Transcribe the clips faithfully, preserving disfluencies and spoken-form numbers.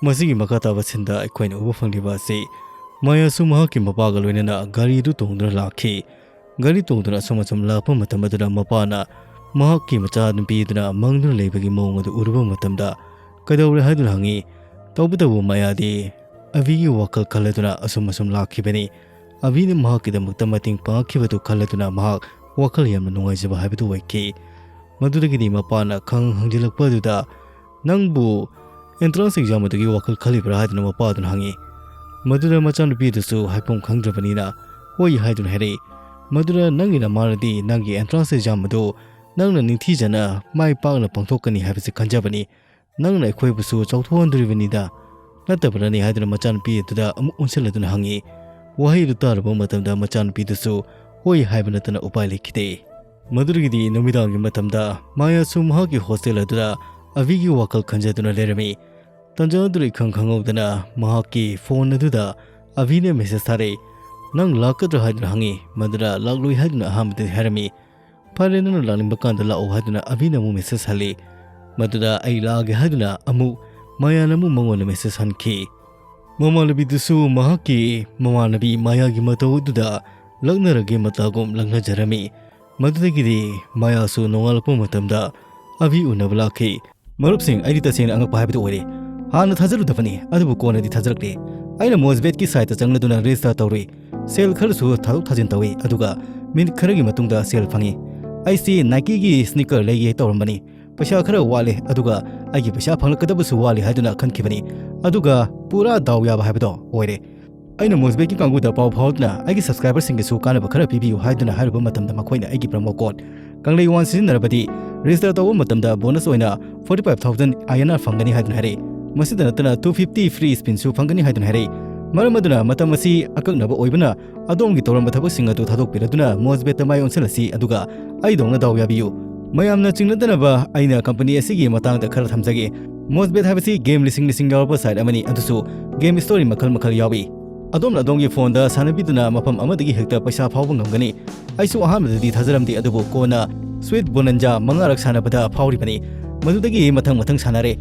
ꯃꯁꯤꯒꯤ ꯃꯈꯥ ꯇꯥꯕ ꯁꯤꯟꯗ ꯑꯩꯈꯣꯏꯅ ꯎꯕ ꯐꯪꯂꯤꯕ ꯑꯁꯤ, ꯃꯥꯌꯥꯁꯨ ꯃꯍꯥꯛꯀꯤ ꯃꯄꯥꯒ ꯂꯣꯏꯅꯅ ꯒꯥꯔꯤꯗꯨ ꯇꯣꯡꯗꯨꯅ ꯂꯥꯛꯈꯤ꯫ ꯒꯥꯔꯤ ꯇꯣꯡꯗꯨꯅ ꯑꯁꯨꯝ ꯑꯁꯨꯝ ꯂꯥꯛꯄ ꯃꯇꯝ ꯑꯗꯨꯗ ꯃꯄꯥꯅ ꯃꯍꯥꯛꯀꯤ ꯃꯆꯥꯅꯨꯄꯤꯗꯨꯅ ꯃꯪꯗꯨꯅ ꯂꯩꯕꯒꯤ ꯃꯑꯣꯡ ꯑꯗꯨ ꯎꯔꯨꯕ ꯃꯇꯝꯗ, "ꯀꯩꯗꯧꯔꯦ?" ꯍꯥꯏꯗꯨꯅ ꯍꯪꯉꯤ꯫ ꯇꯧꯕꯇꯕꯨ ꯃꯥꯌꯥꯗꯤ ꯑꯕꯤꯒꯤ ꯋꯥꯈꯜ ꯈꯜꯂꯗꯨꯅ ꯑꯁꯨꯝ ꯑꯁꯨꯝ ꯂꯥꯛꯈꯤꯕꯅꯤ꯫ ꯑꯕꯤꯅ ꯃꯍꯥꯛꯀꯤꯗꯃꯛꯇ ꯃꯇꯦꯡ ꯄꯥꯡꯈꯤꯕꯗꯨ ꯈꯜꯂꯗꯨꯅ ꯃꯍꯥꯛ ꯋꯥꯈꯜ ꯌꯥꯝꯅ ꯅꯨꯡꯉꯥꯏꯖꯕ ꯍꯥꯏꯕꯗꯨ ꯑꯣꯏꯈꯤ꯫ ꯃꯗꯨꯗꯒꯤꯗꯤ ꯃꯄꯥꯅ ꯈꯪ ꯍꯪꯖꯤꯜꯂꯛꯄ ꯑꯗꯨꯗ, "ꯅꯪꯕꯨ entrance exam ꯑꯗꯨꯒꯤ ꯋꯥꯈꯜ ꯈꯜꯂꯤꯕ꯭ꯔꯥ?" ꯍꯥꯏꯗꯨꯅ ꯃꯄꯥꯗꯨꯅ ꯍꯪꯉꯤ꯫ ꯃꯗꯨꯗ ꯃꯆꯥꯅꯨꯄꯤꯗꯨꯁꯨ ꯍꯥꯏꯐꯝ ꯈꯪꯗ꯭ꯔꯕꯅꯤꯅ, "ꯍꯣꯏ" ꯍꯥꯏꯗꯨꯅ ꯍꯥꯏꯔꯛꯏ꯫ ꯃꯗꯨꯗ ꯅꯪꯒꯤ ꯅꯃꯥꯅꯗꯤ ꯅꯪꯒꯤ entrance exam ꯑꯗꯨ ꯅꯪꯅ ꯅꯤꯡꯊꯤꯖꯅ ꯃꯥꯏ ꯄꯥꯛꯅ ꯄꯥꯡꯊꯣꯛꯀꯅꯤ ꯍꯥꯏꯕꯁꯤ ꯈꯟꯖꯕꯅꯤ꯫ ꯅꯪꯅ ꯑꯩꯈꯣꯏꯕꯨꯁꯨ ꯆꯥꯎꯊꯣꯛꯍꯟꯗꯣꯔꯤꯕꯅꯤꯗ, ꯅꯠꯇꯕ꯭ꯔꯅꯦ? ꯍꯥꯏꯗꯨꯅ ꯃꯆꯥꯅꯨꯄꯤ ꯑꯗꯨꯗ ꯑꯃꯨꯛ ꯑꯣꯟꯁꯤꯜꯂꯗꯨꯅ ꯍꯪꯉꯤ꯫ ꯋꯥꯍꯩꯗꯨ ꯇꯥꯔꯨꯕ ꯃꯇꯝꯗ ꯃꯆꯥꯅꯨꯄꯤꯗꯨꯁꯨ ꯍꯣꯏ ꯍꯥꯏꯕ ꯅꯠꯇꯅ ꯎꯄꯥꯏ ꯂꯩꯈꯤꯗꯦ꯫ ꯃꯗꯨꯗꯒꯤꯗꯤ ꯅꯨꯃꯤꯗꯥꯡꯒꯤ ꯃꯇꯝꯗ ꯃꯥꯌꯥꯁꯨ ꯃꯍꯥꯛꯀꯤ hostel ꯑꯗꯨꯗ ꯑꯕꯤꯒꯤ ꯋꯥꯈꯜ ꯈꯟꯖꯗꯨꯅ ꯂꯩꯔꯝꯃꯤ꯫ ꯇꯟꯖꯥ ꯑꯗꯨꯗ ꯏꯈꯪ ꯈꯪꯍꯧꯗꯅ ꯃꯍꯥꯛꯀꯤ phone ꯑꯗꯨꯗ ꯑꯕꯤꯅ message ꯊꯥꯔꯛꯏ꯫ "ꯅꯪ ꯂꯥꯛꯀꯗ꯭ꯔꯥ?" ꯍꯥꯏꯗꯨꯅ ꯍꯪꯉꯤ꯫ ꯃꯗꯨꯗ "ꯂꯥꯛꯂꯣꯏ" ꯍꯥꯏꯗꯨꯅ ꯑꯍꯥꯟꯕꯗꯗꯤ ꯍꯥꯏꯔꯝꯃꯤ꯫ "ꯐꯔꯦ, ꯅꯪꯅ ꯂꯥꯛꯅꯤꯡꯕ ꯀꯥꯟꯗ ꯂꯥꯛꯑꯣ" ꯍꯥꯏꯗꯨꯅ ꯑꯕꯤꯅ ꯑꯃꯨꯛ message ꯍꯜꯂꯤ꯫ ꯃꯗꯨꯗ "ꯑꯩ ꯂꯥꯛꯑꯒꯦ" ꯍꯥꯏꯗꯨꯅ ꯑꯃꯨꯛ ꯃꯥꯌꯥꯅ ꯑꯃꯨꯛ ꯃꯉꯣꯟꯗ message ꯍꯟꯈꯤ꯫ ꯃꯃꯥꯟꯅꯕꯤꯗꯨꯁꯨ ꯃꯍꯥꯛꯀꯤ ꯃꯃꯥꯟꯅꯕꯤ ꯃꯥꯌꯥꯒꯤ ꯃꯇꯧ ꯑꯗꯨꯗ ꯂꯛꯅꯔꯒꯦ ꯃꯇꯥꯒꯨꯝ ꯂꯛꯅꯖꯔꯝꯃꯤ꯫ ꯃꯗꯨꯗꯒꯤꯗꯤ ꯃꯥꯌꯥꯁꯨ ꯅꯣꯡꯉꯥꯜꯂꯛꯄ ꯃꯇꯝꯗ ꯑꯕꯤ ꯎꯅꯕ ꯂꯥꯛꯈꯤ꯫ ꯃꯔꯨꯞꯁꯤꯡ, ꯑꯩꯗꯤ ꯇꯁꯦꯡꯅ ꯑꯉꯛꯄ ꯍꯥꯏꯕꯗꯨ ꯑꯣꯏꯔꯦ꯫ ꯍꯥꯟꯅ ꯊꯥꯖꯔꯨꯗꯕꯅꯤ, ꯑꯗꯨꯕꯨ ꯀꯣꯟꯅꯗꯤ ꯊꯥꯖꯔꯛꯂꯦ꯫ ꯑꯩꯅ ꯃꯣꯖꯕꯦꯠꯀꯤ siteꯇ ꯆꯪꯂꯗꯨꯅ register ꯇꯧꯔꯨꯏ꯫ Sale ꯈꯔꯁꯨ ꯊꯥꯗꯣꯛ ꯊꯥꯖꯤꯟ ꯇꯧꯏ, ꯑꯗꯨꯒ minute ꯈꯔꯒꯤ ꯃꯇꯨꯡꯗ sale ꯐꯪꯏ꯫ ꯑꯩꯁꯤ Nikeꯒꯤ sneaker ꯂꯩꯒꯦ ꯇꯧꯔꯝꯕꯅꯤ꯫ ꯄꯩꯁꯥ ꯈꯔ ꯋꯥꯠꯂꯦ, ꯑꯗꯨꯒ ꯑꯩꯒꯤ ꯄꯩꯁꯥ ꯐꯪꯂꯛꯀꯗꯕꯁꯨ ꯋꯥꯠꯂꯤ ꯍꯥꯏꯗꯨꯅ ꯈꯟꯈꯤꯕꯅꯤ꯫ ꯑꯗꯨꯒ ꯄꯨꯔꯥ ꯗꯥꯎ ꯌꯥꯕ ꯍꯥꯏꯕꯗꯣ ꯑꯣꯏꯔꯦ꯫ ꯑꯩꯅ ꯃꯣꯖꯕꯦꯠꯀꯤ ꯀꯥꯡꯕꯨꯗ ꯄꯥꯎ ꯐꯥꯎꯗꯨꯅ ꯑꯩꯒꯤ subscriberꯁꯤꯡꯒꯤꯁꯨ ꯀꯥꯟꯅꯕ ꯈꯔ ꯄꯤꯕꯤꯌꯨ ꯍꯥꯏꯗꯨꯅ ꯍꯥꯏꯔꯨꯕ ꯃꯇꯝꯗ ꯃꯈꯣꯏꯅ ꯑꯩꯒꯤ promo code ꯀꯪꯂꯩꯋꯥꯟ ꯁꯤꯖꯤꯟꯅꯔꯕꯗꯤ register ꯇꯧꯕ ꯃꯇꯝꯗ bonus ꯑꯣꯏꯅ forty five thousand I N R ꯐꯪꯒꯅꯤ ꯍꯥꯏꯗꯨꯅ ꯍꯥꯏꯔꯛꯏ꯫ ꯃꯁꯤꯗ ꯅꯠꯇꯅ two fifty free spinꯁꯨ ꯐꯪꯒꯅꯤ ꯍꯥꯏꯗꯨꯅ ꯍꯥꯏꯔꯛꯏ꯫ ꯃꯔꯝ ꯑꯗꯨꯅ ꯃꯇꯝ ꯑꯁꯤ ꯑꯀꯛꯅꯕ ꯑꯣꯏꯕꯅ ꯑꯗꯣꯝꯒꯤ ꯇꯧꯔꯝꯕ ꯊꯕꯛꯁꯤꯡ ꯑꯗꯨ ꯊꯥꯗꯣꯛꯄꯤꯔꯗꯨꯅ ꯃꯣꯖꯕꯦꯠꯇ ꯃꯥꯏ ꯑꯣꯟꯁꯤꯜꯂꯁꯤ, ꯑꯗꯨꯒ ꯑꯩꯗꯧꯅ ꯗꯥꯎ ꯌꯥꯕꯤꯌꯨ꯫ ꯃꯌꯥꯝꯅ ꯆꯤꯡꯅꯗꯅꯕ ꯑꯩꯅ company ꯑꯁꯤꯒꯤ ꯃꯇꯥꯡꯗ ꯈꯔ ꯊꯝꯖꯒꯦ꯫ ꯃꯣꯖꯕꯦꯠ ꯍꯥꯏꯕꯁꯤ game ꯂꯤꯁꯤꯡ ꯂꯤꯁꯤꯡ ꯌꯥꯎꯔꯕ site ꯑꯃꯅꯤ, ꯑꯗꯨꯁꯨ game story ꯃꯈꯜ ꯃꯈꯜ ꯌꯥꯎꯏ꯫ ꯑꯗꯣꯝꯅ ꯑꯗꯣꯝꯒꯤ phoneꯗ ꯁꯥꯟꯅꯕꯤꯗꯨꯅ ꯃꯐꯝ ꯑꯃꯗꯒꯤ ꯍꯦꯛꯇ ꯄꯩꯁꯥ ꯐꯥꯎꯕ ꯉꯝꯒꯅꯤ꯫ ꯑꯩꯁꯨ ꯑꯍꯥꯟꯕꯗꯗꯤ ꯊꯥꯖꯔꯝꯗꯦ, ꯑꯗꯨꯕꯨ ꯀꯣꯟꯅ Sweet Bonanza ꯃꯉꯥꯔꯛ ꯁꯥꯟꯅꯕꯗ ꯐꯥꯎꯔꯤꯕꯅꯤ꯫ ꯃꯗꯨꯗꯒꯤ ꯃꯊꯪ ꯃꯊꯪ ꯁꯥꯟꯅꯔꯦ꯫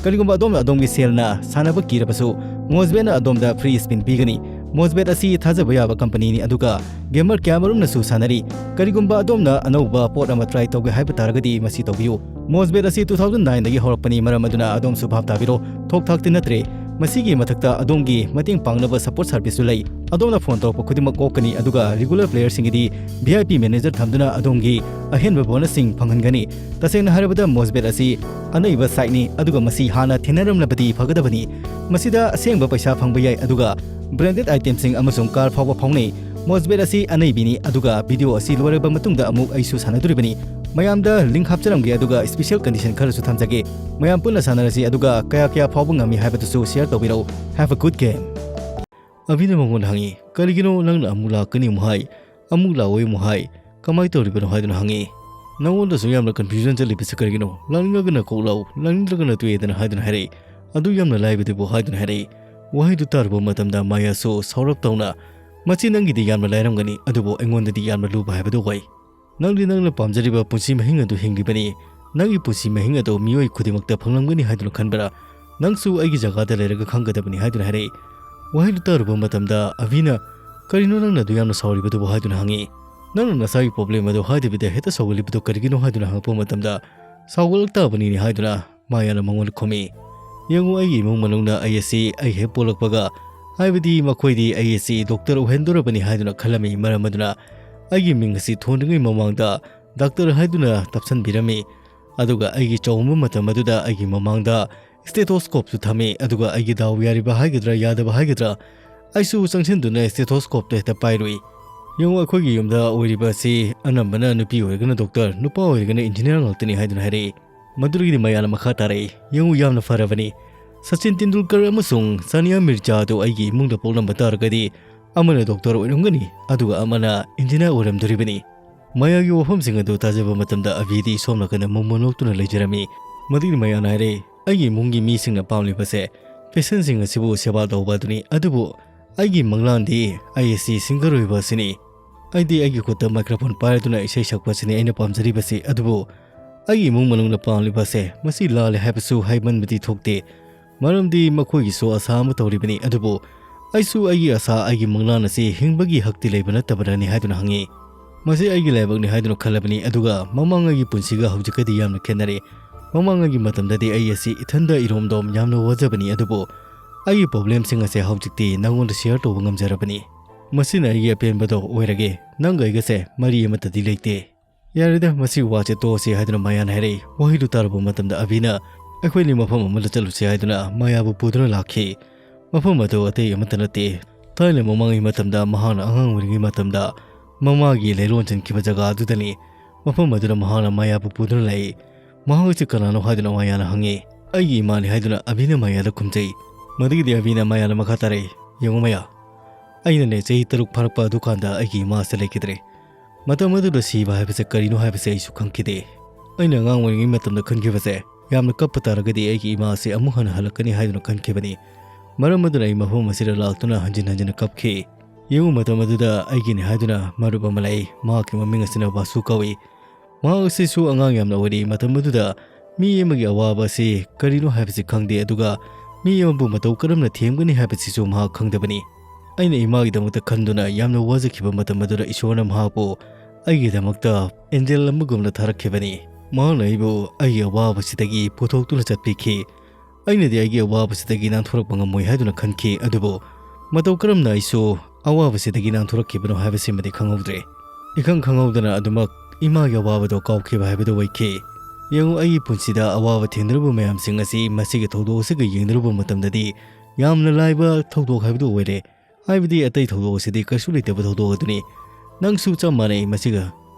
ꯀꯔꯤꯒꯨꯝꯕ ꯑꯗꯣꯝꯅ ꯑꯗꯣꯝꯒꯤ ꯁꯦꯜꯅ ꯁꯥꯟꯅꯕ ꯀꯤꯔꯕꯁꯨ, ꯃꯣꯖꯕꯦꯠꯅ ꯑꯗꯣꯝꯗ free spin ꯄꯤꯒꯅꯤ꯫ ꯃꯣꯖꯕꯦꯠ ꯑꯁꯤ ꯊꯥꯖꯕ ꯌꯥꯕ ꯀꯝꯄꯅꯤꯅꯤ, ꯑꯗꯨꯒ gamer ꯀꯌꯥꯃꯔꯨꯝꯅꯁꯨ ꯁꯥꯟꯅꯔꯤ꯫ ꯀꯔꯤꯒꯨꯝꯕ ꯑꯗꯣꯝꯅ ꯑꯅꯧꯕ ꯄꯣꯠ ꯑꯃ try ꯇꯧꯒꯦ ꯍꯥꯏꯕ ꯇꯥꯔꯒꯗꯤ ꯃꯁꯤ ꯇꯧꯕꯤꯌꯨ꯫ ꯃꯣꯖꯕꯦꯠ ꯑꯁꯤ two thousand nine ꯗꯒꯤ ꯍꯧꯔꯛꯄꯅꯤ, ꯃꯔꯝ ꯑꯗꯨꯅ ꯑꯗꯣꯝꯁꯨ ꯚꯥꯞ ꯇꯥꯕꯤꯔꯣ꯫ ꯊꯣꯛ ꯊꯥꯛꯇꯤ ꯅꯠꯇ꯭ꯔꯦ꯫ ꯃꯁꯤꯒꯤ ꯃꯊꯛꯇ ꯑꯗꯣꯝꯒꯤ ꯃꯇꯦꯡ ꯄꯥꯡꯅꯕ support service ꯁꯨ ꯂꯩ꯫ ꯑꯗꯣꯝꯅ phone ꯇꯧꯔꯛꯄ ꯈꯨꯗꯤꯡꯃꯛ ꯑꯣꯛꯀꯅꯤ, ꯑꯗꯨꯒ regular player ꯁꯤꯡꯒꯤꯗꯤ V I P manager ꯊꯝꯗꯨꯅ ꯑꯗꯣꯝꯒꯤ ꯑꯍꯦꯟꯕ bonus ꯁꯤꯡ ꯐꯪꯍꯟꯒꯅꯤ꯫ ꯇꯁꯦꯡꯅ ꯍꯥꯏꯔꯕꯗ, ꯃꯣꯖꯕꯦꯠ ꯑꯁꯤ ꯑꯅꯩꯕ site ꯅꯤ, ꯑꯗꯨꯒ ꯃꯁꯤ ꯍꯥꯟꯅ ꯊꯦꯡꯅꯔꯝꯂꯕꯗꯤ ꯐꯒꯗꯕꯅꯤ꯫ ꯃꯁꯤꯗ ꯑꯁꯦꯡꯕ ꯄꯩꯁꯥ ꯐꯪꯕ ꯌꯥꯏ, ꯑꯗꯨꯒ branded item ꯁꯤꯡ ꯑꯃꯁꯨꯡ car ꯐꯥꯎꯕ ꯐꯥꯎꯅꯩ꯫ ꯃꯣꯖꯕꯦꯠ ꯑꯁꯤ ꯑꯅꯩꯕꯤꯅꯤ, ꯑꯗꯨꯒ video ꯑꯁꯤ ꯂꯣꯏꯔꯕ ꯃꯇꯨꯡꯗ ꯑꯃꯨꯛ ꯑꯩꯁꯨ ꯁꯥꯟꯅꯗꯣꯔꯤꯕꯅꯤ꯫ ꯃꯌꯥꯝꯗ link ꯍꯥꯞꯆꯔꯝꯒꯦ, ꯑꯗꯨꯒ special condition ꯈꯔꯁꯨ ꯊꯝꯖꯒꯦ꯫ ꯃꯌꯥꯝ ꯄꯨꯟꯅ ꯁꯥꯟꯅꯔꯁꯤ, ꯑꯗꯨꯒ ꯀꯌꯥ ꯀꯌꯥ ꯐꯥꯎꯕ ꯉꯝꯃꯤ ꯍꯥꯏꯕꯗꯨꯁꯨ share ꯇꯧꯕꯤꯔꯛꯎ꯫ Have a good game꯫ ꯑꯕꯤꯅ ꯃꯉꯣꯟꯗ ꯍꯪꯉꯤ, "ꯀꯔꯤꯒꯤꯅꯣ ꯅꯪꯅ ꯑꯃꯨꯛ ꯂꯥꯛꯀꯅꯤ ꯑꯃꯨꯛ ꯍꯥꯏ, ꯑꯃꯨꯛ ꯂꯥꯛꯑꯣꯏ ꯑꯃꯨꯛ ꯍꯥꯏ, ꯀꯃꯥꯏꯅ ꯇꯧꯔꯤꯕꯅꯣ?" ꯍꯥꯏꯗꯨꯅ ꯍꯪꯉꯤ꯫ "ꯅꯉꯣꯟꯗꯁꯨ ꯌꯥꯝꯅ confusion ꯆꯠꯂꯤꯕꯁꯤ ꯀꯔꯤꯒꯤꯅꯣ? ꯂꯥꯛꯅꯤꯡꯉꯒꯅ ꯀꯣꯛ ꯂꯥꯛꯎ, ꯂꯥꯛꯅꯤꯡꯗ꯭ꯔꯒꯅ ꯇꯣꯛꯑꯦꯗꯅ" ꯍꯥꯏꯗꯨꯅ ꯍꯥꯏꯔꯛꯏ꯫ "ꯑꯗꯨ ꯌꯥꯝꯅ ꯂꯥꯏꯕꯗꯨꯕꯨ?" ꯍꯥꯏꯗꯨꯅ ꯍꯥꯏꯔꯛꯏ꯫ ꯋꯥꯍꯩꯗꯨ ꯇꯥꯔꯨꯕ ꯃꯇꯝꯗ ꯃꯥꯌꯥꯁꯨ ꯁꯥꯎꯔꯞ ꯇꯧꯅ, "ꯃꯁꯤ ꯅꯪꯒꯤꯗꯤ ꯌꯥꯝꯅ ꯂꯥꯏꯔꯝꯒꯅꯤ, ꯑꯗꯨꯕꯨ ꯑꯩꯉꯣꯟꯗꯗꯤ ꯌꯥꯝꯅ ꯂꯨꯕ ꯍꯥꯏꯕꯗꯨ ꯑꯣꯏ꯫ ꯅꯪꯗꯤ ꯅꯪꯅ ꯄꯥꯝꯖꯔꯤꯕ ꯄꯨꯟꯁꯤ ꯃꯍꯤꯡ ꯑꯗꯨ ꯍꯤꯡꯂꯤꯕꯅꯤ꯫ ꯅꯪꯒꯤ ꯄꯨꯟꯁꯤ ꯃꯍꯤꯡ ꯑꯗꯨ ꯃꯤꯑꯣꯏ ꯈꯨꯗꯤꯡꯃꯛꯇ ꯐꯪꯂꯝꯒꯅꯤ ꯍꯥꯏꯗꯨꯅ ꯈꯟꯕ꯭ꯔꯥ? ꯅꯪꯁꯨ ꯑꯩꯒꯤ ꯖꯒꯥꯗ ꯂꯩꯔꯒ ꯈꯪꯒꯗꯕꯅꯤ" ꯍꯥꯏꯗꯨꯅ ꯍꯥꯏꯔꯛꯏ꯫ ꯋꯥꯍꯩꯗꯨ ꯇꯥꯔꯨꯕ ꯃꯇꯝꯗ ꯑꯕꯤꯅ, "ꯀꯔꯤꯅꯣ ꯅꯪꯅ ꯑꯗꯨ ꯌꯥꯝꯅ ꯁꯥꯎꯔꯤꯕꯗꯨꯕꯨ?" ꯍꯥꯏꯗꯨꯅ ꯍꯪꯉꯤ꯫ "ꯅꯪꯅ ꯅꯁꯥꯒꯤ problem ꯑꯗꯨ ꯍꯥꯏꯗꯕꯤꯗ ꯍꯦꯛꯇ ꯁꯥꯎꯒꯠꯂꯤꯕꯗꯨ ꯀꯔꯤꯒꯤꯅꯣ?" ꯍꯥꯏꯗꯨꯅ ꯍꯪꯉꯛꯄ ꯃꯇꯝꯗ, "ꯁꯥꯎꯒꯠꯂꯛꯇꯕꯅꯤꯅꯦ" ꯍꯥꯏꯗꯨꯅ ꯃꯥꯌꯥꯅ ꯃꯉꯣꯟꯗ ꯈꯨꯝꯃꯤ꯫ "ꯌꯦꯡꯉꯨ, ꯑꯩꯒꯤ ꯏꯃꯨꯡ ꯃꯅꯨꯡꯅ ꯑꯩ ꯑꯁꯤ ꯑꯩ ꯍꯦꯛ ꯄꯣꯛꯂꯛꯄꯒ, ꯍꯥꯏꯕꯗꯤ ꯃꯈꯣꯏꯗꯤ ꯑꯩ ꯑꯁꯤ doctor ꯑꯣꯏꯍꯟꯗꯣꯔꯕꯅꯤ ꯍꯥꯏꯗꯨꯅ ꯈꯜꯂꯝꯃꯤ, ꯃꯔꯝ ꯑꯗꯨꯅ ꯑꯩꯒꯤ ꯃꯤꯡ ꯑꯁꯤ ꯊꯣꯟꯗ꯭ꯔꯤꯉꯩ ꯃꯃꯥꯡꯗ doctor ꯍꯥꯏꯗꯨꯅ ꯇꯞꯁꯟꯕꯤꯔꯝꯃꯤ꯫ ꯑꯗꯨꯒ ꯑꯩꯒꯤ ꯆꯥꯎꯝꯕ ꯃꯇꯝ ꯑꯗꯨꯗ ꯑꯩꯒꯤ ꯃꯃꯥꯡꯗ stethoscope ꯁꯨ ꯊꯝꯃꯤ, ꯑꯗꯨꯒ ꯑꯩꯒꯤ ꯗꯥꯎ ꯌꯥꯔꯤꯕ ꯍꯥꯏꯒꯗ꯭ꯔꯥ ꯌꯥꯗꯕ ꯍꯥꯏꯒꯗ꯭ꯔꯥ, ꯑꯩꯁꯨ ꯆꯪꯁꯤꯟꯗꯨꯅ stethoscope ꯇꯨ ꯍꯦꯛꯇ ꯄꯥꯏꯔꯨꯏ꯫ ꯌꯦꯡꯉꯨ, ꯑꯩꯈꯣꯏꯒꯤ ꯌꯨꯝꯗ ꯑꯣꯏꯔꯤꯕ ꯑꯁꯤ ꯑꯅꯝꯕꯅ ꯅꯨꯄꯤ ꯑꯣꯏꯔꯒꯅ doctor, ꯅꯨꯄꯥ ꯑꯣꯏꯔꯒꯅ engineer ꯉꯥꯛꯇꯅꯤ" ꯍꯥꯏꯗꯨꯅ ꯍꯥꯏꯔꯛꯏ꯫ ꯃꯗꯨꯗꯒꯤꯗꯤ ꯃꯌꯥꯅ ꯃꯈꯥ ꯇꯥꯔꯛꯏ, "ꯌꯦꯡꯉꯨ, ꯌꯥꯝꯅ ꯐꯔꯕꯅꯤ꯫ ꯁꯆꯤꯟ ꯇꯦꯟꯗꯨꯜꯀꯔ ꯑꯃꯁꯨꯡ ꯁꯥꯅꯤꯌꯥ ꯃꯤꯔꯖꯥ ꯑꯗꯨ ꯑꯩꯒꯤ ꯏꯃꯨꯡꯗ ꯄꯣꯛꯂꯝꯕ ꯇꯥꯔꯒꯗꯤ, ꯑꯃꯅ doctor ꯑꯣꯏꯔꯝꯒꯅꯤ, ꯑꯗꯨꯒ ꯑꯃꯅ engineer ꯑꯣꯏꯔꯝꯗꯣꯔꯤꯕꯅꯤ꯫" ꯃꯌꯥꯒꯤ ꯋꯥꯐꯝꯁꯤꯡ ꯑꯗꯨ ꯇꯥꯖꯕ ꯃꯇꯝꯗ ꯑꯕꯤꯗꯤ ꯁꯣꯝ ꯅꯥꯀꯟꯗ ꯃꯣꯃꯣꯟ ꯅꯣꯛꯇꯨꯅ ꯂꯩꯖꯔꯝꯃꯤ꯫ ꯃꯗꯨꯒꯤ ꯃꯌꯥꯅ ꯍꯥꯏꯔꯦ, "ꯑꯩꯒꯤ ꯏꯃꯨꯡꯒꯤ ꯃꯤꯁꯤꯡꯅ ꯄꯥꯝꯂꯤꯕꯁꯦ patient ꯁꯤꯡ ꯑꯁꯤꯕꯨ ꯁꯦꯕꯥ ꯇꯧꯕ ꯑꯗꯨꯅꯤ, ꯑꯗꯨꯕꯨ ꯑꯩꯒꯤ ꯃꯪꯂꯥꯟꯗꯤ ꯑꯩ ꯑꯁꯤ singer ꯑꯣꯏꯕ ꯑꯁꯤꯅꯤ꯫ ꯑꯩꯗꯤ ꯑꯩꯒꯤ ꯈꯨꯠꯇ microphone ꯄꯥꯏꯔꯗꯨꯅ ꯏꯁꯩ ꯁꯛꯄ ꯑꯁꯤꯅꯤ ꯑꯩꯅ ꯄꯥꯝꯖꯔꯤꯕꯁꯤ, ꯑꯗꯨꯕꯨ ꯑꯩꯒꯤ ꯏꯃꯨꯡ ꯃꯅꯨꯡꯅ ꯄꯥꯝꯂꯤꯕ ꯑꯁꯦ ꯃꯁꯤ ꯂꯥꯜꯂꯦ ꯍꯥꯏꯕꯁꯨ ꯍꯥꯏꯃꯟꯕꯗꯤ ꯊꯣꯛꯇꯦ, ꯃꯔꯝꯗꯤ ꯃꯈꯣꯏꯒꯤꯁꯨ ꯑꯁꯥ ꯑꯃ ꯇꯧꯔꯤꯕꯅꯤ꯫ ꯑꯗꯨꯕꯨ ꯑꯩꯁꯨ ꯑꯩꯒꯤ ꯑꯁꯥ, ꯑꯩꯒꯤ ꯃꯪꯂꯥꯟ ꯑꯁꯤ ꯍꯤꯡꯕꯒꯤ ꯍꯛꯇꯤ ꯂꯩꯕ ꯅꯠꯇꯕꯔꯅꯤ ꯍꯥꯏꯗꯨꯅ ꯍꯪꯉꯤ꯫ ꯃꯁꯤ ꯑꯩꯒꯤ ꯂꯥꯏꯕꯛꯅꯤ ꯍꯥꯏꯗꯨꯅ ꯈꯜꯂꯕꯅꯤ, ꯑꯗꯨꯒ ꯃꯃꯥꯡꯉꯩꯒꯤ ꯄꯨꯟꯁꯤꯒ ꯍꯧꯖꯤꯛꯀꯗꯤ ꯌꯥꯝꯅ ꯈꯦꯠꯅꯔꯦ꯫ ꯃꯃꯥꯡꯉꯩꯒꯤ ꯃꯇꯝꯗꯗꯤ ꯑꯩ ꯑꯁꯤ ꯏꯊꯟꯗ ꯏꯔꯣꯝꯗꯣꯝ ꯌꯥꯝꯅ ꯋꯥꯖꯕꯅꯤ, ꯑꯗꯨꯕꯨ ꯑꯩꯒꯤ ꯄ꯭ꯔꯣꯕ꯭ꯂꯦꯝꯁꯤꯡ ꯑꯁꯦ ꯍꯧꯖꯤꯛꯇꯤ ꯅꯪꯉꯣꯟꯗ ꯁꯤꯌꯔ ꯇꯧꯕ ꯉꯝꯖꯔꯕꯅꯤ꯫ ꯃꯁꯤꯅ ꯑꯩꯒꯤ ꯑꯄꯦꯟꯕꯗꯣ ꯑꯣꯏꯔꯒꯦ, ꯅꯪꯒ ꯑꯩꯒꯁꯦ ꯃꯔꯤ ꯑꯃꯠꯇꯗꯤ ꯂꯩꯇꯦ꯫ ꯌꯥꯔꯦꯗ, ꯃꯁꯤꯒꯤ ꯋꯥꯁꯦ ꯇꯣꯛꯑꯁꯤ ꯍꯥꯏꯗꯨꯅ ꯃꯌꯥꯅ ꯍꯥꯏꯔꯛꯏ꯫ ꯋꯥꯍꯩꯗꯨ ꯇꯥꯔꯕ ꯃꯇꯝꯗ ꯑꯕꯤꯅ ꯑꯩꯈꯣꯏꯅꯤ ꯃꯐꯝ ꯑꯃꯗ ꯆꯠꯂꯨꯁꯤ ꯍꯥꯏꯗꯨꯅ ꯃꯌꯥꯕꯨ ꯄꯨꯗꯨꯅ ꯂꯥꯛꯈꯤ꯫ ꯃꯐꯝ ꯑꯗꯨ ꯑꯇꯩ ꯑꯃꯠꯇ ꯅꯠꯇꯦ, ꯊꯥꯏꯅ ꯃꯃꯥꯡꯒꯤ ꯃꯇꯝꯗ ꯃꯍꯥꯛꯅ ꯑꯉꯥꯡ ꯑꯣꯏꯔꯤꯉꯩ ꯃꯇꯝꯗ ꯃꯃꯥꯒꯤ ꯂꯩꯔꯣꯟ ꯆꯟꯈꯤꯕ ꯖꯒꯥ ꯑꯗꯨꯗꯅꯤ꯫ ꯃꯐꯝ ꯑꯗꯨꯗ ꯃꯍꯥꯛꯅ ꯃꯌꯥꯕꯨ ꯄꯨꯗꯨꯅ ꯂꯥꯛꯏ꯫ ꯃꯍꯥꯛ ꯑꯁꯤ ꯀꯅꯥꯅꯣ ꯍꯥꯏꯗꯨꯅ ꯃꯌꯥꯅ ꯍꯪꯉꯤ꯫ "ꯑꯩꯒꯤ ꯏꯃꯥꯅꯤ" ꯍꯥꯏꯗꯨꯅ ꯑꯕꯤꯅ ꯃꯌꯥꯗ ꯈꯨꯝꯖꯩ꯫ ꯃꯗꯨꯒꯤꯗꯤ ꯑꯕꯤꯅ ꯃꯌꯥꯗ ꯃꯈꯥ ꯇꯥꯔꯛꯏ, "ꯌꯦꯡꯉꯨ ꯃꯌꯥ, ꯑꯩꯅꯅꯦ ꯆꯍꯤ ꯇꯔꯨꯛ ꯐꯥꯔꯛꯄ ꯑꯗꯨꯀꯥꯟꯗ ꯑꯩꯒꯤ ꯏꯃꯥ ꯑꯁꯤ ꯂꯩꯈꯤꯗ꯭ꯔꯦ꯫ ꯃꯇꯝ ꯑꯗꯨꯗ ꯁꯤꯕ ꯍꯥꯏꯕꯁꯦ ꯀꯔꯤꯅꯣ ꯍꯥꯏꯕꯁꯦ ꯑꯩꯁꯨ ꯈꯪꯈꯤꯗꯦ꯫ ꯑꯩꯅ ꯑꯉꯥꯡ ꯑꯣꯏꯔꯤꯉꯩ ꯃꯇꯝꯗ ꯈꯟꯈꯤꯕꯁꯦ, ꯌꯥꯝꯅ ꯀꯞꯄ ꯇꯥꯔꯒꯗꯤ ꯑꯩꯒꯤ ꯏꯃꯥ ꯑꯁꯤ ꯑꯃꯨꯛ ꯍꯟꯅ ꯍꯜꯂꯛꯀꯅꯤ ꯍꯥꯏꯗꯨꯅ ꯈꯟꯈꯤꯕꯅꯤ꯫ ꯃꯔꯝ ꯑꯗꯨꯅ ꯑꯩ ꯃꯐꯝ ꯑꯁꯤꯗ ꯂꯥꯛꯇꯨꯅ ꯍꯟꯖꯤꯟ ꯍꯟꯖꯤꯟꯅ ꯀꯞꯈꯤ꯫ ꯌꯦꯡꯉꯨ, ꯃꯇꯝ ꯑꯗꯨꯗ ꯑꯩꯒꯤꯅꯤ ꯍꯥꯏꯗꯨꯅ ꯃꯔꯨꯞ ꯑꯃ ꯂꯩ꯫ ꯃꯍꯥꯛꯀꯤ ꯃꯃꯤꯡ ꯑꯁꯤꯅ ꯕꯥꯁꯨ ꯀꯧꯏ꯫ ꯃꯍꯥꯛ ꯑꯁꯤꯁꯨ ꯑꯉꯥꯡ ꯌꯥꯝꯅ ꯑꯣꯏꯔꯤ꯫ ꯃꯇꯝ ꯑꯗꯨꯗ ꯃꯤ ꯑꯃꯒꯤ ꯑꯋꯥꯕ ꯑꯁꯤ ꯀꯔꯤꯅꯣ ꯍꯥꯏꯕꯁꯤ ꯈꯪꯗꯦ, ꯑꯗꯨꯒ ꯃꯤ ꯑꯃꯕꯨ ꯃꯇꯧ ꯀꯔꯝꯅ ꯊꯦꯝꯒꯅꯤ ꯍꯥꯏꯕꯁꯤꯁꯨ ꯃꯍꯥꯛ ꯈꯪꯗꯕꯅꯤ꯫ ꯑꯩꯅ ꯏꯃꯥꯒꯤꯗꯃꯛꯇ ꯈꯟꯗꯨꯅ ꯌꯥꯝꯅ ꯋꯥꯖꯈꯤꯕ ꯃꯇꯝ ꯑꯗꯨꯗ ꯏꯁꯣꯔꯅ ꯃꯍꯥꯛꯄꯨ ꯑꯩꯒꯤꯗꯃꯛꯇ ꯑꯦꯟꯖꯦꯜ ꯑꯃꯒꯨꯝꯅ ꯊꯥꯔꯛꯈꯤꯕꯅꯤ꯫ ꯃꯍꯥꯛꯅ ꯑꯩꯕꯨ ꯑꯩꯒꯤ ꯑꯋꯥꯕꯁꯤꯗꯒꯤ ꯄꯨꯊꯣꯛꯇꯨꯅ ꯆꯠꯄꯤꯈꯤ꯫ ꯑꯩꯅꯗꯤ ꯑꯩꯒꯤ ꯑꯋꯥꯕꯁꯤꯗꯒꯤ ꯅꯥꯟꯊꯣꯔꯛꯄ ꯉꯝꯃꯣꯏ ꯍꯥꯏꯗꯨꯅ ꯈꯟꯈꯤ, ꯑꯗꯨꯕꯨ ꯃꯇꯧ ꯀꯔꯝꯅ ꯑꯩꯁꯨ ꯑꯋꯥꯕꯁꯤꯗꯒꯤ ꯅꯥꯟꯊꯣꯔꯛꯈꯤꯕꯅꯣ ꯍꯥꯏꯕꯁꯤꯃꯗꯤ ꯈꯪꯍꯧꯗ꯭ꯔꯦ꯫ ꯏꯈꯪ ꯈꯪꯍꯧꯗꯅ ꯑꯗꯨꯃꯛ ꯏꯃꯥꯒꯤ ꯑꯋꯥꯕꯗꯣ ꯀꯥꯎꯈꯤꯕ ꯍꯥꯏꯕꯗꯨ ꯑꯣꯏꯈꯤ꯫ ꯌꯦꯡꯉꯨ, ꯑꯩꯒꯤ ꯄꯨꯟꯁꯤꯗ ꯑꯋꯥꯕ ꯊꯦꯡꯅꯔꯨꯕ ꯃꯌꯥꯝꯁꯤꯡ ꯑꯁꯤ ꯃꯁꯤꯒꯤ ꯊꯧꯗꯣꯛ ꯑꯁꯤꯒ ꯌꯦꯡꯅꯔꯨꯕ ꯃꯇꯝꯗꯗꯤ ꯌꯥꯝꯅ ꯂꯥꯏꯕ ꯊꯧꯗꯣꯛ ꯍꯥꯏꯕꯗꯨ ꯑꯣꯏꯔꯦ꯫ ꯍꯥꯏꯕꯗꯤ ꯑꯇꯩ ꯊꯧꯗꯣꯛ ꯑꯁꯤꯗꯤ ꯀꯩꯁꯨ ꯂꯩꯇꯕ ꯊꯧꯗꯣꯛ ꯑꯗꯨꯅꯤ꯫ ꯅꯪꯁꯨ ꯆꯞ ꯃꯥꯟꯅꯩ ꯃꯁꯤꯒ꯫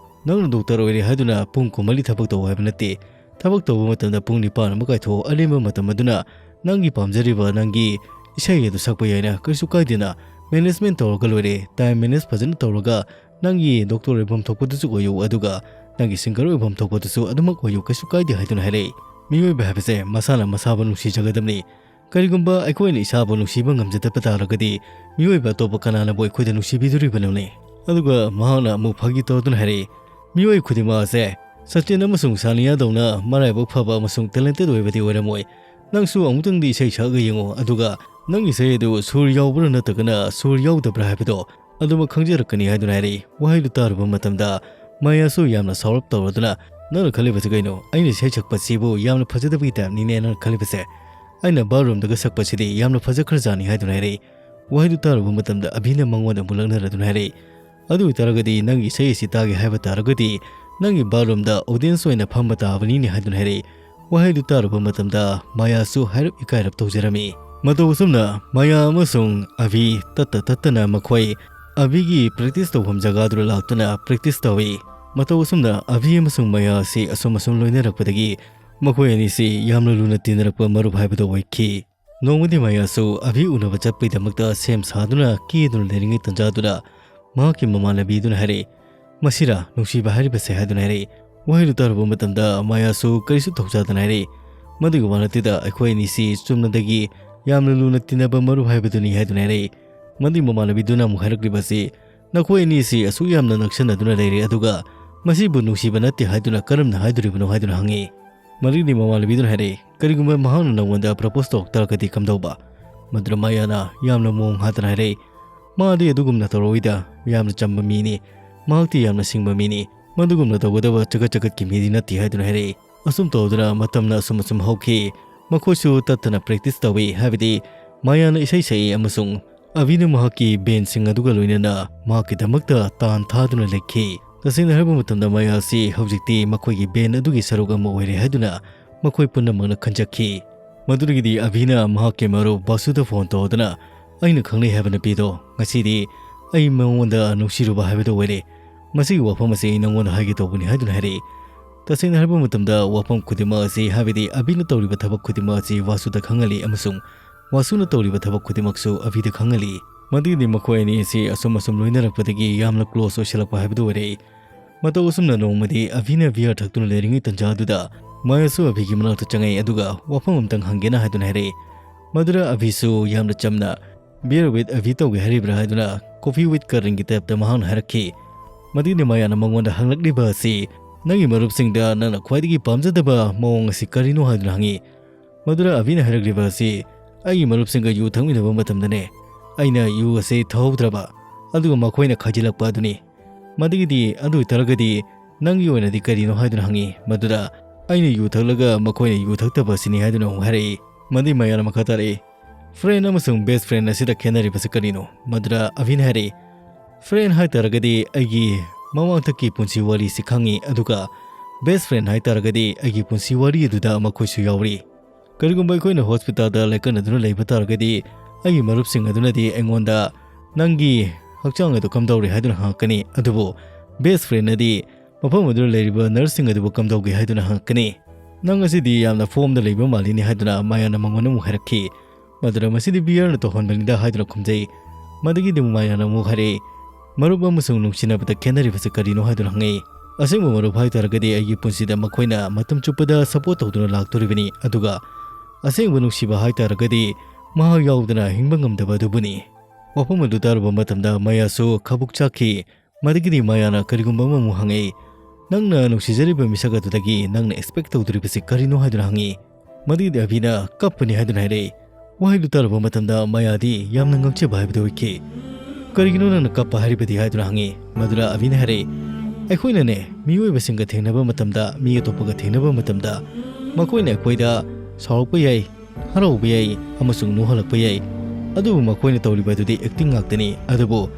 ꯅꯪꯅ ꯗꯣꯛꯇꯔ ꯑꯣꯏꯔꯦ ꯍꯥꯏꯗꯨꯅ ꯄꯨꯡ ꯀꯨꯟꯃꯔꯤ ꯊꯕꯛ ꯇꯧ ꯍꯥꯏꯕ ꯅꯠꯇꯦ꯫ ꯊꯕꯛ ꯇꯧꯕ ꯃꯇꯝꯗ ꯄꯨꯡ ꯅꯤꯄꯥꯟ ꯑꯃ ꯀꯥꯏꯊꯣꯛꯑꯣ, ꯑꯔꯦꯝꯕ ꯃꯇꯝ ꯑꯗꯨꯅ ꯅꯪꯒꯤ ꯄꯥꯝꯖꯔꯤꯕ ꯅꯪꯒꯤ ꯏꯁꯩ ꯑꯗꯨ ꯁꯛꯄ ꯌꯥꯏꯅ, ꯀꯩꯁꯨ ꯀꯥꯏꯗꯦꯅ꯫ ꯃꯦꯅꯦꯖꯃꯦꯟ ꯇꯧꯔꯒ ꯂꯣꯏꯔꯦ, ꯇꯥꯏꯝ ꯃꯦꯅꯦꯖ ꯐꯖꯅ ꯇꯧꯔꯒ ꯅꯪꯒꯤ ꯗꯣꯛꯇꯔ ꯑꯣꯏꯐꯝ ꯊꯣꯛꯄꯗꯨꯁꯨ ꯑꯣꯏꯌꯨ, ꯑꯗꯨꯒ ꯅꯪꯒꯤ ꯁꯤꯡꯒꯔ ꯑꯣꯏꯐꯝ ꯊꯣꯛꯄꯗꯨꯁꯨ ꯑꯗꯨꯃꯛ ꯑꯣꯏꯌꯨ, ꯀꯩꯁꯨ ꯀꯥꯏꯗꯦ ꯍꯥꯏꯗꯨꯅ ꯍꯥꯏꯔꯛꯏ꯫ ꯃꯤꯑꯣꯏꯕ ꯍꯥꯏꯕꯁꯦ ꯃꯁꯥꯅ ꯃꯁꯥꯕꯨ ꯅꯨꯡꯁꯤꯖꯒꯗꯕꯅꯤ꯫ ꯀꯔꯤꯒꯨꯝꯕ ꯑꯩꯈꯣꯏꯅ ꯏꯁꯥꯕꯨ ꯅꯨꯡꯁꯤꯕ ꯉꯝꯖꯗꯕ ꯇꯥꯔꯒꯗꯤ ꯃꯤꯑꯣꯏꯕ ꯑꯇꯣꯞꯄ ꯀꯅꯥꯅꯕꯨ ꯑꯩꯈꯣꯏꯗ ꯅꯨꯡꯁꯤꯕꯤꯗꯣꯔꯤꯕꯅꯣꯅꯦ? ꯑꯗꯨꯒ ꯃꯍꯥꯛꯅ ꯑꯃꯨꯛ ꯐꯥꯒꯤ ꯇꯧꯗꯨꯅ ꯍꯥꯏꯔꯛꯏ, "ꯃꯤꯑꯣꯏ ꯈꯨꯗꯤꯡꯃꯛ ꯑꯁꯦ ꯁꯆꯤꯟ ꯑꯃꯁꯨꯡ ꯁꯥꯅꯤꯌꯥꯗꯧꯅ ꯃꯔꯥꯏꯕꯛ ꯐꯕ ꯑꯃꯁꯨꯡ ꯇꯦꯂꯦꯟꯇꯦꯠ ꯑꯣꯏꯕꯗꯤ ꯑꯣꯏꯔꯝꯃꯣꯏ꯫ ꯅꯪꯁꯨ ꯑꯃꯨꯛꯇꯪꯗꯤ ꯏꯁꯩ ꯁꯛꯑꯒ ꯌꯦꯡꯉꯣ, ꯑꯗꯨꯒ ꯅꯪꯒꯤ ꯏꯁꯩ ꯑꯗꯨ ꯁꯨꯔ ꯌꯥꯎꯕ꯭ꯔꯥ ꯅꯠꯇ꯭ꯔꯒꯅ ꯁꯨꯔ ꯌꯥꯎꯗꯕ꯭ꯔꯥ ꯍꯥꯏꯕꯗꯣ ꯑꯗꯨꯃꯛ ꯈꯪꯖꯔꯛꯀꯅꯤ ꯍꯥꯏꯗꯨꯅ ꯍꯥꯏꯔꯛꯏ꯫ ꯋꯥꯍꯩꯗꯨ ꯇꯥꯔꯨꯕ ꯃꯇꯝꯗ ꯃꯌꯥꯁꯨ ꯌꯥꯝꯅ ꯁꯥꯎꯔꯞ ꯇꯧꯔꯗꯨꯅ, "ꯅꯪꯅ ꯈꯜꯂꯤꯕꯁꯤ ꯀꯩꯅꯣ? ꯑꯩꯅ ꯏꯁꯩ ꯁꯛꯄꯁꯤꯕꯨ ꯌꯥꯝꯅ ꯐꯖꯗꯕꯒꯤ ꯇꯥꯏꯞꯅꯤꯅꯦ ꯅꯪꯅ ꯈꯜꯂꯤꯕꯁꯦ꯫ ꯑꯩꯅ ꯕꯥꯠꯔꯨꯝꯗꯒ ꯁꯛꯄꯁꯤꯗꯤ ꯌꯥꯝꯅ ꯐꯖꯈ꯭ꯔꯖꯥꯠꯅꯤ" ꯍꯥꯏꯗꯨꯅ ꯍꯥꯏꯔꯛꯏ꯫ ꯋꯥꯍꯩꯗꯨ ꯇꯥꯔꯨꯕ ꯃꯇꯝꯗ ꯑꯚꯤꯅ ꯃꯉꯣꯟꯗ ꯑꯃꯨꯛ ꯂꯛꯅꯔꯗꯨꯅ ꯍꯥꯏꯔꯛꯏ, "ꯑꯗꯨ ꯑꯣꯏꯇꯥꯔꯒꯗꯤ ꯅꯪꯒꯤ ꯏꯁꯩ ꯑꯁꯤ ꯇꯥꯒꯦ ꯍꯥꯏꯕ ꯇꯥꯔꯒꯗꯤ ꯅꯪꯒꯤ ꯕꯥꯠꯔꯨꯝꯗ ꯑꯣꯗꯤꯌꯦꯟꯁ ꯑꯣꯏꯅ ꯐꯝꯕ ꯇꯥꯕꯅꯤꯅꯦ" ꯍꯥꯏꯗꯨꯅ ꯍꯥꯏꯔꯛꯏ꯫ ꯋꯥꯍꯩꯗꯨ ꯇꯥꯔꯨꯕ ꯃꯇꯝꯗ ꯃꯌꯥꯁꯨ ꯍꯥꯏꯔꯞ ꯏꯀꯥꯏꯔꯞ ꯇꯧꯖꯔꯝꯃꯤ꯫ ꯃꯇꯧ ꯑꯁꯨꯝꯅ ꯃꯌꯥ ꯑꯃꯁꯨꯡ ꯑꯚꯤ ꯇꯠꯇ ꯇꯠꯇꯅ ꯃꯈꯣꯏ ꯑꯚꯤꯒꯤ ꯄ꯭ꯔꯦꯛꯇꯤꯁ ꯇꯧꯐꯝ ꯖꯒꯥꯗꯨꯗ ꯂꯥꯛꯇꯨꯅ ꯄ꯭ꯔꯦꯛꯇꯤꯁ ꯇꯧꯏ꯫ ꯃꯇꯧ ꯑꯁꯨꯝꯅ ꯑꯚꯤ ꯑꯃꯁꯨꯡ ꯃꯌꯥ ꯑꯁꯤ ꯑꯁꯨꯝ ꯑꯁꯨꯝ ꯂꯣꯏꯅꯔꯛꯄꯗꯒꯤ ꯃꯈꯣꯏ ꯑꯅꯤꯁꯤ ꯌꯥꯝꯅ ꯂꯨꯅ ꯇꯤꯟꯅꯔꯛꯄ ꯃꯔꯨꯞ ꯍꯥꯏꯕꯗꯨ ꯑꯣꯏꯈꯤ꯫ ꯅꯣꯡꯃꯗꯤ ꯃꯌꯥꯁꯨ ꯑꯚꯤ ꯎꯅꯕ ꯆꯠꯄꯒꯤꯗꯃꯛꯇ ꯁꯦꯝ ꯁꯥꯗꯨꯅ ꯀꯦꯗꯨꯅ ꯂꯩꯔꯤꯉꯩ ꯇꯟꯖꯥꯗꯨꯗ ꯃꯍꯥꯛꯀꯤ ꯃꯃꯥꯟꯅꯕꯤꯗꯨꯅ ꯍꯥꯏꯔꯛꯏ, "ꯃꯁꯤꯔꯥ ꯅꯨꯡꯁꯤꯕ ꯍꯥꯏꯔꯤꯕꯁꯦ?" ꯍꯥꯏꯗꯨꯅ ꯍꯥꯏꯔꯛꯏ꯫ ꯋꯥꯍꯩꯗꯨ ꯇꯥꯔꯨꯕ ꯃꯇꯝꯗ ꯃꯌꯥꯁꯨ ꯀꯔꯤꯁꯨ ꯊꯧꯁꯥꯗꯅ ꯍꯥꯏꯔꯛꯏ, "ꯃꯗꯨꯒꯤ ꯋꯥ ꯅꯠꯇꯦꯗ, ꯑꯩꯈꯣꯏ ꯑꯅꯤꯁꯤ ꯆꯨꯝꯅꯗꯒꯤ ꯌꯥꯝꯅ ꯂꯨꯅ ꯇꯤꯟꯅꯕ ꯃꯔꯨꯞ ꯍꯥꯏꯕꯗꯨꯅꯤ" ꯍꯥꯏꯗꯨꯅ ꯍꯥꯏꯔꯛꯏ꯫ ꯃꯗꯨꯒꯤ ꯃꯃꯥꯟꯅꯕꯤꯗꯨꯅ ꯑꯃꯨꯛ ꯍꯥꯏꯔꯛꯂꯤꯕꯁꯤ, "ꯅꯈꯣꯏ ꯑꯅꯤꯁꯤ ꯑꯁꯨꯛ ꯌꯥꯝꯅ ꯅꯛꯁꯟꯅꯗꯨꯅ ꯂꯩꯔꯦ, ꯑꯗꯨꯒ ꯃꯁꯤꯕꯨ ꯅꯨꯡꯁꯤꯕ ꯅꯠꯇꯦ ꯍꯥꯏꯗꯨꯅ ꯀꯔꯝꯅ ꯍꯥꯏꯗꯣꯔꯤꯕꯅꯣ?" ꯍꯥꯏꯗꯨꯅ ꯍꯪꯉꯤ꯫ ꯃꯗꯨꯒꯤꯗꯤ ꯃꯃꯥꯟꯅꯕꯤꯗꯨꯅ ꯍꯥꯏꯔꯛꯏ, "ꯀꯔꯤꯒꯨꯝꯕ ꯃꯍꯥꯛꯅ ꯅꯪꯉꯣꯟꯗ ꯄ꯭ꯔꯄꯣꯁ ꯇꯧꯔꯛ ꯇꯥꯔꯒꯗꯤ ꯀꯝꯗꯧꯕ?" ꯃꯗꯨꯗ ꯃꯌꯥꯅ ꯌꯥꯝꯅ ꯃꯑꯣꯡ ꯍꯥꯗꯅ ꯍꯥꯏꯔꯛꯏ, "ꯃꯥꯗꯤ ꯑꯗꯨꯒꯨꯝꯅ ꯇꯧꯔꯛꯑꯣꯏꯗ, ꯌꯥꯝꯅ ꯆꯝꯕ ꯃꯤꯅꯤ, ꯃꯍꯥꯛꯇꯤ ꯌꯥꯝꯅ ꯁꯤꯡꯕ ꯃꯤꯅꯤ, ꯃꯗꯨꯒꯨꯝꯅ ꯇꯧꯒꯗꯕ ꯆꯒꯠ ꯆꯒꯠꯀꯤ ꯃꯤꯗꯤ ꯅꯠꯇꯦ" ꯍꯥꯏꯗꯨꯅ ꯍꯥꯏꯔꯛꯏ꯫ ꯑꯁꯨꯝ ꯇꯧꯗꯨꯅ ꯃꯇꯝꯅ ꯑꯁꯨꯝ ꯑꯁꯨꯝ ꯍꯧꯈꯤ꯫ ꯃꯈꯣꯏꯁꯨ ꯇꯠꯇꯅ ꯄ꯭ꯔꯦꯛꯇꯤꯁ ꯇꯧꯏ, ꯍꯥꯏꯕꯗꯤ ꯃꯌꯥꯅ ꯏꯁꯩ ꯁꯛꯏ ꯑꯃꯁꯨꯡ ꯑꯚꯤꯅ ꯃꯍꯥꯛꯀꯤ ꯕꯦꯟꯁꯤꯡ ꯑꯗꯨꯒ ꯂꯣꯏꯅꯅ ꯃꯍꯥꯛꯀꯤꯗꯃꯛꯇ ꯇꯥꯟ ꯊꯥꯗꯨꯅ ꯂꯩꯈꯤ꯫ ꯇꯁꯦꯡꯅ ꯍꯥꯏꯔꯕ ꯃꯇꯝꯗ ꯃꯌꯥ ꯑꯁꯤ ꯍꯧꯖꯤꯛꯇꯤ ꯃꯈꯣꯏꯒꯤ ꯕꯦꯟ ꯑꯗꯨꯒꯤ ꯁꯔꯨꯛ ꯑꯃ ꯑꯣꯏꯔꯦ ꯍꯥꯏꯗꯨꯅ ꯃꯈꯣꯏ ꯄꯨꯝꯅꯃꯛꯅ ꯈꯟꯖꯈꯤ꯫ ꯃꯗꯨꯗꯒꯤꯗꯤ ꯑꯚꯤꯅ ꯃꯍꯥꯛꯀꯤ ꯃꯔꯨꯞ ꯕꯥꯁꯨꯗ ꯐꯣꯟ ꯇꯧꯗꯨꯅ, "ꯑꯩꯅ ꯈꯪꯅꯩ ꯍꯥꯏꯕ ꯅꯨꯄꯤꯗꯣ, ꯉꯁꯤꯗꯤ ꯑꯩ ꯃꯉꯣꯟꯗ ꯅꯨꯡꯁꯤꯔꯨꯕ ꯍꯥꯏꯕꯗꯨ ꯑꯣꯏꯔꯦ꯫ ꯃꯁꯤꯒꯤ ꯋꯥꯐꯝ ꯑꯁꯤ ꯑꯩ ꯅꯉꯣꯟꯗ ꯍꯥꯏꯒꯦ ꯇꯧꯕꯅꯤ" ꯍꯥꯏꯗꯨꯅ ꯍꯥꯏꯔꯛꯏ꯫ ꯇꯁꯦꯡꯅ ꯍꯥꯏꯔꯕ ꯃꯇꯝꯗ ꯋꯥꯐꯝ ꯈꯨꯗꯤꯡꯃꯛ ꯑꯁꯤ, ꯍꯥꯏꯕꯗꯤ ꯑꯚꯤꯅ ꯇꯧꯔꯤꯕ ꯊꯕꯛ ꯈꯨꯗꯤꯡꯃꯛ ꯑꯁꯤ ꯕꯥꯁꯨꯗ ꯈꯪꯍꯜꯂꯤ ꯑꯃꯁꯨꯡ ꯕꯥꯁꯨꯅ ꯇꯧꯔꯤꯕ ꯊꯕꯛ ꯈꯨꯗꯤꯡꯃꯛꯁꯨ ꯑꯚꯤꯗ ꯈꯪꯍꯜꯂꯤ꯫ ꯃꯗꯨꯒꯤꯗꯤ ꯃꯈꯣꯏ ꯑꯅꯤ ꯑꯁꯤ ꯑꯁꯨꯝ ꯑꯁꯨꯝ ꯂꯣꯏꯅꯔꯛꯄꯗꯒꯤ ꯌꯥꯝꯅ ꯀ꯭ꯂꯣꯁ ꯑꯣꯏꯁꯤꯜꯂꯛꯄ ꯍꯥꯏꯕꯗꯨ ꯑꯣꯏꯔꯛꯏ꯫ ꯃꯇꯧ ꯑꯁꯨꯝꯅ ꯅꯣꯡꯃꯗꯤ ꯑꯚꯤꯅ ꯕꯤꯌꯔ ꯊꯛꯇꯨꯅ ꯂꯩꯔꯤꯉꯩ ꯇꯟꯖꯥ ꯑꯗꯨꯗ ꯃꯌꯥꯁꯨ ꯑꯚꯤꯒꯤ ꯃꯅꯥꯛꯇ ꯆꯪꯉꯛꯏ, ꯑꯗꯨꯒ ꯋꯥꯐꯝ ꯑꯃꯇꯪ ꯍꯪꯒꯦꯅ ꯍꯥꯏꯗꯨꯅ ꯍꯥꯏꯔꯛꯏ꯫ ꯃꯗꯨꯗ ꯑꯚꯤꯁꯨ ꯌꯥꯝꯅ ꯆꯝꯅ, "Beer with ꯑꯚꯤ ꯇꯧꯒꯦ ꯍꯥꯏꯔꯤꯕ꯭ꯔꯥ?" ꯍꯥꯏꯗꯨꯅ coffee with Karenꯒꯤ typeꯇ ꯃꯍꯥꯛꯅ ꯍꯥꯏꯔꯛꯈꯤ꯫ ꯃꯗꯨꯒꯤꯗꯤ ꯃꯌꯥꯅ ꯃꯉꯣꯟꯗ ꯍꯪꯂꯛꯂꯤꯕ ꯑꯁꯤ, "ꯅꯪꯒꯤ ꯃꯔꯨꯞꯁꯤꯡꯗ ꯅꯪꯅ ꯈ꯭ꯋꯥꯏꯗꯒꯤ ꯄꯥꯝꯖꯗꯕ ꯃꯑꯣꯡ ꯑꯁꯤ ꯀꯔꯤꯅꯣ?" ꯍꯥꯏꯗꯨꯅ ꯍꯪꯉꯤ꯫ ꯃꯗꯨꯗ ꯑꯕꯤꯅ ꯍꯥꯏꯔꯛꯂꯤꯕ ꯑꯁꯤ, "ꯑꯩꯒꯤ ꯃꯔꯨꯞꯁꯤꯡꯒ ꯌꯨ ꯊꯛꯃꯤꯟꯅꯕ ꯃꯇꯝꯗꯅꯦ, ꯑꯩꯅ ꯌꯨ ꯑꯁꯤ ꯊꯛꯍꯧꯗ꯭ꯔꯕ, ꯑꯗꯨꯒ ꯃꯈꯣꯏꯅ ꯈꯥꯏꯖꯤꯜꯂꯛꯄ ꯑꯗꯨꯅꯤ꯫ ꯃꯗꯨꯒꯤꯗꯤ, ꯑꯗꯨ ꯑꯣꯏꯇꯥꯔꯒꯗꯤ ꯅꯪꯒꯤ ꯑꯣꯏꯅꯗꯤ ꯀꯔꯤꯅꯣ?" ꯍꯥꯏꯗꯨꯅ ꯍꯪꯉꯤ꯫ ꯃꯗꯨꯗ, "ꯑꯩꯅ ꯌꯨ ꯊꯛꯂꯒ ꯃꯈꯣꯏꯅ ꯌꯨ ꯊꯛꯇꯕ ꯑꯁꯤꯅꯤ" ꯍꯥꯏꯗꯨꯅ ꯑꯃꯨꯛ ꯍꯥꯏꯔꯛꯏ꯫ ꯃꯗꯨꯒꯤ ꯃꯌꯥꯅ ꯃꯈꯥ ꯇꯥꯔꯛꯏ, "Friend ꯑꯃꯁꯨꯡ best friend ꯑꯁꯤꯗ ꯈꯦꯠꯅꯔꯤꯕꯁꯤ ꯀꯔꯤꯅꯣ?" ꯃꯗꯨꯗ ꯑꯕꯤꯅ ꯍꯥꯏꯔꯛꯏ, "Friend ꯍꯥꯏꯇꯥꯔꯒꯗꯤ ꯑꯩꯒꯤ ꯃꯃꯥꯡꯊꯛꯀꯤ ꯄꯨꯟꯁꯤ ꯋꯥꯔꯤꯁꯤ ꯈꯪꯉꯤ, ꯑꯗꯨꯒ best friend ꯍꯥꯏꯇꯥꯔꯒꯗꯤ ꯑꯩꯒꯤ ꯄꯨꯟꯁꯤ ꯋꯥꯔꯤ ꯑꯗꯨꯗ ꯃꯈꯣꯏꯁꯨ ꯌꯥꯎꯔꯤ꯫ ꯀꯔꯤꯒꯨꯝꯕ ꯑꯩꯈꯣꯏꯅ hospitalꯗ ꯂꯥꯏꯀꯠꯅꯗꯨꯅ ꯂꯩꯕ ꯇꯥꯔꯒꯗꯤ, ꯑꯩꯒꯤ ꯃꯔꯨꯞꯁꯤꯡ ꯑꯗꯨꯅꯗꯤ ꯑꯩꯉꯣꯟꯗ ꯅꯪꯒꯤ ꯍꯛꯆꯥꯡ ꯑꯗꯨ ꯀꯝꯗꯧꯔꯤ ꯍꯥꯏꯗꯨꯅ ꯍꯪꯉꯛꯀꯅꯤ, ꯑꯗꯨꯕꯨ best friendꯅꯗꯤ ꯃꯐꯝ ꯑꯗꯨꯗ ꯂꯩꯔꯤꯕ nurseꯁꯤꯡ ꯑꯗꯨꯕꯨ ꯀꯝꯗꯧꯒꯦ ꯍꯥꯏꯗꯨꯅ ꯍꯪꯉꯛꯀꯅꯤ꯫ "ꯅꯪ ꯑꯁꯤꯗꯤ ꯌꯥꯝꯅ formꯗ ꯂꯩꯕ ꯃꯥꯜꯂꯤꯅꯦ" ꯍꯥꯏꯗꯨꯅ ꯃꯌꯥꯅ ꯃꯉꯣꯟꯗ ꯑꯃꯨꯛ ꯍꯥꯏꯔꯛꯈꯤ꯫ ꯃꯗꯨꯗ "ꯃꯁꯤꯗꯤ beerꯅ ꯇꯧꯍꯟꯕꯅꯤꯗ" ꯍꯥꯏꯗꯨꯅ ꯈꯨꯝꯖꯩ꯫ ꯃꯗꯨꯒꯤꯗꯤ ꯃꯌꯥꯅ ꯑꯃꯨꯛ ꯍꯥꯏꯔꯛꯏ, "ꯃꯔꯨꯞ ꯑꯃꯁꯨꯡ ꯅꯨꯡꯁꯤꯅꯕꯗ ꯈꯦꯠꯅꯔꯤꯕꯁꯤ ꯀꯔꯤꯅꯣ?" ꯍꯥꯏꯗꯨꯅ ꯍꯪꯉꯛꯏ꯫ "ꯑꯁꯦꯡꯕ ꯃꯔꯨꯞ ꯍꯥꯏꯇꯥꯔꯒꯗꯤ ꯑꯩꯒꯤ ꯄꯨꯟꯁꯤꯗ ꯃꯈꯣꯏꯅ ꯃꯇꯝ ꯆꯨꯞꯄꯗ support ꯇꯧꯗꯨꯅ ꯂꯥꯛꯇꯣꯔꯤꯕꯅꯤ, ꯑꯗꯨꯒ ꯑꯁꯦꯡꯕ ꯅꯨꯡꯁꯤꯕ ꯍꯥꯏꯇꯥꯔꯒꯗꯤ ꯃꯍꯥꯛ ꯌꯥꯎꯗꯅ ꯍꯤꯡꯕ ꯉꯝꯗꯕ ꯑꯗꯨꯕꯨꯅꯤ"꯫ ꯋꯥꯐꯝ ꯑꯗꯨ ꯇꯥꯔꯨꯕ ꯃꯇꯝꯗ ꯃꯌꯥꯁꯨ ꯈꯕꯨꯛ ꯆꯥꯛꯈꯤ꯫ ꯃꯗꯨꯒꯤꯗꯤ ꯃꯌꯥꯅ ꯀꯔꯤꯒꯨꯝꯕ ꯑꯃꯃꯨꯛ ꯍꯪꯉꯛꯏ, "ꯅꯪꯅ ꯅꯨꯡꯁꯤꯖꯔꯤꯕ ꯃꯤꯁꯛ ꯑꯗꯨꯗꯒꯤ ꯅꯪꯅ expect ꯇꯧꯗꯣꯔꯤꯕꯁꯤ ꯀꯔꯤꯅꯣ?" ꯍꯥꯏꯗꯨꯅ ꯍꯪꯉꯤ꯫ ꯃꯗꯨꯒꯤꯗꯤ ꯑꯕꯤꯅ ꯀꯞꯄꯅꯤ ꯍꯥꯏꯗꯨꯅ ꯍꯥꯏꯔꯛꯏ꯫ ꯋꯥꯍꯩꯗꯨ ꯇꯥꯔꯨꯕ ꯃꯇꯝꯗ ꯃꯌꯥꯗꯤ ꯌꯥꯝꯅ ꯉꯛꯆꯕ ꯍꯥꯏꯕꯗꯨ ꯑꯣꯏꯈꯤ꯫ "ꯀꯔꯤꯒꯤꯅꯣ ꯅꯪꯅ ꯀꯞꯄ ꯍꯥꯏꯔꯤꯕꯗꯤ?" ꯍꯥꯏꯗꯨꯅ ꯍꯪꯉꯤ꯫ ꯃꯗꯨꯗ ꯑꯕꯤꯅ ꯍꯥꯏꯔꯛꯏ, "ꯑꯩꯈꯣꯏꯅꯅꯦ, ꯃꯤꯑꯣꯏꯕꯁꯤꯡꯒ ꯊꯦꯡꯅꯕ ꯃꯇꯝꯗ, ꯃꯤ ꯑꯇꯣꯞꯄꯒ ꯊꯦꯡꯅꯕ ꯃꯇꯝꯗ, ꯃꯈꯣꯏꯅ ꯑꯩꯈꯣꯏꯗ ꯁꯥꯎꯔꯛꯄ ꯌꯥꯏ, ꯍꯔꯥꯎꯕ ꯌꯥꯏ ꯑꯃꯁꯨꯡ ꯅꯣꯛꯍꯜꯂꯛꯄ ꯌꯥꯏ, ꯑꯗꯨꯕꯨ ꯃꯈꯣꯏꯅ ꯇꯧꯔꯤꯕ ꯑꯗꯨꯗꯤ acting ꯉꯥꯛꯇꯅꯤ꯫ ꯑꯗꯨꯕꯨ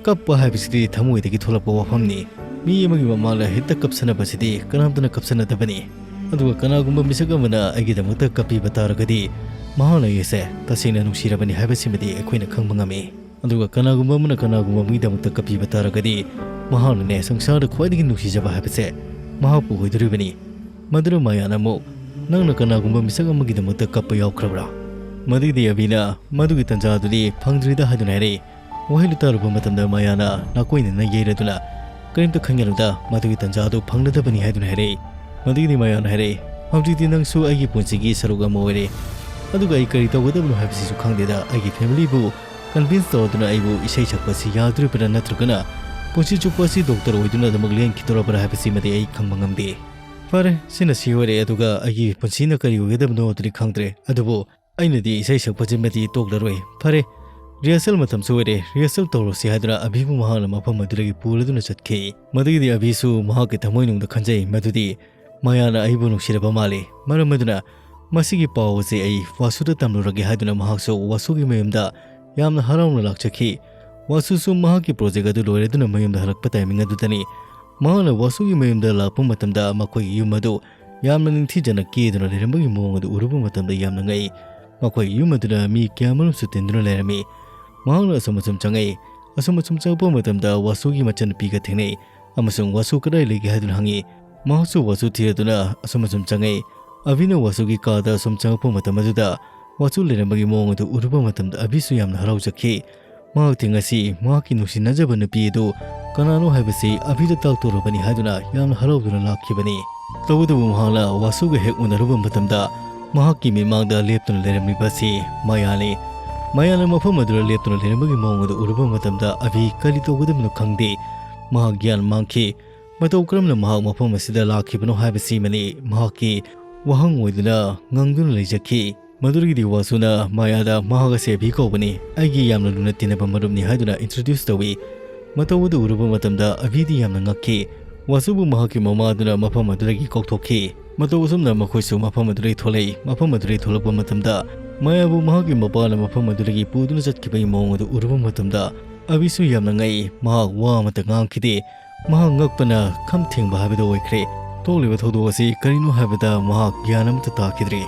ꯀꯞꯄ ꯍꯥꯏꯕꯁꯤꯗꯤ ꯊꯃꯣꯏꯗꯒꯤ ꯊꯣꯛꯂꯛꯄ ꯋꯥꯐꯝꯅꯤ꯫ ꯃꯤ ꯑꯃꯒꯤ ꯃꯃꯥꯡꯗ ꯍꯦꯛꯇ ꯀꯞꯁꯟꯅꯕꯁꯤꯗꯤ ꯀꯅꯥꯝꯇꯅ ꯀꯞꯁꯟꯅꯗꯕꯅꯤ꯫ ꯑꯗꯨꯒ ꯀꯅꯥꯒꯨꯝꯕ ꯃꯤꯁꯛ ꯑꯃꯅ ꯑꯩꯒꯤꯗꯃꯛꯇ ꯀꯞꯄꯤꯕ ꯇꯥꯔꯒꯗꯤ, ꯃꯍꯥꯛꯅ ꯑꯩꯁꯦ ꯇꯁꯦꯡꯅ ꯅꯨꯡꯁꯤꯔꯕꯅꯤ ꯍꯥꯏꯕꯁꯤꯃꯗꯤ ꯑꯩꯈꯣꯏꯅ ꯈꯪꯕ ꯉꯝꯃꯤ꯫ ꯑꯗꯨꯒ ꯀꯅꯥꯒꯨꯝꯕ ꯑꯃꯅ ꯀꯅꯥꯒꯨꯝꯕ ꯑꯃꯒꯤꯗꯃꯛꯇ ꯀꯞꯄꯤꯕ ꯇꯥꯔꯒꯗꯤ, ꯃꯍꯥꯛꯅꯅꯦ ꯁꯪꯁꯥꯔꯗ ꯈ꯭ꯋꯥꯏꯗꯒꯤ ꯅꯨꯡꯁꯤꯖꯕ ꯍꯥꯏꯕꯁꯦ ꯃꯍꯥꯛꯄꯨ ꯑꯣꯏꯗꯣꯔꯤꯕꯅꯤ"꯫ ꯃꯗꯨꯗ ꯃꯌꯥꯅ ꯑꯃꯨꯛ, "ꯅꯪꯅ ꯀꯅꯥꯒꯨꯝꯕ ꯃꯤꯁꯛ ꯑꯃꯒꯤꯗꯃꯛꯇ ꯀꯞꯄ ꯌꯥꯎꯈ꯭ꯔꯕ꯭ꯔꯥ?" ꯃꯗꯨꯒꯤꯗꯤ ꯑꯕꯤꯅ, "ꯃꯗꯨꯒꯤ ꯇꯥꯟꯖꯥ ꯑꯗꯨꯗꯤ ꯐꯪꯗ꯭ꯔꯤꯗ" ꯍꯥꯏꯗꯨꯅ ꯍꯥꯏꯔꯛꯏ꯫ ꯋꯥꯍꯩꯗꯨ ꯇꯥꯔꯨꯕ ꯃꯇꯝꯗ ꯃꯌꯥꯅ ꯅꯥꯀꯣꯏꯅꯅ ꯌꯩꯔꯗꯨꯅ, "ꯀꯔꯤꯝꯇ ꯈꯟꯒꯅꯨꯗ, ꯃꯗꯨꯒꯤ ꯇꯥꯟꯖꯥ ꯑꯗꯨ ꯐꯪꯂꯗꯕꯅꯤ" ꯍꯥꯏꯗꯨꯅ ꯍꯥꯏꯔꯛꯏ꯫ ꯃꯗꯨꯒꯤꯗꯤ ꯃꯌꯥꯅ ꯍꯥꯏꯔꯛꯏ, "ꯍꯧꯖꯤꯛꯇꯤ ꯅꯪꯁꯨ ꯑꯩꯒꯤ ꯄꯨꯟꯁꯤꯒꯤ ꯁꯔꯨꯛ ꯑꯃ ꯑꯣꯏꯔꯦ, ꯑꯗꯨꯒ ꯑꯩ ꯀꯔꯤ ꯇꯧꯒꯗꯕꯅꯣ ꯍꯥꯏꯕꯁꯤꯁꯨ ꯈꯪꯗꯦꯗ꯫ ꯑꯩꯒꯤ familyꯕꯨ convince ꯇꯧꯔꯗꯨꯅ ꯑꯩꯕꯨ ꯏꯁꯩ ꯁꯛꯄ ꯑꯁꯤ ꯌꯥꯗꯣꯔꯤꯕ꯭ꯔꯥ, ꯅꯠꯇ꯭ꯔꯒꯅ ꯄꯨꯟꯁꯤ ꯆꯨꯞꯄ ꯑꯁꯤ ꯗꯣꯛꯇꯔ ꯑꯣꯏꯗꯨꯅ ꯑꯗꯨꯃꯛ ꯂꯦꯟꯈꯤꯗꯣꯔꯕ꯭ꯔꯥ ꯍꯥꯏꯕꯁꯤꯃꯗꯤ ꯑꯩ ꯈꯪꯕ ꯉꯝꯗꯦ꯫ ꯐꯔꯦ, ꯁꯤꯅ ꯁꯤ ꯑꯣꯏꯔꯦ, ꯑꯗꯨꯒ ꯑꯩꯒꯤ ꯄꯨꯟꯁꯤꯅ ꯀꯔꯤ ꯑꯣꯏꯒꯗꯕꯅꯣ ꯑꯗꯨꯗꯤ ꯈꯪꯗ꯭ꯔꯦ꯫ ꯑꯗꯨꯕꯨ ꯑꯩꯅꯗꯤ ꯏꯁꯩ ꯁꯛꯄꯁꯤꯃꯗꯤ ꯇꯣꯛꯂꯔꯣꯏ꯫ ꯐꯔꯦ, ꯔꯤꯍꯔꯁꯦꯜ ꯃꯇꯝꯁꯨ ꯑꯣꯏꯔꯦ, ꯔꯤꯍꯔꯁꯦꯜ ꯇꯧꯔꯁꯤ ꯍꯥꯏꯗꯨꯅ ꯑꯕꯤꯕꯨ ꯃꯍꯥꯛꯅ ꯃꯐꯝ ꯑꯗꯨꯗꯒꯤ ꯄꯨꯔꯗꯨꯅ ꯆꯠꯈꯤ꯫ ꯃꯗꯨꯒꯤꯗꯤ ꯑꯕꯤꯁꯨ ꯃꯍꯥꯛꯀꯤ ꯊꯃꯣꯏꯅꯨꯡꯗ ꯈꯟꯖꯩ ꯃꯗꯨꯗꯤ ꯃꯌꯥꯅ ꯑꯩꯕꯨ ꯅꯨꯡꯁꯤꯔꯕ ꯃꯥꯜꯂꯤ꯫ ꯃꯔꯝ ꯑꯗꯨꯅ ꯃꯁꯤꯒꯤ ꯄꯥꯎ ꯑꯁꯤ ꯑꯩ ꯋꯥꯁꯨꯗ ꯇꯝꯂꯨꯔꯒꯦ ꯍꯥꯏꯗꯨꯅ ꯃꯍꯥꯛꯁꯨ ꯋꯥꯁꯨꯒꯤ ꯃꯌꯨꯝꯗ ꯌꯥꯝꯅ ꯍꯔꯥꯎꯅ ꯂꯥꯛꯆꯈꯤ꯫ ꯋꯥꯁꯨꯁꯨ ꯃꯍꯥꯛꯀꯤ ꯄ꯭ꯔꯣꯖꯦꯛ ꯑꯗꯨ ꯂꯣꯏꯔꯗꯨꯅ ꯃꯌꯨꯝꯗ ꯍꯜꯂꯛꯄ ꯇꯥꯏꯃꯤꯡ ꯑꯗꯨꯗꯅꯤ꯫ ꯃꯍꯥꯛꯅ ꯋꯥꯁꯨꯒꯤ ꯃꯌꯨꯝꯗ ꯂꯥꯛꯄ ꯃꯇꯝꯗ ꯃꯈꯣꯏꯒꯤ ꯌꯨꯝ ꯑꯗꯨ ꯌꯥꯝꯅ ꯅꯤꯡꯊꯤꯖꯅ ꯀꯦꯗꯨꯅ ꯂꯩꯔꯝꯕꯒꯤ ꯃꯑꯣꯡ ꯑꯗꯨ ꯎꯔꯨꯕ ꯃꯇꯝꯗ ꯌꯥꯝꯅ ꯉꯛꯏ꯫ ꯃꯈꯣꯏꯒꯤ ꯌꯨꯝ ꯑꯗꯨꯗ ꯃꯤ ꯀꯌꯥꯃꯔꯨꯝꯁꯨ ꯇꯤꯟꯗꯨꯅ ꯂꯩꯔꯝꯃꯤ꯫ ꯃꯍꯥꯛꯅ ꯑꯁꯨꯝ ꯑꯁꯨꯝ ꯆꯪꯉꯛꯏ꯫ ꯑꯁꯨꯝ ꯑꯁꯨꯝ ꯆꯪꯉꯛꯄ ꯃꯇꯝꯗ ꯋꯥꯁꯨꯒꯤ ꯃꯆꯟꯅꯨꯄꯤꯒ ꯊꯦꯡꯅꯩ ꯑꯃꯁꯨꯡ "ꯋꯥꯁꯨ ꯀꯗꯥꯏ ꯂꯩꯒꯦ?" ꯍꯥꯏꯗꯨꯅ ꯍꯪꯉꯤ꯫ ꯃꯍꯥꯛꯁꯨ ꯋꯥꯁꯨ ꯊꯤꯔꯗꯨꯅ ꯑꯁꯨꯝ ꯑꯁꯨꯝ ꯆꯪꯉꯛꯏ꯫ ꯑꯕꯤꯅ ꯋꯥꯁꯨꯒꯤ ꯀꯥꯗ ꯑꯁꯨꯝ ꯆꯪꯉꯛꯄ ꯃꯇꯝ ꯑꯗꯨꯗ ꯋꯥꯁꯨ ꯂꯩꯔꯝꯕꯒꯤ ꯃꯑꯣꯡ ꯑꯗꯨ ꯎꯔꯨꯕ ꯃꯇꯝꯗ ꯑꯕꯤꯁꯨ ꯌꯥꯝꯅ ꯍꯔꯥꯎꯖꯈꯤ꯫ ꯃꯍꯥꯛꯇꯤ ꯉꯁꯤ ꯃꯍꯥꯛꯀꯤ ꯅꯨꯡꯁꯤꯅꯖꯕ ꯅꯨꯄꯤ ꯑꯗꯨ ꯀꯅꯥꯅꯣ ꯍꯥꯏꯕꯁꯤ ꯑꯕꯤꯗ ꯇꯥꯛꯇꯧꯔꯕꯅꯤ ꯍꯥꯏꯗꯨꯅ ꯌꯥꯝꯅ ꯍꯔꯥꯎꯗꯨꯅ ꯂꯥꯛꯈꯤꯕꯅꯤ꯫ ꯇꯧꯕꯇꯕꯨ ꯃꯍꯥꯛꯅ ꯋꯥꯁꯨꯒ ꯍꯦꯛ ꯎꯅꯔꯨꯕ ꯃꯇꯝꯗ ꯃꯍꯥꯛꯀꯤ ꯃꯤꯠꯃꯥꯡꯗ ꯂꯦꯞꯇꯨꯅ ꯂꯩꯔꯝꯂꯤꯕ ꯑꯁꯤ ꯃꯌꯥꯅꯤ꯫ ꯃꯌꯥꯅ ꯃꯐꯝ ꯑꯗꯨꯗ ꯂꯦꯞꯇꯨꯅ ꯂꯩꯔꯝꯕꯒꯤ ꯃꯑꯣꯡ ꯑꯗꯨ ꯎꯔꯨꯕ ꯃꯇꯝꯗ ꯑꯕꯤ ꯀꯔꯤ ꯇꯧꯒꯗꯕꯅꯣ ꯈꯪꯗꯦ꯫ ꯃꯍꯥꯛ ꯒ꯭ꯌꯥꯟ ꯃꯥꯡꯈꯤ꯫ ꯃꯇꯧ ꯀꯔꯝꯅ ꯃꯍꯥꯛ ꯃꯐꯝ ꯑꯁꯤꯗ ꯂꯥꯛꯈꯤꯕꯅꯣ ꯍꯥꯏꯕꯁꯤꯃꯅꯤ ꯃꯍꯥꯛꯀꯤ ꯋꯥꯍꯪ ꯑꯣꯏꯗꯨꯅ ꯉꯪꯗꯨꯅ ꯂꯩꯖꯈꯤ꯫ ꯃꯗꯨꯗꯒꯤꯗꯤ ꯋꯥꯁꯨꯅ ꯃꯌꯥꯗ ꯃꯍꯥꯛ ꯑꯁꯦ ꯑꯕꯤ ꯀꯧꯕꯅꯤ, ꯑꯩꯒꯤ ꯌꯥꯝꯅ ꯂꯨꯅ ꯇꯤꯟꯅꯕ ꯃꯔꯨꯞꯅꯤ ꯍꯥꯏꯗꯨꯅ introduce ꯇꯧꯏ꯫ ꯃꯇꯧ ꯑꯗꯨ ꯎꯔꯨꯕ ꯃꯇꯝꯗ ꯑꯕꯤꯗꯤ ꯌꯥꯝꯅ ꯉꯛꯈꯤ꯫ ꯋꯥꯁꯨꯕꯨ ꯃꯍꯥꯛꯀꯤ ꯃꯃꯥ ꯑꯗꯨꯅ ꯃꯐꯝ ꯑꯗꯨꯗꯒꯤ ꯀꯧꯊꯣꯛꯈꯤ꯫ ꯃꯇꯧ ꯑꯁꯨꯝꯅ ꯃꯈꯣꯏꯁꯨ ꯃꯐꯝ ꯑꯗꯨꯗꯒꯤ ꯊꯣꯛꯂꯛꯏ꯫ ꯃꯐꯝ ꯑꯗꯨꯗꯒꯤ ꯊꯣꯛꯂꯛꯄ ꯃꯇꯝꯗ ꯃꯌꯥꯕꯨ ꯃꯍꯥꯛꯀꯤ ꯃꯄꯥꯅ ꯃꯐꯝ ꯑꯗꯨꯗꯒꯤ ꯄꯨꯗꯨꯅ ꯆꯠꯈꯤꯕꯒꯤ ꯃꯑꯣꯡ ꯑꯗꯨ ꯎꯔꯨꯕ ꯃꯇꯝꯗ ꯑꯕꯤꯁꯨ ꯌꯥꯝꯅ ꯉꯛꯏ꯫ ꯃꯍꯥꯛ ꯋꯥ ꯑꯃꯠꯇ ꯉꯥꯡꯈꯤꯗꯦ꯫ ꯃꯍꯥꯛ ꯉꯛꯄꯅ ꯈꯝ ꯊꯦꯡꯕ ꯍꯥꯏꯕꯗꯨ ꯑꯣꯏꯈ꯭ꯔꯦ꯫ ꯊꯣꯛꯂꯤꯕ ꯊꯧꯗꯣꯛ ꯑꯁꯤ ꯀꯔꯤꯅꯣ ꯍꯥꯏꯕꯗ ꯃꯍꯥꯛ ꯒ꯭ꯌꯥꯟ ꯑꯃꯠꯇ ꯇꯥꯈꯤꯗ꯭ꯔꯦ꯫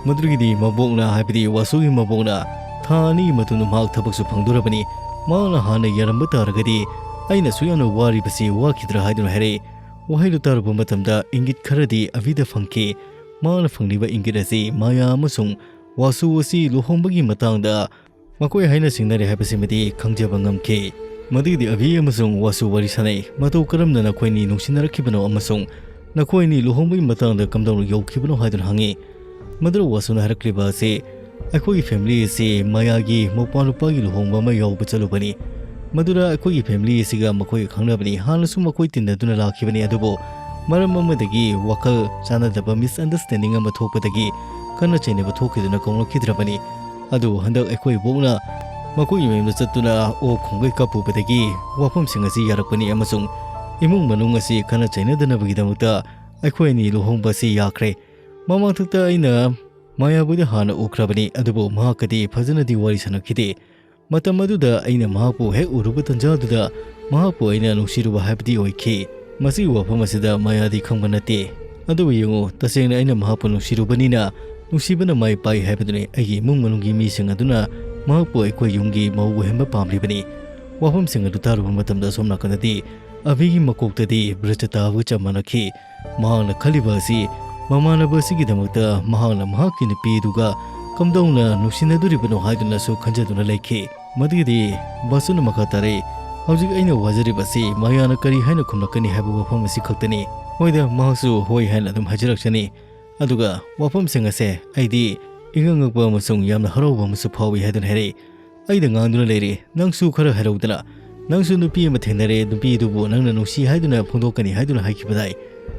ꯃꯗꯨꯗꯒꯤꯗꯤ ꯃꯕꯣꯛꯅ, ꯍꯥꯏꯕꯗꯤ ꯋꯥꯁꯨꯒꯤ ꯃꯕꯣꯛꯅ, "ꯊꯥ ꯑꯅꯤꯒꯤ ꯃꯇꯨꯡꯗ ꯃꯍꯥꯛ ꯊꯕꯛꯁꯨ ꯐꯪꯗꯣꯔꯕꯅꯤ꯫ ꯃꯍꯥꯛꯅ ꯍꯥꯟꯅ ꯌꯥꯔꯝꯕ ꯇꯥꯔꯒꯗꯤ ꯑꯩꯅ ꯑꯁꯨꯛ ꯌꯥꯝꯅ ꯋꯥꯔꯤꯕꯁꯤ ꯋꯥꯈꯤꯗ꯭ꯔꯥ?" ꯍꯥꯏꯗꯨꯅ ꯍꯥꯏꯔꯛꯏ꯫ ꯋꯥꯍꯩꯗꯨ ꯇꯥꯔꯨꯕ ꯃꯇꯝꯗ ꯏꯪꯒꯤꯠ ꯈꯔꯗꯤ ꯑꯕꯤꯗ ꯐꯪꯈꯤ꯫ ꯃꯍꯥꯛꯅ ꯐꯪꯂꯤꯕ ꯏꯪꯒꯤꯠ ꯑꯁꯤ ꯃꯥꯌꯥ ꯑꯃꯁꯨꯡ ꯋꯥꯁꯨ ꯑꯁꯤ ꯂꯨꯍꯣꯡꯕꯒꯤ ꯃꯇꯥꯡꯗ ꯃꯈꯣꯏ ꯍꯥꯏꯅ ꯁꯤꯡꯅꯔꯦ ꯍꯥꯏꯕꯁꯤꯃꯗꯤ ꯈꯪꯖꯕ ꯉꯝꯈꯤ꯫ ꯃꯗꯨꯒꯤꯗꯤ ꯑꯕꯤ ꯑꯃꯁꯨꯡ ꯋꯥꯁꯨ ꯋꯥꯔꯤ ꯁꯥꯅꯩ꯫ ꯃꯇꯧ ꯀꯔꯝꯅ ꯅꯈꯣꯏ ꯑꯅꯤ ꯅꯨꯡꯁꯤꯅꯔꯛꯈꯤꯕꯅꯣ ꯑꯃꯁꯨꯡ ꯅꯈꯣꯏ ꯑꯅꯤ ꯂꯨꯍꯣꯡꯕꯒꯤ ꯃꯇꯥꯡꯗ ꯀꯝꯗꯧꯅ ꯌꯧꯈꯤꯕꯅꯣ ꯍꯥꯏꯗꯨꯅ ꯍꯪꯉꯤ꯫ ꯃꯗꯨꯗ ꯋꯥꯁꯨꯅ ꯍꯥꯏꯔꯛꯂꯤꯕ ꯑꯁꯤ, "ꯑꯩꯈꯣꯏꯒꯤ family ꯑꯁꯤ ꯃꯌꯥꯒꯤ ꯃꯧꯄ꯭ꯋꯥ ꯅꯨꯄꯥꯒꯤ ꯂꯨꯍꯣꯡꯕ ꯑꯃ ꯌꯥꯎꯕ ꯆꯠꯂꯨꯕꯅꯤ꯫ ꯃꯗꯨꯗ ꯑꯩꯈꯣꯏꯒꯤ ꯐꯦꯃꯤꯂꯤ ꯑꯁꯤꯒ ꯃꯈꯣꯏꯒ ꯈꯪꯅꯕꯅꯤ꯫ ꯍꯥꯟꯅꯁꯨ ꯃꯈꯣꯏ ꯇꯤꯟꯅꯗꯨꯅ ꯂꯥꯛꯈꯤꯕꯅꯤ, ꯑꯗꯨꯕꯨ ꯃꯔꯝ ꯑꯃꯗꯒꯤ ꯋꯥꯈꯜ ꯆꯥꯟꯅꯗꯕ, ꯃꯤꯁꯑꯟꯗꯔꯁꯇꯦꯟꯗꯤꯡ ꯑꯃ ꯊꯣꯛꯄꯗꯒꯤ ꯈꯠꯅ ꯆꯩꯅꯕ ꯊꯣꯛꯈꯤꯗꯨꯅ ꯀꯧꯅꯈꯤꯗ꯭ꯔꯕꯅꯤ꯫ ꯑꯗꯨꯕꯨ ꯍꯟꯗꯛ ꯑꯩꯈꯣꯏ ꯏꯕꯣꯛꯅ ꯃꯈꯣꯏꯒꯤ ꯃꯌꯨꯝꯗ ꯆꯠꯇꯨꯅ ꯑꯣꯛ ꯈꯣꯡꯒꯩ ꯀꯥꯞꯄꯨꯕꯗꯒꯤ ꯋꯥꯐꯝꯁꯤꯡ ꯑꯁꯤ ꯌꯥꯔꯛꯄꯅꯤ, ꯑꯃꯁꯨꯡ ꯏꯃꯨꯡ ꯃꯅꯨꯡ ꯑꯁꯤ ꯈꯠꯅ ꯆꯩꯅꯗꯅꯕꯒꯤꯗꯃꯛꯇ ꯑꯩꯈꯣꯏ ꯑꯅꯤ ꯂꯨꯍꯣꯡꯕ ꯑꯁꯤ ꯌꯥꯈ꯭ꯔꯦ꯫ ꯃꯃꯥꯡꯊꯛꯇ ꯑꯩꯅ ꯃꯥꯌꯥꯕꯨꯗꯤ ꯍꯥꯟꯅ ꯎꯈ꯭ꯔꯕꯅꯤ, ꯑꯗꯨꯕꯨ ꯃꯍꯥꯛꯀꯗꯤ ꯐꯖꯅꯗꯤ ꯋꯥꯔꯤ ꯁꯥꯟꯅꯈꯤꯗꯦ꯫ ꯃꯇꯝ ꯑꯗꯨꯗ ꯑꯩꯅ ꯃꯍꯥꯛꯄꯨ ꯍꯦꯛ ꯎꯔꯨꯕ ꯇꯟꯖꯥꯗꯨꯗ ꯃꯍꯥꯛꯄꯨ ꯑꯩꯅ ꯅꯨꯡꯁꯤꯔꯨꯕ ꯍꯥꯏꯕꯗꯤ ꯑꯣꯏꯈꯤ꯫ ꯃꯁꯤꯒꯤ ꯋꯥꯐꯝ ꯑꯁꯤꯗ ꯃꯥꯌꯥꯗꯤ ꯈꯪꯕ ꯅꯠꯇꯦ꯫ ꯑꯗꯨꯕꯨ ꯌꯦꯡꯉꯨ, ꯇꯁꯦꯡꯅ ꯑꯩꯅ ꯃꯍꯥꯛꯄꯨ ꯅꯨꯡꯁꯤꯔꯨꯕꯅꯤꯅ ꯅꯨꯡꯁꯤꯕꯅ ꯃꯥꯏ ꯄꯥꯛꯏ ꯍꯥꯏꯕꯗꯨꯅꯤ꯫ ꯑꯩꯒꯤ ꯏꯃꯨꯡ ꯃꯅꯨꯡꯒꯤ ꯃꯤꯁꯤꯡ ꯑꯗꯨꯅ ꯃꯍꯥꯛꯄꯨ ꯑꯩꯈꯣꯏ ꯌꯨꯝꯒꯤ ꯃꯧ ꯑꯣꯏꯍꯟꯕ ꯄꯥꯝꯂꯤꯕꯅꯤ꯫ ꯋꯥꯐꯝꯁꯤꯡ ꯑꯗꯨ ꯇꯥꯔꯨꯕ ꯃꯇꯝꯗ ꯑꯁꯣꯝ ꯅꯥꯀꯟꯗꯗꯤ ꯑꯕꯤꯒꯤ ꯃꯀꯣꯛꯇꯗꯤ ꯕ꯭ꯔꯖ ꯇꯥꯕꯒ ꯆꯞ ꯃꯥꯟꯅꯈꯤ꯫ ꯃꯍꯥꯛꯅ ꯈꯜꯂꯤꯕ ꯑꯁꯤ ꯃꯃꯥꯟꯅꯕ ꯑꯁꯤꯒꯤꯗꯃꯛꯇ ꯃꯍꯥꯛꯅ ꯃꯍꯥꯛꯀꯤ ꯅꯨꯄꯤꯗꯨꯒ ꯀꯝꯗꯧꯅ ꯅꯨꯡꯁꯤꯅꯗꯣꯔꯤꯕꯅꯣ ꯍꯥꯏꯗꯨꯅꯁꯨ ꯈꯟꯖꯗꯨꯅ ꯂꯩꯈꯤ꯫ ꯃꯗꯨꯒꯤꯗꯤ ꯕꯥꯁꯨꯅ ꯃꯈꯥ ꯇꯥꯔꯛꯏ, "ꯍꯧꯖꯤꯛ ꯑꯩꯅ ꯋꯥꯖꯔꯤꯕ ꯑꯁꯤ ꯃꯌꯥꯅ ꯀꯔꯤ ꯍꯥꯏꯅ ꯈꯨꯝꯂꯛꯀꯅꯤ ꯍꯥꯏꯕ ꯋꯥꯐꯝ ꯑꯁꯤ ꯈꯛꯇꯅꯤ꯫ ꯍꯣꯏꯗ, ꯃꯍꯥꯛꯁꯨ ꯍꯣꯏ ꯍꯥꯏꯅ ꯑꯗꯨꯝ ꯍꯥꯏꯖꯔꯛꯆꯅꯤ꯫ ꯑꯗꯨꯒ ꯋꯥꯐꯝꯁꯤꯡ ꯑꯁꯦ ꯑꯩꯗꯤ ꯏꯉꯛ ꯉꯛꯄ ꯑꯃꯁꯨꯡ ꯌꯥꯝꯅ ꯍꯔꯥꯎꯕ ꯑꯃꯁꯨ ꯐꯥꯎꯏ" ꯍꯥꯏꯗꯨꯅ ꯍꯥꯏꯔꯛꯏ꯫ ꯑꯩꯗ ꯉꯥꯡꯗꯨꯅ ꯂꯩꯔꯤ, "ꯅꯪꯁꯨ ꯈꯔ ꯍꯥꯏꯔꯧꯗꯅ꯫ ꯅꯪꯁꯨ ꯅꯨꯄꯤ ꯑꯃ ꯊꯦꯡꯅꯔꯦ, ꯅꯨꯄꯤꯗꯨꯕꯨ ꯅꯪꯅ ꯅꯨꯡꯁꯤ ꯍꯥꯏꯗꯨꯅ ꯐꯣꯡꯗꯣꯛꯀꯅꯤ ꯍꯥꯏꯗꯨꯅ ꯍꯥꯏꯈꯤꯕꯗꯥꯏ?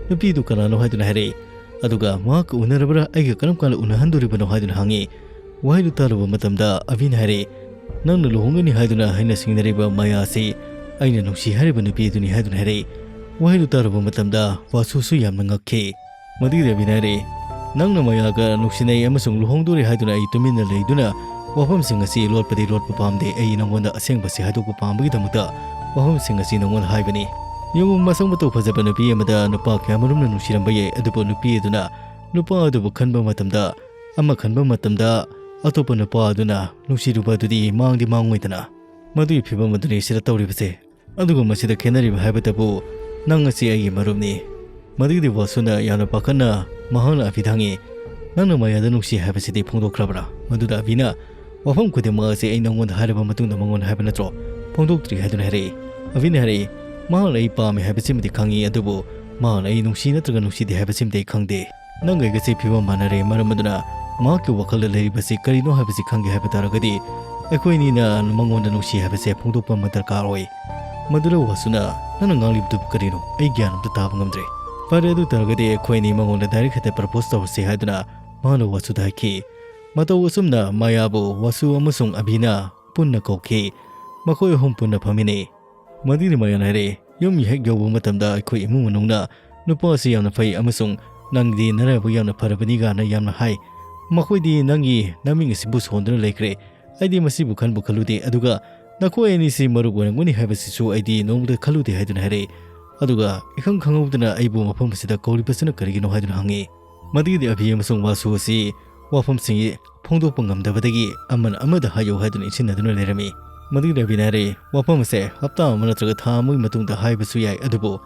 ꯅꯨꯄꯤꯗꯨ ꯀꯅꯥꯅꯣ?" ꯍꯥꯏꯗꯨꯅ ꯍꯥꯏꯔꯛꯏ꯫ ꯑꯗꯨꯒ ꯃꯍꯥꯛꯀ ꯎꯅꯔꯕ꯭ꯔꯥ, ꯑꯩꯒ ꯀꯔꯝ ꯀꯥꯟꯗ ꯎꯅꯍꯟꯗꯣꯔꯤꯕꯅꯣ ꯍꯥꯏꯗꯨꯅ ꯍꯪꯉꯤ꯫ ꯋꯥꯍꯩꯗꯨ ꯇꯥꯔꯨꯕ ꯃꯇꯝꯗ ꯑꯕꯤꯅ ꯍꯥꯏꯔꯛꯏ, "ꯅꯪꯅ ꯂꯨꯍꯣꯡꯒꯅꯤ ꯍꯥꯏꯗꯨꯅ ꯍꯥꯏꯅ ꯁꯤꯡꯅꯔꯤꯕ ꯃꯌꯥ ꯑꯁꯤ ꯑꯩꯅ ꯅꯨꯡꯁꯤ ꯍꯥꯏꯔꯤꯕ ꯅꯨꯄꯤ ꯑꯗꯨꯅꯤ" ꯍꯥꯏꯗꯨꯅ ꯍꯥꯏꯔꯛꯏ꯫ ꯋꯥꯍꯩꯗꯨ ꯇꯥꯔꯨꯕ ꯃꯇꯝꯗ ꯋꯥꯁꯨꯁꯨ ꯌꯥꯝꯅ ꯉꯛꯈꯤ꯫ ꯃꯗꯨꯒꯤ ꯔꯕꯤꯅꯥ ꯍꯥꯏꯔꯛꯏ, "ꯅꯪꯅ ꯃꯌꯥꯒ ꯅꯨꯡꯁꯤꯅꯩ ꯑꯃꯁꯨꯡ ꯂꯨꯍꯣꯡꯗꯣꯔꯦ ꯍꯥꯏꯗꯨꯅ ꯑꯩ ꯇꯨꯃꯤꯟꯅ ꯂꯩꯗꯨꯅ ꯋꯥꯐꯝꯁꯤꯡ ꯑꯁꯤ ꯂꯣꯠꯄꯗꯤ ꯂꯣꯠꯄ ꯄꯥꯝꯗꯦ꯫ ꯑꯩ ꯅꯪꯉꯣꯟꯗ ꯑꯁꯦꯡꯕꯁꯤ ꯍꯥꯏꯗꯣꯛꯄ ꯄꯥꯝꯕꯒꯤꯗꯃꯛꯇ ꯋꯥꯐꯝꯁꯤꯡ ꯑꯁꯤ ꯅꯪꯉꯣꯟꯗ ꯍꯥꯏꯕꯅꯤ꯫ ꯌꯦꯡꯉꯨ, ꯃꯁꯛ ꯃꯇꯧ ꯐꯖꯕ ꯅꯨꯄꯤ ꯑꯃꯗ ꯅꯨꯄꯥ ꯀꯌꯥꯃꯔꯨꯝꯅ ꯅꯨꯡꯁꯤꯔꯝꯕ ꯌꯥꯏ, ꯑꯗꯨꯕꯨ ꯅꯨꯄꯤ ꯑꯗꯨꯅ ꯅꯨꯄꯥ ꯑꯗꯨꯕꯨ ꯈꯟꯕ ꯃꯇꯝꯗ, ꯑꯃ ꯈꯟꯕ ꯃꯇꯝꯗ ꯑꯇꯣꯞꯄ ꯅꯨꯄꯥ ꯑꯗꯨꯅ ꯅꯨꯡꯁꯤꯔꯨꯕ ꯑꯗꯨꯗꯤ ꯃꯥꯡꯗꯤ ꯃꯥꯡꯉꯣꯏꯗꯅ꯫ ꯃꯗꯨꯒꯤ ꯐꯤꯕꯝ ꯑꯗꯨꯅꯤ ꯁꯤꯗ ꯇꯧꯔꯤꯕꯁꯦ꯫ ꯑꯗꯨꯒ ꯃꯁꯤꯗ ꯈꯦꯠꯅꯔꯤꯕ ꯍꯥꯏꯕꯇꯕꯨ, ꯅꯪ ꯑꯁꯤ ꯑꯩꯒꯤ ꯃꯔꯨꯞꯅꯤ꯫" ꯃꯗꯨꯒꯤꯗꯤ ꯋꯥꯁꯨꯅ ꯌꯥꯝꯅ ꯄꯥꯈꯠꯅ ꯃꯍꯥꯛꯅ ꯑꯕꯤꯗ ꯍꯪꯉꯤ, "ꯅꯪꯅ ꯃꯌꯥꯗ ꯅꯨꯡꯁꯤ ꯍꯥꯏꯕꯁꯤꯗꯤ ꯐꯣꯡꯗꯣꯛꯈ꯭ꯔꯕ꯭ꯔꯥ?" ꯃꯗꯨꯗ ꯑꯕꯤꯅ, "ꯋꯥꯐꯝ ꯈꯨꯗꯤꯡꯃꯛ ꯑꯁꯤ ꯑꯩ ꯅꯪꯉꯣꯟꯗ ꯍꯥꯏꯔꯕ ꯃꯇꯨꯡꯗ ꯃꯉꯣꯟꯗ ꯍꯥꯏꯕ ꯅꯠꯇ꯭ꯔꯣ? ꯐꯣꯡꯗꯣꯛꯇ꯭ꯔꯤ" ꯍꯥꯏꯗꯨꯅ ꯍꯥꯏꯔꯛꯏ꯫ ꯑꯕꯤꯅ ꯍꯥꯏꯔꯛꯏ, "ꯃꯍꯥꯛꯅ ꯑꯩ ꯄꯥꯝꯃꯤ ꯍꯥꯏꯕꯁꯤꯃꯗꯤ ꯈꯪꯉꯤ, ꯑꯗꯨꯕꯨ ꯃꯍꯥꯛꯅ ꯑꯩ ꯅꯨꯡꯁꯤ ꯅꯠꯇ꯭ꯔꯒ ꯅꯨꯡꯁꯤꯗꯦ ꯍꯥꯏꯕꯁꯤꯃꯗꯤ ꯑꯩ ꯈꯪꯗꯦ꯫ ꯅꯪꯒ ꯑꯩꯒꯁꯤ ꯐꯤꯕꯝ ꯃꯥꯟꯅꯔꯦ, ꯃꯔꯝ ꯑꯗꯨꯅ ꯃꯍꯥꯛꯀꯤ ꯋꯥꯈꯜꯗ ꯂꯩꯔꯤꯕꯁꯤ ꯀꯔꯤꯅꯣ ꯍꯥꯏꯕꯁꯤ ꯈꯪꯒꯦ ꯍꯥꯏꯕ ꯇꯥꯔꯒꯗꯤ ꯑꯩꯈꯣꯏ ꯑꯅꯤꯅ ꯃꯉꯣꯟꯗ ꯅꯨꯡꯁꯤ ꯍꯥꯏꯕꯁꯦ ꯐꯣꯡꯗꯣꯛꯄ ꯑꯃ ꯗꯔꯀꯥꯔ ꯑꯣꯏ꯫ ꯃꯗꯨꯗ ꯋꯥꯁꯨꯅ, "ꯅꯪꯅ ꯉꯥꯡꯂꯤꯕꯗꯨꯕꯨ ꯀꯔꯤꯅꯣ? ꯑꯩ ꯒ꯭ꯌꯥꯟ ꯑꯝꯇ ꯇꯥꯕ ꯉꯝꯗ꯭ꯔꯦ꯫ ꯐꯔꯦ, ꯑꯗꯨ ꯇꯥꯔꯒꯗꯤ ꯑꯩꯈꯣꯏ ꯑꯅꯤ ꯃꯉꯣꯟꯗ ꯗꯥꯏꯔꯦꯛ ꯍꯦꯛꯇ ꯄ꯭ꯔꯄꯣꯁ ꯇꯧꯔꯁꯤ" ꯍꯥꯏꯗꯨꯅ ꯃꯍꯥꯛꯅ ꯋꯥꯁꯨꯗ ꯍꯥꯏꯈꯤ꯫ ꯃꯇꯧ ꯑꯁꯨꯝꯅ ꯃꯥꯌꯥꯕꯨ ꯋꯥꯁꯨ ꯑꯃꯁꯨꯡ ꯑꯕꯤꯅ ꯄꯨꯟꯅ ꯀꯧꯈꯤ꯫ ꯃꯈꯣꯏ ꯑꯍꯨꯝ ꯄꯨꯟꯅ ꯐꯝꯃꯤꯟꯅꯩ꯫ ꯃꯗꯨꯒꯤ ꯃꯌꯥꯅ ꯍꯥꯏꯔꯛꯏ, "ꯌꯨꯝ ꯍꯦꯛ ꯌꯧꯕ ꯃꯇꯝꯗ ꯑꯩꯈꯣꯏ ꯏꯃꯨꯡ ꯃꯅꯨꯡꯅ ꯅꯨꯄꯥ ꯑꯁꯤ ꯌꯥꯝꯅ ꯐꯩ ꯑꯃꯁꯨꯡ ꯅꯪꯗꯤ ꯅꯔꯥꯏꯕꯛ ꯌꯥꯝꯅ ꯐꯔꯕꯅꯤꯒꯥꯅ ꯌꯥꯝꯅ ꯍꯥꯏ꯫ ꯃꯈꯣꯏꯗꯤ ꯅꯪꯒꯤ ꯅꯃꯤꯡ ꯑꯁꯤꯕꯨ ꯁꯣꯟꯗꯨꯅ ꯂꯩꯈ꯭ꯔꯦ꯫ ꯑꯩꯗꯤ ꯃꯁꯤꯕꯨ ꯈꯟꯕꯨ ꯈꯜꯂꯨꯗꯦ, ꯑꯗꯨꯒ ꯅꯈꯣꯏ ꯑꯅꯤꯁꯤ ꯃꯔꯨꯞ ꯑꯣꯏꯔꯝꯒꯅꯤ ꯍꯥꯏꯕꯁꯤꯁꯨ ꯑꯩꯗꯤ ꯅꯣꯡꯃꯇ ꯈꯜꯂꯨꯗꯦ" ꯍꯥꯏꯗꯨꯅ ꯍꯥꯏꯔꯛꯏ꯫ ꯑꯗꯨꯒ ꯏꯈꯪ ꯈꯪꯍꯧꯗꯅ ꯑꯩꯕꯨ ꯃꯐꯝ ꯑꯁꯤꯗ ꯀꯧꯔꯤꯕꯁꯤꯅ ꯀꯔꯤꯒꯤꯅꯣ ꯍꯥꯏꯗꯨꯅ ꯍꯪꯉꯤ꯫ ꯃꯗꯨꯒꯤꯗꯤ ꯑꯕꯤ ꯑꯃꯁꯨꯡ ꯋꯥꯁꯨ ꯑꯁꯤ ꯋꯥꯐꯝꯁꯤꯡ ꯐꯣꯡꯗꯣꯛꯄ ꯉꯝꯗꯕꯗꯒꯤ ꯑꯃꯅ ꯑꯃꯗ ꯍꯥꯏꯌꯨ ꯍꯥꯏꯗꯨꯅ ꯏꯟꯁꯤꯟꯅꯗꯨꯅ ꯂꯩꯔꯝꯃꯤ꯫ ꯃꯗꯨꯒꯤ ꯔꯕꯤꯅ ꯍꯥꯏꯔꯛꯏ, "ꯋꯥꯐꯝ ꯑꯁꯦ ꯍꯞꯇꯥ ꯑꯃ ꯅꯠꯇ꯭ꯔꯒ ꯊꯥ ꯑꯃꯒꯤ ꯃꯇꯨꯡꯗ ꯍꯥꯏꯕꯁꯨ ꯌꯥꯏ, ꯑꯗꯨꯕꯨ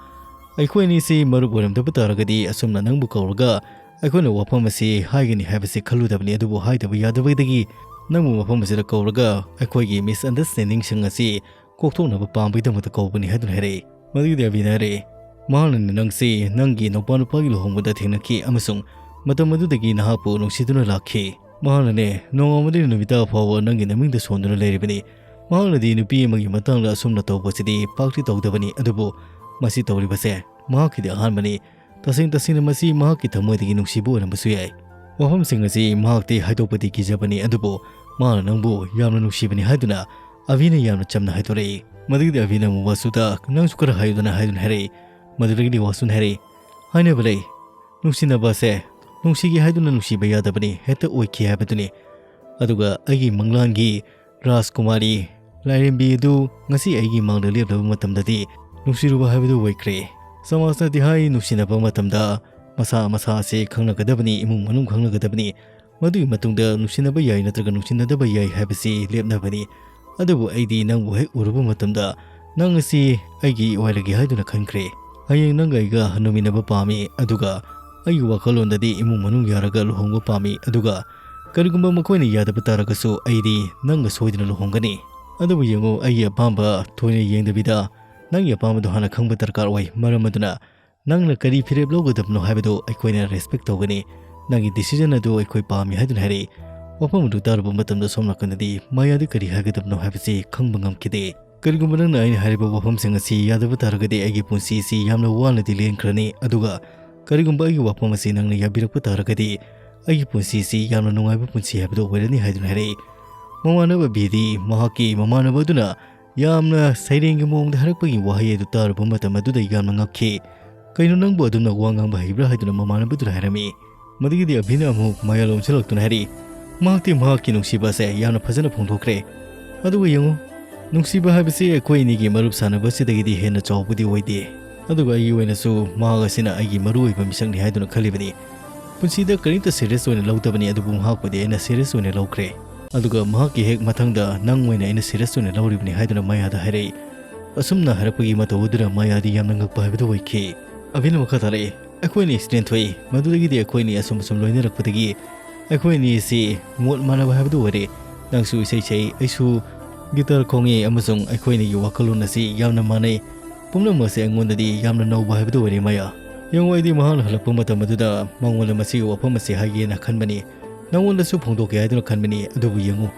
ꯑꯩꯈꯣꯏ ꯑꯅꯤꯁꯤ ꯃꯔꯨꯞ ꯑꯣꯏꯔꯝꯗꯕ ꯇꯥꯔꯒꯗꯤ ꯑꯁꯨꯝꯅ ꯅꯪꯕꯨ ꯀꯧꯔꯒ ꯑꯩꯈꯣꯏꯅ ꯋꯥꯐꯝ ꯑꯁꯤ ꯍꯥꯏꯒꯅꯤ ꯍꯥꯏꯕꯁꯤ ꯈꯜꯂꯨꯗꯕꯅꯤ, ꯑꯗꯨꯕꯨ ꯍꯥꯏꯗꯕ ꯌꯥꯗꯕꯗꯒꯤ ꯅꯪꯕꯨ ꯃꯐꯝ ꯑꯁꯤꯗ ꯀꯧꯔꯒ ꯑꯩꯈꯣꯏꯒꯤ ꯃꯤꯁꯑꯟꯗꯔꯁ꯭ꯇꯦꯟꯗꯤꯡꯁꯤꯡ ꯑꯁꯤ ꯀꯣꯛꯊꯣꯛꯅꯕ ꯄꯥꯝꯕꯒꯤꯗꯃꯛꯇ ꯀꯧꯕꯅꯤ" ꯍꯥꯏꯗꯨꯅ ꯍꯥꯏꯔꯛꯏ꯫ ꯃꯗꯨꯒꯤꯗꯤ ꯑꯕꯤꯅ ꯍꯥꯏꯔꯛꯏ, "ꯃꯍꯥꯛꯅꯅꯦ ꯅꯪꯁꯤ ꯅꯪꯒꯤ ꯅꯧꯄꯥ ꯅꯨꯄꯥꯒꯤ ꯂꯨꯍꯣꯡꯕꯗ ꯊꯦꯡꯅꯈꯤ ꯑꯃꯁꯨꯡ ꯃꯇꯝ ꯑꯗꯨꯗꯒꯤ ꯅꯍꯥꯛꯄꯨ ꯅꯨꯡꯁꯤꯗꯨꯅ ꯂꯥꯛꯈꯤ꯫ ꯃꯍꯥꯛꯅꯅꯦ ꯅꯣꯡꯉꯥꯟꯕꯗꯒꯤ ꯅꯨꯃꯤꯠ ꯇꯥ ꯐꯥꯎꯕ ꯅꯪꯒꯤ ꯅꯃꯤꯡꯗ ꯁꯣꯟꯗꯨꯅ ꯂꯩꯔꯤꯕꯅꯤ꯫ ꯃꯍꯥꯛꯅꯗꯤ ꯅꯨꯄꯤ ꯑꯃꯒꯤ ꯃꯇꯥꯡꯗ ꯑꯁꯨꯝꯅ ꯇꯧꯕꯁꯤꯗꯤ ꯄꯥꯛꯇꯤ ꯇꯧꯗꯕꯅꯤ, ꯑꯗꯨꯕꯨ ꯃꯁꯤ ꯇꯧꯔꯤꯕꯁꯦ ꯃꯍꯥꯛꯀꯤꯗꯤ ꯑꯍꯥꯟꯕꯅꯤ꯫ ꯇꯁꯦꯡ ꯇꯁꯦꯡꯅ ꯃꯁꯤ ꯃꯍꯥꯛꯀꯤ ꯊꯃꯣꯏꯗꯒꯤ ꯅꯨꯡꯁꯤꯕ ꯑꯣꯏꯔꯝꯕꯁꯨ ꯌꯥꯏ"꯫ ꯋꯥꯐꯝꯁꯤꯡ ꯑꯁꯤ ꯃꯍꯥꯛꯇꯤ ꯍꯥꯏꯗꯣꯛꯄꯗꯤ ꯀꯤꯖꯕꯅꯤ, ꯑꯗꯨꯕꯨ ꯃꯍꯥꯛꯅ ꯅꯪꯕꯨ ꯌꯥꯝꯅ ꯅꯨꯡꯁꯤꯕꯅꯤ ꯍꯥꯏꯗꯨꯅ ꯑꯕꯤꯅ ꯌꯥꯝꯅ ꯆꯝꯅ ꯍꯥꯏꯗꯣꯔꯛꯏ꯫ ꯃꯗꯨꯒꯤꯗꯤ ꯑꯕꯤꯅ ꯑꯃꯨꯛ ꯋꯥꯁꯨꯗ, "ꯅꯪꯁꯨ ꯈꯔ ꯍꯥꯏꯌꯨꯗꯅ" ꯍꯥꯏꯗꯨꯅ ꯍꯥꯏꯔꯛꯏ꯫ ꯃꯗꯨꯗꯒꯤꯗꯤ ꯋꯥꯁꯨꯅ ꯍꯥꯏꯔꯛꯏ, "ꯍꯥꯏꯅꯕ ꯂꯩ, ꯅꯨꯡꯁꯤꯅꯕ ꯑꯁꯦ ꯅꯨꯡꯁꯤꯒꯦ ꯍꯥꯏꯗꯨꯅ ꯅꯨꯡꯁꯤꯕ ꯌꯥꯗꯕꯅꯤ, ꯍꯦꯛꯇ ꯑꯣꯏꯈꯤ ꯍꯥꯏꯕꯗꯨꯅꯤ꯫ ꯑꯗꯨꯒ ꯑꯩꯒꯤ ꯃꯪꯂꯥꯟꯒꯤ ꯔꯥꯖꯀꯨꯃꯥꯔꯤ ꯂꯥꯏꯔꯦꯝꯕꯤ ꯑꯗꯨ ꯉꯁꯤ ꯑꯩꯒꯤ ꯃꯥꯡꯗ ꯂꯦꯞꯂꯕ ꯃꯇꯝꯗꯗꯤ ꯅꯨꯡꯁꯤꯔꯨꯕ ꯍꯥꯏꯕꯗꯨ ꯑꯣꯏꯈ꯭ꯔꯦ꯫ ꯁꯃꯥꯖꯅꯗꯤ ꯍꯥꯏ, ꯅꯨꯡꯁꯤꯅꯕ ꯃꯇꯝꯗ ꯃꯁꯥ ꯃꯁꯥ ꯑꯁꯤ ꯈꯪꯅꯒꯗꯕꯅꯤ, ꯏꯃꯨꯡ ꯃꯅꯨꯡ ꯈꯪꯅꯒꯗꯕꯅꯤ꯫ ꯃꯗꯨꯒꯤ ꯃꯇꯨꯡꯗ ꯅꯨꯡꯁꯤꯅꯕ ꯌꯥꯏ ꯅꯠꯇ꯭ꯔꯒ ꯅꯨꯡꯁꯤꯅꯗꯕ ꯌꯥꯏ ꯍꯥꯏꯕꯁꯤ ꯂꯦꯞꯅꯕꯅꯤ꯫ ꯑꯗꯨꯕꯨ ꯑꯩꯗꯤ ꯅꯪꯕꯨ ꯍꯦꯛ ꯎꯔꯨꯕ ꯃꯇꯝꯗ ꯅꯪ ꯑꯁꯤ ꯑꯩꯒꯤ ꯑꯣꯏꯔꯒꯦ ꯍꯥꯏꯗꯨꯅ ꯈꯟꯈ꯭ꯔꯦ꯫ ꯍꯌꯦꯡ ꯅꯪꯒ ꯑꯩꯒ ꯍꯟꯅꯨꯃꯤꯟꯅꯕ ꯄꯥꯝꯃꯤ, ꯑꯗꯨꯒ ꯑꯩꯒꯤ ꯋꯥꯈꯜꯂꯣꯟꯗꯗꯤ ꯏꯃꯨꯡ ꯃꯅꯨꯡ ꯌꯥꯔꯒ ꯂꯨꯍꯣꯡꯕ ꯄꯥꯝꯃꯤ, ꯑꯗꯨꯒ ꯀꯔꯤꯒꯨꯝꯕ ꯃꯈꯣꯏꯅ ꯌꯥꯗꯕ ꯇꯥꯔꯒꯁꯨ ꯑꯩꯗꯤ ꯅꯪꯒ ꯁꯣꯏꯗꯅ ꯂꯨꯍꯣꯡꯒꯅꯤ꯫ ꯑꯗꯨꯕꯨ ꯌꯦꯡꯉꯨ, ꯑꯩꯒꯤ ꯑꯄꯥꯝꯕ ꯊꯣꯏꯅ ꯌꯦꯡꯗꯕꯤꯗ ꯅꯪꯒꯤ ꯑꯄꯥꯝꯕꯗꯣ ꯍꯥꯟꯅ ꯈꯪꯕ ꯗꯔꯀꯥꯔ ꯑꯣꯏ꯫ ꯃꯔꯝ ꯑꯗꯨꯅ ꯅꯪꯅ ꯀꯔꯤ ꯐꯤꯔꯦꯞ ꯂꯧꯒꯗꯕꯅꯣ ꯍꯥꯏꯕꯗꯨ ꯑꯩꯈꯣꯏꯅ ꯔꯦꯁꯄꯦꯛ ꯇꯧꯒꯅꯤ꯫ "ꯅꯪꯒꯤ decision ꯑꯗꯨ ꯑꯩꯈꯣꯏ ꯄꯥꯝꯃꯤ" ꯍꯥꯏꯗꯨꯅ ꯍꯥꯏꯔꯛꯏ꯫ ꯋꯥꯐꯝ ꯑꯗꯨ ꯇꯥꯔꯨꯕ ꯃꯇꯝꯗ ꯁꯣꯝ ꯅꯥꯀꯟꯗꯗꯤ ꯃꯥꯌꯥꯗ ꯀꯔꯤ ꯍꯥꯏꯒꯗꯕꯅꯣ ꯍꯥꯏꯕꯁꯤ ꯈꯪꯕ ꯉꯝꯈꯤꯗꯦ꯫ "ꯀꯔꯤꯒꯨꯝꯕ ꯅꯪꯅ ꯑꯩꯅ ꯍꯥꯏꯔꯤꯕ ꯋꯥꯐꯝꯁꯤꯡ ꯑꯁꯤ ꯌꯥꯗꯕ ꯇꯥꯔꯒꯗꯤ ꯑꯩꯒꯤ ꯄꯨꯟꯁꯤ ꯑꯁꯤ ꯌꯥꯝꯅ ꯋꯥꯅꯗꯤ ꯂꯦꯟꯈ꯭ꯔꯅꯤ, ꯑꯗꯨꯒ ꯀꯔꯤꯒꯨꯝꯕ ꯑꯩꯒꯤ ꯋꯥꯐꯝ ꯑꯁꯤ ꯅꯪꯅ ꯌꯥꯕꯤꯔꯛꯄ ꯇꯥꯔꯒꯗꯤ ꯑꯩꯒꯤ ꯄꯨꯟꯁꯤ ꯑꯁꯤ ꯌꯥꯝꯅ ꯅꯨꯡꯉꯥꯏꯕ ꯄꯨꯟꯁꯤ ꯍꯥꯏꯕꯗꯨ ꯑꯣꯏꯔꯅꯤ" ꯍꯥꯏꯗꯨꯅ ꯍꯥꯏꯔꯛꯏ꯫ ꯃꯃꯥꯟꯅꯕ ꯕꯤꯗꯤ ꯃꯍꯥꯛꯀꯤ ꯃꯃꯥꯟꯅꯕ ꯑꯗꯨꯅ ꯌꯥꯝꯅ ꯁꯩꯔꯦꯡꯒꯤ ꯃꯑꯣꯡꯗ ꯍꯥꯏꯔꯛꯄꯒꯤ ꯋꯥꯍꯩ ꯑꯗꯨ ꯇꯥꯔꯨꯕ ꯃꯇꯝ ꯑꯗꯨꯗ ꯌꯥꯝꯅ ꯉꯛꯈꯤ꯫ "ꯀꯩꯅꯣ, ꯅꯪꯕꯨ ꯑꯗꯨꯝꯅ ꯋꯥ ꯉꯥꯡꯕ ꯍꯩꯕ꯭ꯔꯥ?" ꯍꯥꯏꯗꯨꯅ ꯃꯃꯥꯟꯅꯕꯗꯨꯅ ꯍꯥꯏꯔꯝꯃꯤ꯫ ꯃꯗꯨꯗꯒꯤꯗꯤ ꯑꯚꯤꯅ ꯑꯃꯨꯛ ꯃꯌꯥ ꯂꯣꯝꯁꯤꯜꯂꯛꯇꯨꯅ ꯍꯥꯏꯔꯤ, "ꯃꯍꯥꯛꯇꯤ ꯃꯍꯥꯛꯀꯤ ꯅꯨꯡꯁꯤꯕ ꯑꯁꯦ ꯌꯥꯝꯅ ꯐꯖꯅ ꯐꯣꯡꯗꯣꯛꯈ꯭ꯔꯦ꯫ ꯑꯗꯨꯒ ꯌꯦꯡꯉꯨ, ꯅꯨꯡꯁꯤꯕ ꯍꯥꯏꯕꯁꯤ ꯑꯩꯈꯣꯏ ꯑꯅꯤꯒꯤ ꯃꯔꯨꯞ ꯁꯥꯟꯅꯕ ꯑꯁꯤꯗꯒꯤꯗꯤ ꯍꯦꯟꯅ ꯆꯥꯎꯕꯗꯤ ꯑꯣꯏꯗꯦ꯫ ꯑꯗꯨꯒ ꯑꯩꯒꯤ ꯑꯣꯏꯅꯁꯨ ꯃꯍꯥꯛ ꯑꯁꯤꯅ ꯑꯩꯒꯤ ꯃꯔꯨ ꯑꯣꯏꯕ ꯃꯤꯁꯛꯅꯤ ꯍꯥꯏꯗꯨꯅ ꯈꯜꯂꯤꯕꯅꯤ꯫ ꯄꯨꯟꯁꯤꯗ ꯀꯔꯤꯝꯇ serious ꯑꯣꯏꯅ ꯂꯧꯗꯕꯅꯤ, ꯑꯗꯨꯕꯨ ꯃꯍꯥꯛꯄꯨꯗꯤ ꯑꯩꯅ serious ꯑꯣꯏꯅ ꯂꯧꯈ꯭ꯔꯦ꯫ ꯑꯗꯨꯒ ꯃꯍꯥꯛꯀꯤ ꯍꯦꯛ ꯃꯊꯪꯗ ꯅꯪ ꯑꯣꯏꯅ ꯑꯩꯅ serious ꯑꯣꯏꯅ ꯂꯧꯔꯤꯕꯅꯤ" ꯍꯥꯏꯗꯨꯅ ꯃꯌꯥꯗ ꯍꯥꯏꯔꯛꯏ꯫ ꯑꯁꯨꯝꯅ ꯍꯥꯏꯔꯛꯄꯒꯤ ꯃꯇꯧ ꯑꯗꯨꯅ ꯃꯌꯥꯗꯤ ꯌꯥꯝꯅ ꯉꯛꯄ ꯍꯥꯏꯕꯗꯨ ꯑꯣꯏꯈꯤ꯫ ꯑꯚꯤꯅ ꯃꯈꯥ ꯇꯥꯔꯛꯏ, "ꯑꯩꯈꯣꯏ ꯑꯅꯤ accident ꯊꯣꯛꯏ꯫ ꯃꯗꯨꯗꯒꯤꯗꯤ ꯑꯩꯈꯣꯏ ꯑꯅꯤ ꯑꯁꯨꯝ ꯑꯁꯨꯝ ꯂꯣꯏꯅꯔꯛꯄꯗꯒꯤ ꯑꯩꯈꯣꯏ ꯑꯅꯤ ꯑꯁꯤ ꯃꯣꯠ ꯃꯥꯟꯅꯕ ꯍꯥꯏꯕꯗꯨ ꯑꯣꯏꯔꯦ꯫ ꯅꯪꯁꯨ ꯏꯁꯩ ꯁꯛꯏ, ꯑꯩꯁꯨ guitar ꯈꯣꯡꯉꯤ, ꯑꯃꯁꯨꯡ ꯑꯩꯈꯣꯏ ꯑꯅꯤꯒꯤ ꯋꯥꯈꯜꯂꯣꯟ ꯑꯁꯤ ꯌꯥꯝꯅ ꯃꯥꯟꯅꯩ꯫ ꯄꯨꯝꯅꯃꯛ ꯑꯁꯤ ꯑꯩꯉꯣꯟꯗꯗꯤ ꯌꯥꯝꯅ ꯅꯧꯕ ꯍꯥꯏꯕꯗꯨ ꯑꯣꯏꯔꯦ, ꯃꯌꯥ꯫ ꯌꯦꯡꯉꯨ, ꯑꯩꯗꯤ ꯃꯍꯥꯛꯅ ꯍꯜꯂꯛꯄ ꯃꯇꯝ ꯑꯗꯨꯗ ꯃꯉꯣꯟꯗ ꯃꯁꯤꯒꯤ ꯋꯥꯐꯝ ꯑꯁꯤ ꯍꯥꯏꯒꯦꯅ ꯈꯟꯕꯅꯤ꯫ ꯅꯉꯣꯟꯗꯁꯨ ꯐꯣꯡꯗꯣꯛꯀꯦ ꯍꯥꯏꯗꯨꯅ ꯈꯟꯕꯅꯤ, ꯑꯗꯨꯕꯨ ꯌꯦꯡꯉꯨ,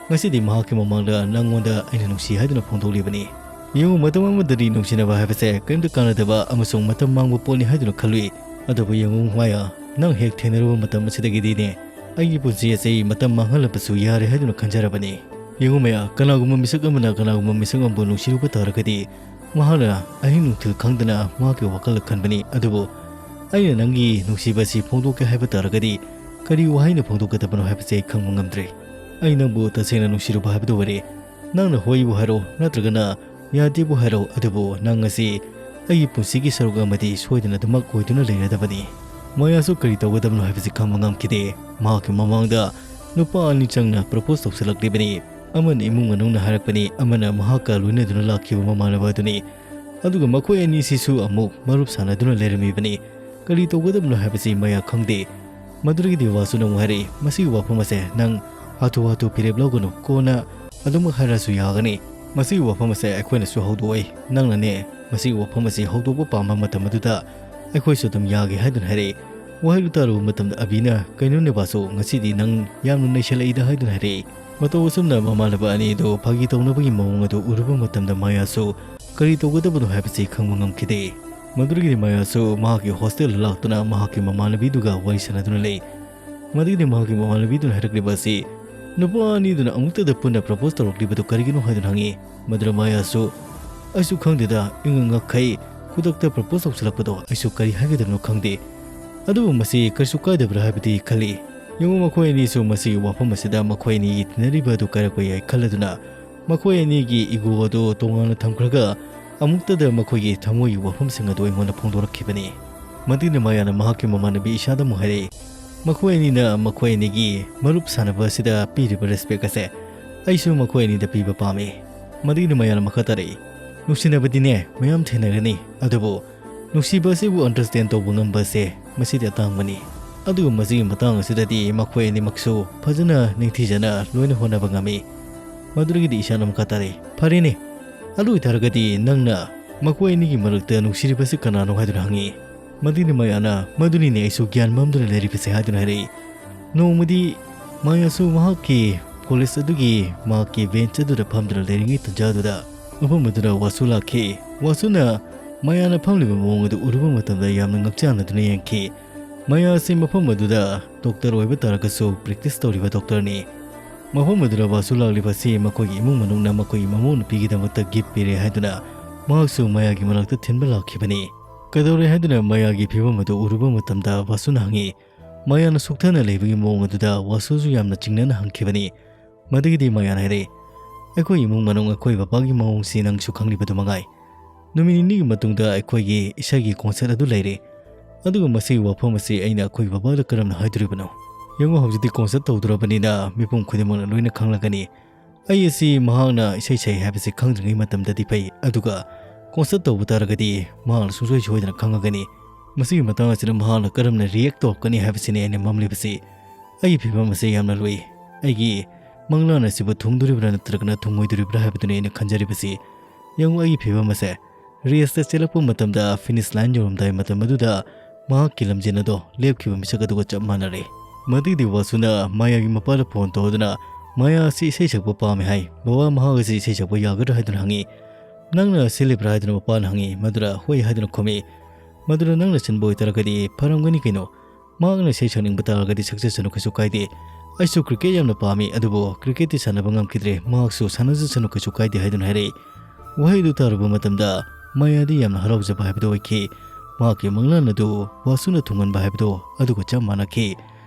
ꯉꯁꯤꯗꯤ ꯃꯍꯥꯛꯀꯤ ꯃꯃꯥꯡꯗ ꯅꯪꯉꯣꯟꯗ ꯑꯩꯅ ꯅꯨꯡꯁꯤ ꯍꯥꯏꯗꯨꯅ ꯐꯣꯡꯗꯣꯛꯂꯤꯕꯅꯤ꯫ ꯌꯦꯡꯉꯨ, ꯃꯇꯝ ꯑꯃꯗꯗꯤ ꯅꯨꯡꯁꯤꯅꯕ ꯍꯥꯏꯕꯁꯦ ꯀꯔꯤꯝꯇ ꯀꯥꯟꯅꯗꯕ ꯑꯃꯁꯨꯡ ꯃꯇꯝ ꯃꯥꯡꯕ ꯄꯣꯠꯅꯤ ꯍꯥꯏꯗꯨꯅ ꯈꯜꯂꯨꯏ꯫ ꯑꯗꯨꯕꯨ ꯌꯦꯡꯉꯨ, ꯃꯌꯥ, ꯅꯪ ꯍꯦꯛ ꯊꯦꯡꯅꯔꯨꯕ ꯃꯇꯝ ꯑꯁꯤꯗꯒꯤꯗꯤꯅꯦ, ꯑꯩꯒꯤ ꯄꯨꯟꯁꯤ ꯑꯁꯤ ꯃꯇꯝ ꯃꯥꯡꯍꯜꯂꯕꯁꯨ ꯌꯥꯔꯦ ꯍꯥꯏꯗꯨꯅ ꯈꯟꯖꯔꯕꯅꯤ꯫ ꯌꯦꯡꯉꯨ ꯃꯌꯥ, ꯀꯅꯥꯒꯨꯝꯕ ꯃꯤꯁꯛ ꯑꯃꯅ ꯀꯅꯥꯒꯨꯝꯕ ꯃꯤꯁꯛ ꯑꯃꯕꯨ ꯅꯨꯡꯁꯤꯔꯨꯕ ꯇꯥꯔꯒꯗꯤ, ꯃꯍꯥꯛꯅ ꯑꯍꯤꯡ ꯅꯨꯡꯊꯤꯜ ꯈꯪꯗꯅ ꯃꯍꯥꯛꯀꯤ ꯋꯥꯈꯜꯗ ꯈꯟꯕꯅꯤ꯫ ꯑꯗꯨꯕꯨ ꯑꯩꯅ ꯅꯪꯒꯤ ꯅꯨꯡꯁꯤꯕ ꯑꯁꯤ ꯐꯣꯡꯗꯣꯛꯀꯦ ꯍꯥꯏꯕ ꯇꯥꯔꯒꯗꯤ, ꯀꯔꯤ ꯋꯥꯍꯩꯅ ꯐꯣꯡꯗꯣꯛꯀꯗꯕꯅꯣ ꯍꯥꯏꯕꯁꯤ ꯑꯩ ꯈꯪꯕ ꯉꯝꯗ꯭ꯔꯦ꯫ ꯑꯩ ꯅꯪꯕꯨ ꯇꯁꯦꯡꯅ ꯅꯨꯡꯁꯤꯔꯨꯕ ꯍꯥꯏꯕꯗꯨ ꯑꯣꯏꯔꯦ꯫ ꯅꯪꯅ ꯍꯣꯏꯕꯨ ꯍꯥꯏꯔꯣ, ꯅꯠꯇ꯭ꯔꯒꯅ ꯌꯥꯗꯦꯕꯨ ꯍꯥꯏꯔꯣ, ꯑꯗꯨꯕꯨ ꯅꯪ ꯑꯁꯤ ꯑꯩꯒꯤ ꯄꯨꯟꯁꯤꯒꯤ ꯁꯔꯨꯛ ꯑꯃꯗꯤ ꯁꯣꯏꯗꯅ ꯑꯗꯨꯃꯛ ꯑꯣꯏꯗꯨꯅ ꯂꯩꯔꯗꯕꯅꯤ꯫ ꯃꯌꯥꯁꯨ ꯀꯔꯤ ꯇꯧꯒꯗꯕꯅꯣ ꯍꯥꯏꯕꯁꯤ ꯈꯪꯕ ꯉꯝꯈꯤꯗꯦ꯫ ꯃꯍꯥꯛꯀꯤ ꯃꯃꯥꯡꯗ ꯅꯨꯄꯥ ꯑꯅꯤ ꯆꯪꯅ propose ꯇꯧꯁꯤꯜꯂꯛꯂꯤꯕꯅꯤ꯫ ꯑꯃꯅ ꯏꯃꯨꯡ ꯃꯅꯨꯡꯅ ꯍꯥꯏꯔꯛꯄꯅꯤ, ꯑꯃꯅ ꯃꯍꯥꯛꯀ ꯂꯣꯏꯅꯗꯨꯅ ꯂꯥꯛꯈꯤꯕ ꯃꯃꯥꯟꯅꯕ ꯑꯗꯨꯅꯤ꯫ ꯑꯗꯨꯒ ꯃꯈꯣꯏ ꯑꯅꯤꯁꯤꯁꯨ ꯑꯃꯨꯛ ꯃꯔꯨꯞ ꯁꯥꯟꯅꯗꯨꯅ ꯂꯩꯔꯝꯃꯤꯕꯅꯤ꯫ ꯀꯔꯤ ꯇꯧꯒꯗꯕꯅꯣ ꯍꯥꯏꯕꯁꯤ ꯃꯌꯥ ꯈꯪꯗꯦ꯫ ꯃꯗꯨꯗꯒꯤꯗꯤ ꯋꯥꯁꯨꯅ ꯑꯃꯨꯛ ꯍꯥꯏꯔꯛꯏ, "ꯃꯁꯤꯒꯤ ꯋꯥꯐꯝ ꯑꯁꯦ ꯅꯪ ꯍꯥꯊꯨ ꯍꯥꯊꯨ ꯐꯤꯔꯦꯞ ꯂꯧꯒꯅꯨ, ꯀꯣꯟꯅ ꯑꯗꯨꯃꯛ ꯍꯥꯏꯔꯁꯨ ꯌꯥꯒꯅꯤ꯫ ꯃꯁꯤꯒꯤ ꯋꯥꯐꯝ ꯑꯁꯦ ꯑꯩꯈꯣꯏꯅꯁꯨ ꯍꯧꯗꯣꯛꯑꯣꯏ꯫ ꯅꯪꯅꯅꯦ, ꯃꯁꯤꯒꯤ ꯋꯥꯐꯝ ꯑꯁꯤ ꯍꯧꯗꯣꯛꯄ ꯄꯥꯝꯕ ꯃꯇꯝ ꯑꯗꯨꯗ ꯑꯩꯈꯣꯏꯁꯨ ꯑꯗꯨꯝ ꯌꯥꯒꯦ" ꯍꯥꯏꯗꯨꯅ ꯍꯥꯏꯔꯛꯏ꯫ ꯋꯥꯍꯩꯗꯨ ꯇꯥꯔꯨꯕ ꯃꯇꯝꯗ ꯑꯕꯤꯅ, "ꯀꯩꯅꯣꯅꯦ ꯕꯥꯁꯨ, ꯉꯁꯤꯗꯤ ꯅꯪ ꯌꯥꯝꯅ ꯅꯩꯁꯜꯂꯛꯏꯗ" ꯍꯥꯏꯗꯨꯅ ꯍꯥꯏꯔꯛꯏ꯫ ꯃꯇꯧ ꯑꯁꯨꯝꯅ ꯃꯃꯥꯟꯅꯕ ꯑꯅꯤꯗꯨ ꯐꯥꯒꯤ ꯇꯧꯅꯕꯒꯤ ꯃꯑꯣꯡ ꯑꯗꯨ ꯎꯔꯨꯕ ꯃꯇꯝꯗ ꯃꯥꯌꯥꯁꯨ ꯀꯔꯤ ꯇꯧꯒꯗꯕꯅꯣ ꯍꯥꯏꯕꯁꯤ ꯈꯪꯕ ꯉꯝꯈꯤꯗꯦ꯫ ꯃꯗꯨꯗꯒꯤꯗꯤ ꯃꯥꯌꯥꯁꯨ ꯃꯍꯥꯛꯀꯤ ꯍꯣꯁꯇꯦꯜꯗ ꯂꯥꯛꯇꯨꯅ ꯃꯍꯥꯛꯀꯤ ꯃꯃꯥꯟꯅꯕꯤꯗꯨꯒ ꯋꯥꯔꯤ ꯁꯥꯟꯅꯗꯨꯅ ꯂꯩ꯫ ꯃꯗꯨꯒꯤꯗꯤ ꯃꯍꯥꯛꯀꯤ ꯃꯃꯥꯟꯅꯕꯤꯗꯨꯅ ꯍꯥꯏꯔꯛꯂꯤꯕ ꯑꯁꯤ, ꯅꯨꯄꯥ ꯑꯅꯤꯗꯨꯅ ꯑꯃꯨꯛꯇꯗ ꯄꯨꯟꯅ ꯄ꯭ꯔꯄꯣꯁ ꯇꯧꯔꯛꯂꯤꯕꯗꯨ ꯀꯔꯤꯒꯤꯅꯣ ꯍꯥꯏꯗꯨꯅ ꯍꯪꯉꯤ꯫ ꯃꯗꯨꯗ ꯃꯥꯌꯥꯁꯨ, "ꯑꯩꯁꯨ ꯈꯪꯗꯦꯗ, ꯏꯉꯛ ꯉꯛꯈꯩ ꯈꯨꯗꯛꯇ ꯄ꯭ꯔꯄꯣꯁ ꯇꯧꯁꯤꯜꯂꯛꯄꯗꯣ ꯑꯩꯁꯨ ꯀꯔꯤ ꯍꯥꯏꯒꯗꯕꯅꯣ ꯈꯪꯗꯦ꯫ ꯑꯗꯨꯕꯨ ꯃꯁꯤ ꯀꯔꯤꯁꯨ ꯀꯥꯏꯗꯕ꯭ꯔꯥ ꯍꯥꯏꯕꯗꯤ ꯈꯜꯂꯤ꯫ ꯌꯦꯡꯉꯨ, ꯃꯈꯣꯏ ꯑꯅꯤꯁꯨ ꯃꯁꯤꯒꯤ ꯋꯥꯐꯝ ꯑꯁꯤꯗ ꯃꯈꯣꯏ ꯑꯅꯤꯒꯤ ꯇꯤꯟꯅꯔꯤꯕ ꯑꯗꯨ ꯀꯥꯏꯔꯛꯄ ꯌꯥꯏ ꯈꯜꯂꯗꯨꯅ ꯃꯈꯣꯏ ꯑꯅꯤꯒꯤ ꯏꯒꯣ ꯑꯗꯨ ꯇꯣꯉꯥꯟꯅ ꯊꯝꯈ꯭ꯔꯒ ꯑꯃꯨꯛꯇꯗ ꯃꯈꯣꯏꯒꯤ ꯊꯃꯣꯏꯒꯤ ꯋꯥꯐꯝꯁꯤꯡ ꯑꯗꯨ ꯑꯩꯉꯣꯟꯗ ꯐꯣꯡꯗꯣꯔꯛꯈꯤꯕꯅꯤ꯫" ꯃꯗꯨꯅ ꯃꯥꯌꯥꯅ ꯃꯍꯥꯛꯀꯤ ꯃꯃꯥꯟꯅꯕꯤ ꯏꯁꯥꯗ ꯑꯃꯨꯛ ꯍꯥꯏꯔꯛꯏ, "ꯃꯈꯣꯏ ꯑꯅꯤꯅ ꯃꯈꯣꯏ ꯑꯅꯤꯒꯤ ꯃꯔꯨꯞ ꯁꯥꯟꯅꯕ ꯑꯁꯤꯗ ꯄꯤꯔꯤꯕ ꯔꯦꯁꯄꯦꯛ ꯑꯁꯦ ꯑꯩꯁꯨ ꯃꯈꯣꯏ ꯑꯅꯤꯗ ꯄꯤꯕ ꯄꯥꯝꯃꯤ꯫" ꯃꯗꯨꯒꯤꯗꯤ ꯃꯥꯌꯥꯅ ꯃꯈꯥ ꯇꯥꯔꯛꯏ, "ꯅꯨꯡꯁꯤꯅꯕꯗꯤꯅꯦ ꯃꯌꯥꯝ ꯊꯦꯡꯅꯒꯅꯤ, ꯑꯗꯨꯕꯨ ꯅꯨꯡꯁꯤꯕ ꯑꯁꯤꯕꯨ ꯑꯟꯗꯔꯁꯇꯦꯟ ꯇꯧꯕ ꯉꯝꯕ ꯑꯁꯦ ꯃꯁꯤꯗꯤ ꯑꯇꯥꯡꯕꯅꯤ꯫ ꯑꯗꯨꯒ ꯃꯁꯤꯒꯤ ꯃꯇꯥꯡ ꯑꯁꯤꯗꯗꯤ ꯃꯈꯣꯏ ꯑꯅꯤꯃꯛꯁꯨ ꯐꯖꯅ ꯅꯤꯡꯊꯤꯖꯅ ꯂꯣꯏꯅ ꯍꯣꯠꯅꯕ ꯉꯝꯃꯤ꯫" ꯃꯗꯨꯗꯒꯤꯗꯤ ꯏꯁꯥꯅ ꯃꯈꯥ ꯇꯥꯔꯛꯏ, "ꯐꯔꯦꯅꯦ, ꯑꯗꯨ ꯑꯣꯏꯇꯥꯔꯒꯗꯤ ꯅꯪꯅ ꯃꯈꯣꯏ ꯑꯅꯤꯒꯤ ꯃꯔꯛꯇ ꯅꯨꯡꯁꯤꯔꯤꯕꯁꯤ ꯀꯅꯥꯅꯣ?" ꯍꯥꯏꯗꯨꯅ ꯍꯪꯉꯤ꯫ ꯃꯗꯨꯒꯤꯗꯤ ꯃꯥꯌꯥꯅ, "ꯃꯗꯨꯅꯤꯅꯦ ꯑꯩꯁꯨ ꯒ꯭ꯌꯥꯟ ꯃꯝꯗꯨꯅ ꯂꯩꯔꯤꯕꯁꯦ" ꯍꯥꯏꯗꯨꯅ ꯍꯥꯏꯔꯛꯏ꯫ ꯅꯣꯡꯃꯗꯤ ꯃꯥꯌꯥꯁꯨ ꯃꯍꯥꯛꯀꯤ ꯀꯣꯂꯦꯖ ꯑꯗꯨꯒꯤ ꯃꯍꯥꯛꯀꯤ ꯕꯦꯟꯆ ꯑꯗꯨꯗ ꯐꯝꯗꯨꯅ ꯂꯩꯔꯤꯉꯩ ꯇꯟꯖꯥꯗꯨꯗ ꯃꯐꯝ ꯑꯗꯨꯗ ꯋꯥꯁꯨ ꯂꯥꯛꯈꯤ꯫ ꯋꯥꯁꯨꯅ ꯃꯥꯌꯥꯅ ꯐꯝꯂꯤꯕ ꯃꯑꯣꯡ ꯑꯗꯨ ꯎꯔꯨꯕ ꯃꯇꯝꯗ ꯌꯥꯝꯅ ꯉꯛꯆꯥꯟꯅꯗꯨꯅ ꯌꯦꯡꯈꯤ꯫ ꯃꯥꯌꯥ ꯑꯁꯤ ꯃꯐꯝ ꯑꯗꯨꯗ ꯗꯣꯛꯇꯔ ꯑꯣꯏꯕ ꯇꯥꯔꯒꯁꯨ ꯄ꯭ꯔꯦꯛꯇꯤꯁ ꯇꯧꯔꯤꯕ ꯗꯣꯛꯇꯔꯅꯤ꯫ ꯃꯐꯝ ꯑꯗꯨꯗ ꯋꯥꯁꯨ ꯂꯥꯛꯂꯤꯕ ꯑꯁꯤ ꯃꯈꯣꯏꯒꯤ ꯏꯃꯨꯡ ꯃꯅꯨꯡꯅ ꯃꯈꯣꯏꯒꯤ ꯃꯃꯧ ꯅꯨꯄꯤꯒꯤꯗꯃꯛꯇ ꯒꯤꯐ ꯄꯤꯔꯦ ꯍꯥꯏꯗꯨꯅ ꯃꯍꯥꯛꯁꯨ ꯃꯥꯌꯥꯒꯤ ꯃꯅꯥꯛꯇ ꯊꯤꯟꯕ ꯂꯥꯛꯈꯤꯕꯅꯤ꯫ "ꯀꯩꯗꯧꯔꯦ?" ꯍꯥꯏꯗꯨꯅ ꯃꯥꯌꯥꯒꯤ ꯐꯤꯕꯝ ꯑꯗꯨ ꯎꯔꯨꯕ ꯃꯇꯝꯗ ꯋꯥꯁꯨꯅ ꯍꯪꯉꯤ꯫ ꯃꯥꯌꯥꯅ ꯁꯣꯛꯊꯅ ꯂꯩꯕꯒꯤ ꯃꯑꯣꯡ ꯑꯗꯨꯗ ꯋꯥꯁꯨꯁꯨ ꯌꯥꯝꯅ ꯆꯤꯡꯅꯅ ꯍꯪꯈꯤꯕꯅꯤ꯫ ꯃꯗꯨꯒꯤꯗꯤ ꯃꯥꯌꯥꯅ ꯍꯥꯏꯔꯛꯏ, "ꯑꯩꯈꯣꯏ ꯏꯃꯨꯡ ꯃꯅꯨꯡ, ꯑꯩꯈꯣꯏ ꯕꯕꯥꯒꯤ ꯃꯑꯣꯡꯁꯤ ꯅꯪꯁꯨ ꯈꯪꯂꯤꯕꯗꯨ ꯃꯉꯥꯏ꯫ ꯅꯨꯃꯤꯠ ꯅꯤꯅꯤꯒꯤ ꯃꯇꯨꯡꯗ ꯑꯩꯈꯣꯏꯒꯤ ꯏꯁꯩꯒꯤ ꯀꯣꯟꯁꯔꯠ ꯑꯗꯨ ꯂꯩꯔꯦ꯫ ꯑꯗꯨꯒ ꯃꯁꯤꯒꯤ ꯋꯥꯐꯝ ꯑꯁꯤ ꯑꯩꯅ ꯑꯩꯈꯣꯏ ꯕꯕꯥꯗ ꯀꯔꯝꯅ ꯍꯥꯏꯗꯣꯔꯤꯕꯅꯣ? ꯌꯦꯡꯉꯨ, ꯍꯧꯖꯤꯛꯇꯤ ꯀꯣꯟꯁꯔꯠ ꯇꯧꯗꯣꯔꯕꯅꯤꯅ ꯃꯤꯄꯨꯝ ꯈꯨꯗꯤꯡꯃꯛꯅ ꯂꯣꯏꯅ ꯈꯪꯂꯒꯅꯤ꯫ ꯑꯩ ꯑꯁꯤ ꯃꯍꯥꯛꯅ ꯏꯁꯩ ꯁꯛꯏ ꯍꯥꯏꯕꯁꯤ ꯈꯪꯗ꯭ꯔꯤꯉꯩ ꯃꯇꯝꯗꯗꯤ ꯐꯩ, ꯑꯗꯨꯒ ꯀꯣꯟꯁꯔꯠ ꯇꯧꯕ ꯇꯥꯔꯒꯗꯤ ꯃꯍꯥꯛꯅ ꯁꯨꯡꯁꯣꯏ ꯁꯣꯏꯗꯅ ꯈꯪꯉꯒꯅꯤ꯫ ꯃꯁꯤꯒꯤ ꯃꯇꯥꯡ ꯑꯁꯤꯗ ꯃꯍꯥꯛꯅ ꯀꯔꯝꯅ ꯔꯤꯌꯦꯛ ꯇꯧꯔꯛꯀꯅꯤ ꯍꯥꯏꯕꯁꯤꯅꯤ ꯑꯩꯅ ꯃꯝꯂꯤꯕꯁꯤ꯫ ꯑꯩꯒꯤ ꯐꯤꯕꯝ ꯑꯁꯤ ꯌꯥꯝꯅ ꯂꯨꯏ꯫ ꯑꯩꯒꯤ ꯃꯪꯂꯥꯟ ꯑꯁꯤꯕꯨ ꯊꯨꯡꯗꯣꯔꯤꯕ꯭ꯔꯥ ꯅꯠꯇ꯭ꯔꯒꯅ ꯊꯨꯡꯉꯣꯏꯗꯣꯔꯤꯕ꯭ꯔꯥ ꯍꯥꯏꯕꯗꯨꯅꯤ ꯑꯩꯅ ꯈꯟꯖꯔꯤꯕꯁꯤ꯫ ꯌꯦꯡꯉꯨ, ꯑꯩꯒꯤ ꯐꯤꯕꯝ ꯑꯁꯦ꯫ ꯔꯦꯁꯇ ꯆꯦꯜꯂꯛꯄ ꯃꯇꯝꯗ ꯐꯤꯅꯤꯁ ꯂꯥꯏꯟ ꯌꯧꯔꯝꯗꯥꯏ ꯃꯇꯝ ꯑꯗꯨꯗ ꯃꯍꯥꯛꯀꯤ ꯂꯝꯖꯦꯟ ꯑꯗꯣ ꯂꯦꯞꯈꯤꯕ ꯃꯤꯁꯛ ꯑꯗꯨꯒ ꯆꯞ ꯃꯥꯟꯅꯔꯦ꯫ ꯃꯗꯨꯒꯤꯗꯤ ꯋꯥꯁꯨꯅ ꯃꯥꯌꯥꯒꯤ ꯃꯄꯥꯗ ꯐꯣꯟ ꯇꯧꯗꯨꯅ ꯃꯥꯌꯥ ꯑꯁꯤ ꯏꯁꯩ ꯁꯛꯄ ꯄꯥꯝꯃꯦ ꯍꯥꯏ, ꯕꯕꯥ ꯃꯍꯥꯛ ꯑꯁꯤ ꯏꯁꯩ ꯁꯛꯄ ꯌꯥꯒꯗ꯭ꯔꯥ ꯍꯥꯏꯗꯨꯅ ꯍꯪꯉꯤ꯫ "ꯅꯪꯅ ꯁꯤꯜꯂꯤꯕ꯭ꯔꯥ?" ꯍꯥꯏꯗꯨꯅ ꯃꯄꯥꯅ ꯍꯪꯉꯤ꯫ ꯃꯗꯨꯗ "ꯍꯣꯏ" ꯍꯥꯏꯗꯨꯅ ꯈꯨꯝꯃꯤ꯫ "ꯃꯗꯨꯗ ꯅꯪꯅ ꯁꯤꯟꯕ ꯑꯣꯏꯇꯥꯔꯒꯗꯤ ꯐꯔꯝꯒꯅꯤ ꯀꯩꯅꯣ꯫ ꯃꯍꯥꯛꯅ ꯏꯁꯩ ꯁꯛꯅꯤꯡꯕ ꯇꯥꯔꯒꯗꯤ ꯁꯛꯆꯁꯅꯨ, ꯀꯩꯁꯨ ꯀꯥꯏꯗꯦ꯫ ꯑꯩꯁꯨ ꯀ꯭ꯔꯤꯀꯦꯠ ꯌꯥꯝꯅ ꯄꯥꯝꯃꯤ, ꯑꯗꯨꯕꯨ ꯀ꯭ꯔꯤꯀꯦꯠꯇꯤ ꯁꯥꯟꯅꯕ ꯉꯝꯈꯤꯗ꯭ꯔꯦ, ꯃꯍꯥꯛꯁꯨ ꯁꯥꯟꯅꯖꯁꯅꯨ, ꯀꯩꯁꯨ ꯀꯥꯏꯗꯦ" ꯍꯥꯏꯗꯨꯅ ꯍꯥꯏꯔꯛꯏ꯫ ꯋꯥꯍꯩ ꯑꯗꯨ ꯇꯥꯔꯨꯕ ꯃꯇꯝꯗ ꯃꯥꯌꯥꯗꯤ ꯌꯥꯝꯅ ꯍꯔꯥꯎꯖꯕ ꯍꯥꯏꯕꯗꯨ ꯑꯣꯏꯈꯤ꯫ ꯃꯍꯥꯛꯀꯤ ꯃꯪꯂꯥꯟ ꯑꯗꯨ ꯋꯥꯁꯨꯅ ꯊꯨꯡꯍꯟꯕ ꯍꯥꯏꯕꯗꯨ ꯑꯗꯨꯒ ꯆꯞ ꯃꯥꯟꯅꯈꯤ꯫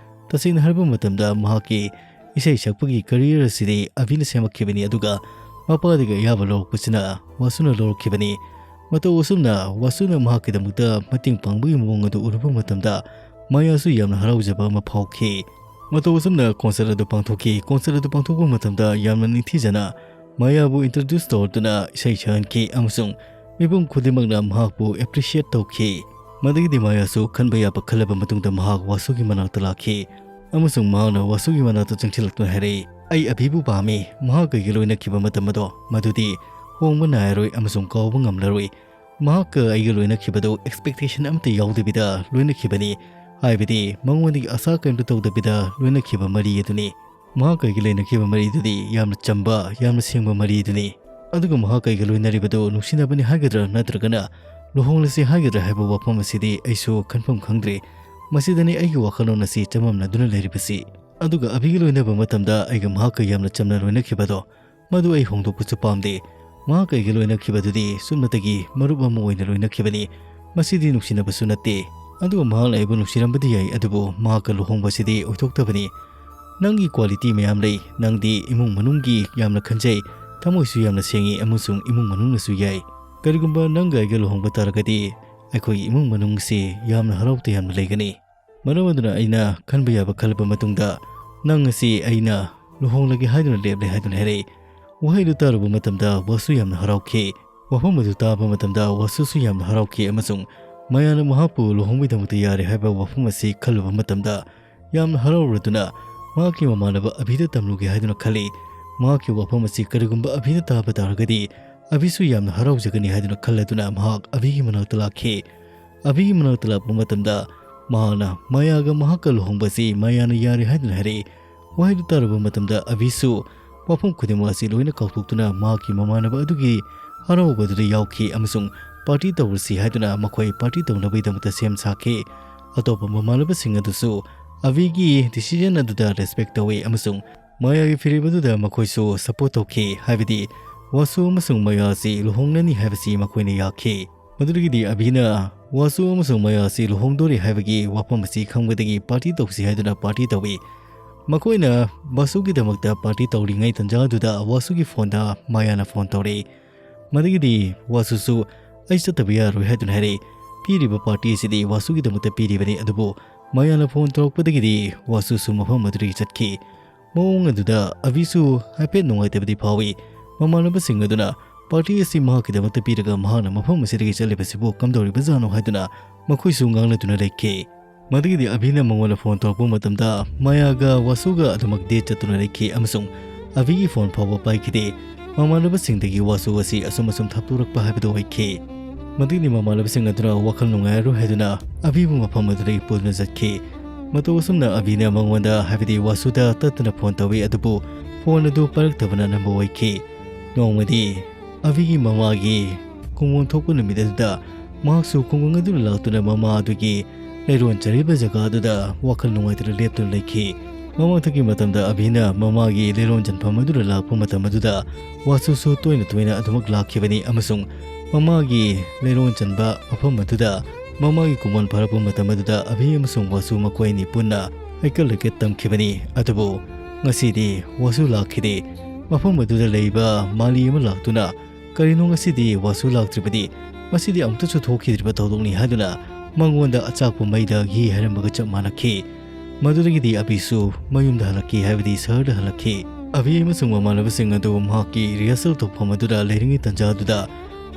ꯇꯁꯦꯡꯅ ꯍꯥꯏꯔꯕ ꯃꯇꯝꯗ ꯃꯍꯥꯛꯀꯤ ꯏꯁꯩ ꯁꯛꯄꯒꯤ ꯀꯦꯔꯤꯌꯔ ꯑꯁꯤꯗꯤ ꯑꯕꯤꯅ ꯁꯦꯝꯃꯛꯈꯤꯕꯅꯤ, ꯑꯗꯨꯒ ꯃꯄꯥꯗꯒꯤ ꯑꯌꯥꯕ ꯂꯧꯔꯛꯄꯁꯤꯅ ꯋꯥꯁꯨꯅ ꯂꯧꯔꯛꯈꯤꯕꯅꯤ꯫ ꯃꯇꯧ ꯑꯁꯨꯝꯅ ꯋꯥꯁꯨꯅ ꯃꯍꯥꯛꯀꯤꯗꯃꯛꯇ ꯃꯇꯦꯡ ꯄꯥꯡꯕꯒꯤ ꯃꯑꯣꯡ ꯑꯗꯨ ꯎꯔꯨꯕ ꯃꯇꯝꯗ ꯃꯥꯌꯥꯁꯨ ꯌꯥꯝꯅ ꯍꯔꯥꯎꯖꯕ ꯑꯃ ꯐꯥꯎꯈꯤ꯫ ꯃꯇꯧ ꯑꯁꯨꯝꯅ ꯀꯣꯟꯁꯔꯠ ꯑꯗꯨ ꯄꯥꯡꯊꯣꯛꯈꯤ꯫ ꯀꯣꯟꯁꯔꯠ ꯑꯗꯨ ꯄꯥꯡꯊꯣꯛꯄ ꯃꯇꯝꯗ ꯌꯥꯝꯅ ꯅꯤꯡꯊꯤꯖꯅ ꯃꯥꯌꯥꯕꯨ ꯏꯟꯇ꯭ꯔꯣꯗ꯭ꯌꯨꯁ ꯇꯧꯔꯗꯨꯅ ꯏꯁꯩ ꯁꯛꯍꯟꯈꯤ ꯑꯃꯁꯨꯡ ꯃꯤꯄꯨꯝ ꯈꯨꯗꯤꯡꯃꯛꯅ ꯃꯍꯥꯛꯄꯨ ꯑꯦꯄ꯭ꯔꯤꯁꯤꯌꯦꯠ ꯇꯧꯈꯤ꯫ ꯃꯗꯨꯒꯤꯗꯤ ꯃꯥꯌꯥꯁꯨ ꯈꯟꯕ ꯌꯥꯕ ꯈꯜꯂꯕ ꯃꯇꯨꯡꯗ ꯃꯍꯥꯛ ꯋꯥꯁꯨꯒꯤ ꯃꯅꯥꯛꯇ ꯂꯥꯛꯈꯤ ꯑꯃꯁꯨꯡ ꯃꯍꯥꯛꯅ ꯋꯥꯁꯨꯒꯤ ꯃꯅꯥꯛꯇ ꯆꯪꯁꯤꯜꯂꯛꯇꯨꯅ ꯍꯥꯏꯔꯛꯏ, "ꯑꯩ ꯑꯕꯤꯕꯨ ꯄꯥꯝꯃꯤ꯫ ꯃꯍꯥꯛꯀ ꯑꯩꯒ ꯂꯣꯏꯅꯈꯤꯕ ꯃꯇꯝ ꯑꯗꯣ ꯃꯗꯨꯗꯤ ꯍꯣꯡꯕ ꯅꯥꯏꯔꯔꯣꯏ ꯑꯃꯁꯨꯡ ꯀꯥꯎꯕ ꯉꯝꯂꯔꯣꯏ꯫ ꯃꯍꯥꯛꯀ ꯑꯩꯒ ꯂꯣꯏꯅꯈꯤꯕꯗꯨ ꯑꯦꯛꯁꯄꯦꯛꯇꯦꯁꯟ ꯑꯃꯠꯇ ꯌꯥꯎꯗꯕꯤꯗ ꯂꯣꯏꯅꯈꯤꯕꯅꯤ, ꯍꯥꯏꯕꯗꯤ ꯃꯉꯣꯟꯗꯒꯤ ꯑꯁꯥ ꯀꯔꯤꯝꯇ ꯇꯧꯗꯕꯤꯗ ꯂꯣꯏꯅꯈꯤꯕ ꯃꯔꯤ ꯑꯗꯨꯅꯤ꯫ ꯃꯍꯥꯛꯀ ꯑꯩꯒ ꯂꯩꯅꯈꯤꯕ ꯃꯔꯤꯗꯨꯗꯤ ꯌꯥꯝꯅ ꯆꯝꯕ, ꯌꯥꯝꯅ ꯁꯦꯡꯕ ꯃꯔꯤꯗꯨꯅꯤ꯫ ꯑꯗꯨꯒ ꯃꯍꯥꯛꯀ ꯑꯩꯒ ꯂꯣꯏꯅꯔꯤꯕꯗꯨ ꯅꯨꯡꯁꯤꯅꯕꯅꯤ ꯍꯥꯏꯒꯗ꯭ꯔꯥ ꯅꯠꯇ꯭ꯔꯒꯅ ꯂꯨꯍꯣꯡꯂꯁꯤ ꯍꯥꯏꯒꯗ꯭ꯔꯥ ꯍꯥꯏꯕ ꯋꯥꯐꯝ ꯑꯁꯤꯗꯤ ꯑꯩꯁꯨ ꯈꯟꯐꯝ ꯈꯪꯗ꯭ꯔꯦ꯫ ꯃꯁꯤꯗꯅꯤ ꯑꯩꯒꯤ ꯋꯥꯈꯜꯂꯣꯟ ꯑꯁꯤ ꯆꯃꯝꯅꯗꯨꯅ ꯂꯩꯔꯤꯕꯁꯤ꯫ ꯑꯗꯨꯒ ꯑꯕꯤꯒ ꯂꯣꯏꯅꯕ ꯃꯇꯝꯗ ꯑꯩꯒ ꯃꯍꯥꯛꯀ ꯌꯥꯝꯅ ꯆꯝꯅ ꯂꯣꯏꯅꯈꯤꯕꯗꯣ, ꯃꯗꯨ ꯑꯩ ꯍꯣꯡꯗꯣꯛꯄꯁꯨ ꯄꯥꯝꯗꯦ꯫ ꯃꯍꯥꯛꯀ ꯑꯩꯒ ꯂꯣꯏꯅꯈꯤꯕꯗꯨꯗꯤ ꯁꯨꯞꯅꯇꯒꯤ ꯃꯔꯨꯞ ꯑꯃ ꯑꯣꯏꯅ ꯂꯣꯏꯅꯈꯤꯕꯅꯤ꯫ ꯃꯁꯤꯗꯤ ꯅꯨꯡꯁꯤꯅꯕꯁꯨ ꯅꯠꯇꯦ꯫ ꯑꯗꯨꯒ ꯃꯍꯥꯛꯅ ꯑꯩꯕꯨ ꯅꯨꯡꯁꯤꯔꯝꯕꯗꯤ ꯌꯥꯏ, ꯑꯗꯨꯕꯨ ꯃꯍꯥꯛꯀ ꯂꯨꯍꯣꯡꯕꯁꯤꯗꯤ ꯑꯣꯏꯊꯣꯛꯇꯕꯅꯤ꯫ ꯅꯪꯒꯤ ꯀ꯭ꯋꯥꯂꯤꯇꯤ ꯃꯌꯥꯝ ꯂꯩ꯫ ꯅꯪꯗꯤ ꯏꯃꯨꯡ ꯃꯅꯨꯡꯒꯤ ꯌꯥꯝꯅ ꯈꯟꯖꯩ, ꯊꯃꯣꯏꯁꯨ ꯌꯥꯝꯅ ꯁꯦꯡꯉꯤ ꯑꯃꯁꯨꯡ ꯏꯃꯨꯡ ꯃꯅꯨꯡꯅꯁꯨ ꯌꯥꯏ꯫ ꯀꯔꯤꯒꯨꯝꯕ ꯅꯪꯒ ꯑꯩꯒ ꯂꯨꯍꯣꯡꯕ ꯇꯥꯔꯒꯗꯤ ꯑꯩꯈꯣꯏꯒꯤ ꯏꯃꯨꯡ ꯃꯅꯨꯡꯁꯤ ꯌꯥꯝꯅ ꯍꯔꯥꯎ ꯇꯌꯥꯝꯅ ꯂꯩꯒꯅꯤ꯫ ꯃꯔꯝ ꯑꯗꯨꯅ ꯑꯩꯅ ꯈꯟꯕ ꯌꯥꯕ ꯈꯜꯂꯕ ꯃꯇꯨꯡꯗ ꯅꯪ ꯑꯁꯤ ꯑꯩꯅ ꯂꯨꯍꯣꯡꯂꯒꯦ ꯍꯥꯏꯗꯨꯅ ꯂꯦꯞꯂꯦ ꯍꯥꯏꯗꯨꯅ ꯍꯥꯏꯔꯛꯏ꯫ ꯋꯥꯍꯩꯗꯨ ꯇꯥꯔꯨꯕ ꯃꯇꯝꯗ ꯋꯥꯁꯨ ꯌꯥꯝꯅ ꯍꯔꯥꯎꯈꯤ꯫ ꯋꯥꯐꯝ ꯑꯗꯨ ꯇꯥꯕ ꯃꯇꯝꯗ ꯋꯥꯁꯨꯁꯨ ꯌꯥꯝꯅ ꯍꯔꯥꯎꯈꯤ ꯑꯃꯁꯨꯡ ꯃꯌꯥꯅ ꯃꯍꯥꯛꯄꯨ ꯂꯨꯍꯣꯡꯕꯒꯤꯗꯃꯛꯇ ꯌꯥꯔꯦ ꯍꯥꯏꯕ ꯋꯥꯐꯝ ꯑꯁꯤ ꯈꯜꯂꯨꯕ ꯃꯇꯝꯗ ꯌꯥꯝꯅ ꯍꯔꯥꯎꯔꯗꯨꯅ ꯃꯍꯥꯛꯀꯤ ꯃꯃꯥꯟꯅꯕ ꯑꯕꯤꯗ ꯇꯝꯂꯨꯒꯦ ꯍꯥꯏꯗꯨꯅ ꯈꯜꯂꯤ꯫ ꯃꯍꯥꯛꯀꯤ ꯋꯥꯐꯝ ꯑꯁꯤ ꯀꯔꯤꯒꯨꯝꯕ ꯑꯕꯤꯅ ꯇꯥꯕ ꯇꯥꯔꯒꯗꯤ ꯑꯕꯤꯁꯨ ꯌꯥꯝꯅ ꯍꯔꯥꯎꯖꯒꯅꯤ ꯍꯥꯏꯗꯨꯅ ꯈꯜꯂꯗꯨꯅ ꯃꯍꯥꯛ ꯑꯕꯤꯒꯤ ꯃꯅꯥꯛꯇ ꯂꯥꯛꯈꯤ꯫ ꯑꯕꯤꯒꯤ ꯃꯅꯥꯛꯇ ꯂꯥꯛꯄ ꯃꯇꯝꯗ ꯃꯍꯥꯛꯅ ꯃꯌꯥꯒ ꯃꯍꯥꯛꯀ ꯂꯨꯍꯣꯡꯕꯁꯤ ꯃꯌꯥꯅ ꯌꯥꯔꯦ ꯍꯥꯏꯗꯨꯅ ꯍꯥꯏꯔꯛꯏ꯫ ꯋꯥꯍꯩꯗꯨ ꯇꯥꯔꯕ ꯃꯇꯝꯗ ꯑꯕꯤꯁꯨ ꯋꯥꯐꯝ ꯈꯨꯗꯤꯡꯃꯛ ꯑꯁꯤ ꯂꯣꯏꯅ ꯀꯥꯎꯊꯣꯛꯇꯨꯅ ꯃꯍꯥꯛꯀꯤ ꯃꯃꯥꯟꯅꯕ ꯑꯗꯨꯒꯤ ꯍꯔꯥꯎꯕꯗꯨꯗ ꯌꯥꯎꯈꯤ ꯑꯃꯁꯨꯡ ꯄꯥꯔꯇꯤ ꯇꯧꯔꯁꯤ ꯍꯥꯏꯗꯨꯅ ꯃꯈꯣꯏ ꯄꯥꯔꯇꯤ ꯇꯧꯅꯕꯒꯤꯗꯃꯛꯇ ꯁꯦꯝ ꯁꯥꯈꯤ꯫ ꯑꯇꯣꯞꯄ ꯃꯃꯥꯟꯅꯕꯁꯤꯡ ꯑꯗꯨꯁꯨ ꯑꯕꯤꯒꯤ ꯗꯤꯁꯤꯖꯟ ꯑꯗꯨꯗ ꯔꯦꯁꯄꯦꯛ ꯇꯧꯏ ꯑꯃꯁꯨꯡ ꯃꯌꯥꯒꯤ ꯐꯤꯔꯦꯞ ꯑꯗꯨꯗ ꯃꯈꯣꯏꯁꯨ ꯁꯄꯣꯔꯠ ꯇꯧꯈꯤ, ꯍꯥꯏꯕꯗꯤ ꯋꯥꯁꯨ ꯑꯃꯁꯨꯡ ꯃꯌꯥ ꯑꯁꯤ ꯂꯨꯍꯣꯡꯂꯅꯤ ꯍꯥꯏꯕꯁꯤ ꯃꯈꯣꯏꯅ ꯌꯥꯈꯤ꯫ ꯃꯗꯨꯗꯒꯤꯗꯤ ꯑꯕꯤꯅ ꯋꯥꯁꯨ ꯑꯃꯁꯨꯡ ꯃꯌꯥ ꯑꯁꯤ ꯂꯨꯍꯣꯡꯗꯣꯔꯦ ꯍꯥꯏꯕꯒꯤ ꯋꯥꯐꯝ ꯑꯁꯤ ꯈꯪꯕꯗꯒꯤ ꯄꯥꯔꯇꯤ ꯇꯧꯁꯤ ꯍꯥꯏꯗꯨꯅ ꯄꯥꯔꯇꯤ ꯇꯧꯏ꯫ ꯃꯈꯣꯏꯅ ꯋꯥꯁꯨꯒꯤꯗꯃꯛꯇ ꯄꯥꯔꯇꯤ ꯇꯧꯔꯤꯉꯩ ꯇꯟꯖꯥ ꯑꯗꯨꯗ ꯋꯥꯁꯨꯒꯤ ꯐꯣꯟꯗ ꯃꯌꯥꯅ ꯐꯣꯟ ꯇꯧꯔꯛꯏ꯫ ꯃꯗꯨꯒꯤꯗꯤ ꯋꯥꯁꯨꯁꯨ "ꯑꯩ ꯆꯠꯇꯕ ꯌꯥꯔꯣꯏ" ꯍꯥꯏꯗꯨꯅ ꯍꯥꯏꯔꯛꯏ꯫ ꯄꯤꯔꯤꯕ ꯄꯥꯔꯇꯤ ꯑꯁꯤꯗꯤ ꯋꯥꯁꯨꯒꯤꯗꯃꯛꯇ ꯄꯤꯔꯤꯕꯅꯤ, ꯑꯗꯨꯕꯨ ꯃꯌꯥꯅ ꯐꯣꯟ ꯇꯧꯔꯛꯄꯗꯒꯤꯗꯤ ꯋꯥꯁꯨꯁꯨ ꯃꯐꯝ ꯑꯗꯨꯗꯒꯤ ꯆꯠꯈꯤ꯫ ꯃꯑꯣꯡ ꯑꯗꯨꯗ ꯑꯕꯤꯁꯨ ꯍꯥꯏꯐꯦꯠ ꯅꯨꯡꯉꯥꯏꯇꯕꯗꯤ ꯐꯥꯎꯏ꯫ ꯃꯃꯥꯟꯅꯕꯁꯤꯡ ꯑꯗꯨꯅ ꯄꯥꯔꯇꯤ ꯑꯁꯤ ꯃꯍꯥꯛꯀꯤꯗꯃꯛꯇ ꯄꯤꯔꯒ ꯃꯍꯥꯛꯅ ꯃꯐꯝ ꯑꯁꯤꯗꯒꯤ ꯆꯠꯂꯤꯕꯁꯤꯕꯨ ꯀꯝꯗꯧꯔꯤꯕꯖꯥꯠꯅꯣ ꯍꯥꯏꯗꯨꯅ ꯃꯈꯣꯏꯁꯨ ꯉꯥꯡꯅꯗꯨꯅ ꯂꯩꯈꯤ꯫ ꯃꯗꯨꯒꯤꯗꯤ ꯑꯕꯤꯅ ꯃꯉꯣꯟꯗ ꯐꯣꯟ ꯇꯧꯔꯛꯄ ꯃꯇꯝꯗ ꯃꯌꯥꯒ ꯋꯥꯁꯨꯒ ꯑꯗꯨꯃꯛ ꯗꯦꯠ ꯆꯠꯇꯨꯅ ꯂꯩꯈꯤ ꯑꯃꯁꯨꯡ ꯑꯕꯤꯒꯤ ꯐꯣꯟ ꯐꯥꯎꯕ ꯄꯥꯏꯈꯤꯗꯦ꯫ ꯃꯃꯥꯟꯅꯕꯁꯤꯡꯗꯒꯤ ꯋꯥꯁꯨ ꯑꯁꯤ ꯑꯁꯨꯝ ꯑꯁꯨꯝ ꯊꯥꯞꯇꯣꯔꯛꯄ ꯍꯥꯏꯕꯗꯨ ꯑꯣꯏꯈꯤ꯫ ꯃꯗꯨꯒꯤꯗꯤ ꯃꯃꯥꯟꯅꯕꯁꯤꯡ ꯑꯗꯨꯅ ꯋꯥꯈꯜ ꯅꯨꯡꯉꯥꯏꯔꯔꯣꯏ ꯍꯥꯏꯗꯨꯅ ꯑꯕꯤꯕꯨ ꯃꯐꯝ ꯑꯗꯨꯗꯒꯤ ꯄꯨꯗꯨꯅ ꯆꯠꯈꯤ꯫ ꯃꯇꯧ ꯑꯁꯨꯝꯅ ꯑꯕꯤꯅ ꯃꯉꯣꯟꯗ, ꯍꯥꯏꯕꯗꯤ ꯋꯥꯁꯨꯗ ꯇꯠꯇꯅ ꯐꯣꯟ ꯇꯧꯏ, ꯑꯗꯨꯕꯨ ꯐꯣꯟ ꯑꯗꯨ ꯄꯥꯏꯔꯛꯇꯕꯅ ꯑꯅꯝꯕ ꯑꯣꯏꯈꯤ꯫ ꯅꯣꯡꯃꯗꯤ ꯑꯕꯤꯒꯤ ꯃꯃꯥꯒꯤ ꯈꯨꯡꯒꯣꯟ ꯊꯣꯛꯄ ꯅꯨꯃꯤꯠ ꯑꯗꯨꯗ ꯃꯍꯥꯛꯁꯨ ꯈꯨꯡꯒꯪ ꯑꯗꯨꯗ ꯂꯥꯛꯇꯨꯅ ꯃꯃꯥ ꯑꯗꯨꯒꯤ ꯂꯩꯔꯣꯟ ꯆꯔꯤꯕ ꯖꯒꯥ ꯑꯗꯨꯗ ꯋꯥꯈꯜ ꯅꯨꯡꯉꯥꯏꯇꯅ ꯂꯦꯞꯇꯨꯅ ꯂꯩꯈꯤ꯫ ꯃꯃꯥꯡꯊꯛꯀꯤ ꯃꯇꯝꯗ ꯑꯕꯤꯅ ꯃꯃꯥꯒꯤ ꯂꯩꯔꯣꯟ ꯆꯟꯐꯝ ꯑꯗꯨꯗ ꯂꯥꯛꯄ ꯃꯇꯝ ꯑꯗꯨꯗ ꯋꯥꯁꯨꯁꯨ ꯇꯣꯏꯅ ꯇꯣꯏꯅ ꯑꯗꯨꯃꯛ ꯂꯥꯛꯈꯤꯕꯅꯤ ꯑꯃꯁꯨꯡ ꯃꯃꯥꯒꯤ ꯂꯩꯔꯣꯟ ꯆꯟꯕ ꯃꯐꯝ ꯑꯗꯨꯗ ꯃꯃꯥꯒꯤ ꯈꯨꯡꯒꯣꯟ ꯐꯥꯔꯛꯄ ꯃꯇꯝ ꯑꯗꯨꯗ ꯑꯕꯤ ꯑꯃꯁꯨꯡ ꯋꯥꯁꯨ ꯃꯈꯣꯏ ꯑꯅꯤ ꯄꯨꯟꯅ ꯍꯩꯀꯠ ꯂꯩꯀꯠ ꯇꯝꯈꯤꯕꯅꯤ꯫ ꯑꯗꯨꯕꯨ ꯉꯁꯤꯗꯤ ꯋꯥꯁꯨ ꯂꯥꯛꯈꯤꯗꯦ꯫ ꯃꯐꯝ ꯑꯗꯨꯗ ꯂꯩꯕ ꯃꯥꯂꯤ ꯑꯃ ꯂꯥꯛꯇꯨꯅ, "ꯀꯔꯤꯅꯣ ꯉꯁꯤꯗꯤ ꯋꯥꯁꯨ ꯂꯥꯛꯇ꯭ꯔꯤꯕꯗꯤ? ꯃꯁꯤꯗꯤ ꯑꯃꯨꯛꯇꯁꯨ ꯊꯣꯛꯈꯤꯗ꯭ꯔꯤꯕ ꯊꯧꯗꯣꯛꯅꯤ" ꯍꯥꯏꯗꯨꯅ ꯃꯉꯣꯟꯗ ꯑꯆꯥꯛꯄ ꯃꯩꯗ ꯘꯤ ꯍꯩꯔꯝꯕꯒ ꯆꯞ ꯃꯥꯟꯅꯈꯤ꯫ ꯃꯗꯨꯗꯒꯤꯗꯤ ꯑꯕꯤꯁꯨ ꯃꯌꯨꯝꯗ ꯍꯜꯂꯛꯈꯤ, ꯍꯥꯏꯕꯗꯤ ꯁꯍꯔꯗ ꯍꯜꯂꯛꯈꯤ꯫ ꯑꯕꯤ ꯑꯃꯁꯨꯡ ꯃꯃꯥꯟꯅꯕꯁꯤꯡ ꯑꯗꯨ ꯃꯍꯥꯛꯀꯤ ꯔꯤꯍꯔꯁꯦꯜ ꯇꯧꯐꯝ ꯑꯗꯨꯗ ꯂꯩꯔꯤꯉꯩ ꯇꯟꯖꯥ ꯑꯗꯨꯗ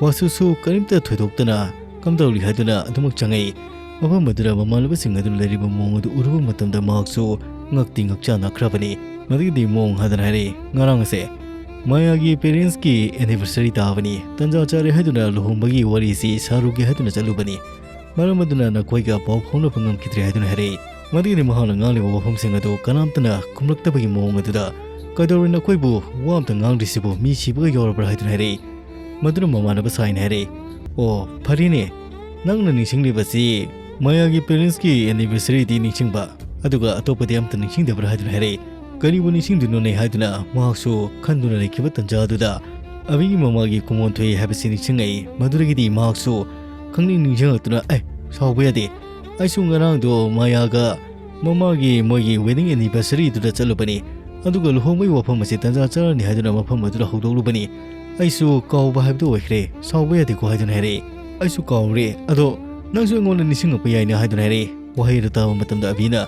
ꯋꯥꯁꯨꯁꯨ ꯀꯔꯤꯝꯇ ꯊꯣꯏꯗꯣꯛꯇꯅ "ꯀꯝꯗꯧꯔꯤ?" ꯍꯥꯏꯗꯨꯅ ꯑꯗꯨꯃꯛ ꯆꯪꯉꯛꯏ꯫ ꯃꯐꯝ ꯑꯗꯨꯗ ꯃꯃꯥꯟꯅꯕꯁꯤꯡ ꯑꯗꯨꯅ ꯂꯩꯔꯤꯕ ꯃꯑꯣꯡ ꯑꯗꯨ ꯎꯔꯨꯕ ꯃꯇꯝꯗ ꯃꯍꯥꯛꯁꯨ ꯉꯛꯇꯤ ꯉꯛꯆꯥꯟꯅꯈ꯭ꯔꯕꯅꯤ꯫ ꯃꯗꯨꯒꯤꯗꯤ ꯃꯣꯡ ꯍꯥꯏꯗꯅ ꯍꯥꯏꯔꯛꯏ, "ꯉꯔꯥꯡ ꯑꯁꯦ ꯃꯌꯥꯒꯤ ꯄꯦꯔꯦꯟꯁꯀꯤ ꯑꯦꯅꯤꯚꯔꯁꯔꯤ ꯇꯥꯕꯅꯤ꯫ ꯇꯟꯖꯥ ꯆꯥꯔꯦ ꯍꯥꯏꯗꯨꯅ ꯂꯨꯍꯣꯡꯕꯒꯤ ꯋꯥꯔꯤꯁꯤ ꯁꯥꯔꯨꯒꯦ ꯍꯥꯏꯗꯨꯅ ꯆꯠꯂꯨꯕꯅꯤ꯫ ꯃꯔꯝ ꯑꯗꯨꯅ ꯅꯈꯣꯏꯒ ꯄꯥꯎ ꯐꯥꯎꯅꯕ ꯉꯝꯈꯤꯗ꯭ꯔꯦ ꯍꯥꯏꯗꯨꯅ ꯍꯥꯏꯔꯛꯏ꯫ ꯃꯗꯨꯒꯤꯗꯤ ꯃꯍꯥꯛꯅ ꯉꯥꯡꯂꯤꯕ ꯋꯥꯐꯝꯁꯤꯡ ꯑꯗꯨ ꯀꯅꯥꯝꯇꯅ ꯈꯨꯝꯂꯛꯇꯕꯒꯤ ꯃꯑꯣꯡ ꯑꯗꯨꯗ, "ꯀꯩꯗꯧꯔꯦ ꯅꯈꯣꯏꯕꯨ ꯋꯥ ꯑꯝꯇ ꯉꯥꯡꯗ꯭ꯔꯤꯁꯤꯕꯨ? ꯃꯤ ꯁꯤꯕꯒ ꯌꯥꯎꯔꯕ꯭ꯔꯥ?" ꯍꯥꯏꯗꯨꯅ ꯍꯥꯏꯔꯛꯏ꯫ ꯃꯗꯨꯅ ꯃꯃꯥꯟꯅꯕ ꯁꯥꯏꯅ ꯍꯥꯏꯔꯛꯏ, "ꯑꯣ, ꯐꯔꯦꯅꯦ, ꯅꯪꯅ ꯅꯤꯡꯁꯤꯡꯂꯤꯕꯁꯤ ꯃꯌꯥꯒꯤ parents ꯀꯤ anniversary ꯗꯤ ꯅꯤꯡꯁꯤꯡꯕ, ꯑꯗꯨꯒ ꯑꯇꯣꯞꯄꯗꯤ ꯑꯝꯇ ꯅꯤꯡꯁꯤꯡꯗꯕ꯭ꯔꯥ?" ꯍꯥꯏꯗꯨꯅ ꯍꯥꯏꯔꯛꯏ꯫ "ꯀꯔꯤꯕꯨ ꯅꯤꯡꯁꯤꯡꯗꯣꯏꯅꯣꯅꯦ?" ꯍꯥꯏꯗꯨꯅ ꯃꯍꯥꯛꯁꯨ ꯈꯟꯗꯨꯅ ꯂꯩꯈꯤꯕ ꯇꯟꯖꯥ ꯑꯗꯨꯗ, ꯑꯕꯤꯒꯤ ꯃꯃꯥꯒꯤ ꯀꯨꯃꯣꯟ ꯊꯣꯛꯏ ꯍꯥꯏꯕꯁꯤ ꯅꯤꯡꯁꯤꯡꯉꯛꯏ꯫ ꯃꯗꯨꯗꯒꯤꯗꯤ ꯃꯍꯥꯛꯁꯨ ꯈꯪꯅꯤꯡ ꯅꯤꯡꯁꯤꯡꯂꯛꯇꯨꯅ, "ꯑꯦ, ꯁꯥꯎꯕ ꯌꯥꯗꯦ, ꯑꯩꯁꯨ ꯉꯔꯥꯡꯗꯣ ꯃꯌꯥꯒ ꯃꯃꯥꯒꯤ ꯃꯣꯏꯒꯤ wedding anniversary ꯗꯨꯗ ꯆꯠꯂꯨꯕꯅꯤ, ꯑꯗꯨꯒ ꯂꯨꯍꯣꯡꯕꯒꯤ ꯋꯥꯐꯝ ꯑꯁꯤ ꯇꯟꯖꯥ ꯆꯥꯔꯅꯤ ꯍꯥꯏꯗꯨꯅ ꯃꯐꯝ ꯑꯗꯨꯗ ꯍꯧꯗꯣꯛꯂꯨꯕꯅꯤ꯫ ꯑꯩꯁꯨ ꯀꯥꯎꯕ ꯍꯥꯏꯕꯗꯨ ꯑꯣꯏꯈ꯭ꯔꯦ, ꯁꯥꯎꯕ ꯌꯥꯗꯦꯀꯣ" ꯍꯥꯏꯗꯨꯅ ꯍꯥꯏꯔꯛꯏ꯫ "ꯑꯩꯁꯨ ꯀꯥꯎꯔꯦ, ꯑꯗꯣ ꯅꯪꯁꯨ ꯑꯩꯉꯣꯟꯗ ꯅꯤꯡꯁꯤꯡꯉꯛꯄ ꯌꯥꯏꯅꯦ" ꯍꯥꯏꯗꯨꯅ ꯍꯥꯏꯔꯛꯏ꯫ ꯋꯥꯍꯩ ꯑꯗꯨ ꯇꯥꯕ ꯃꯇꯝꯗ ꯑꯕꯤꯅ,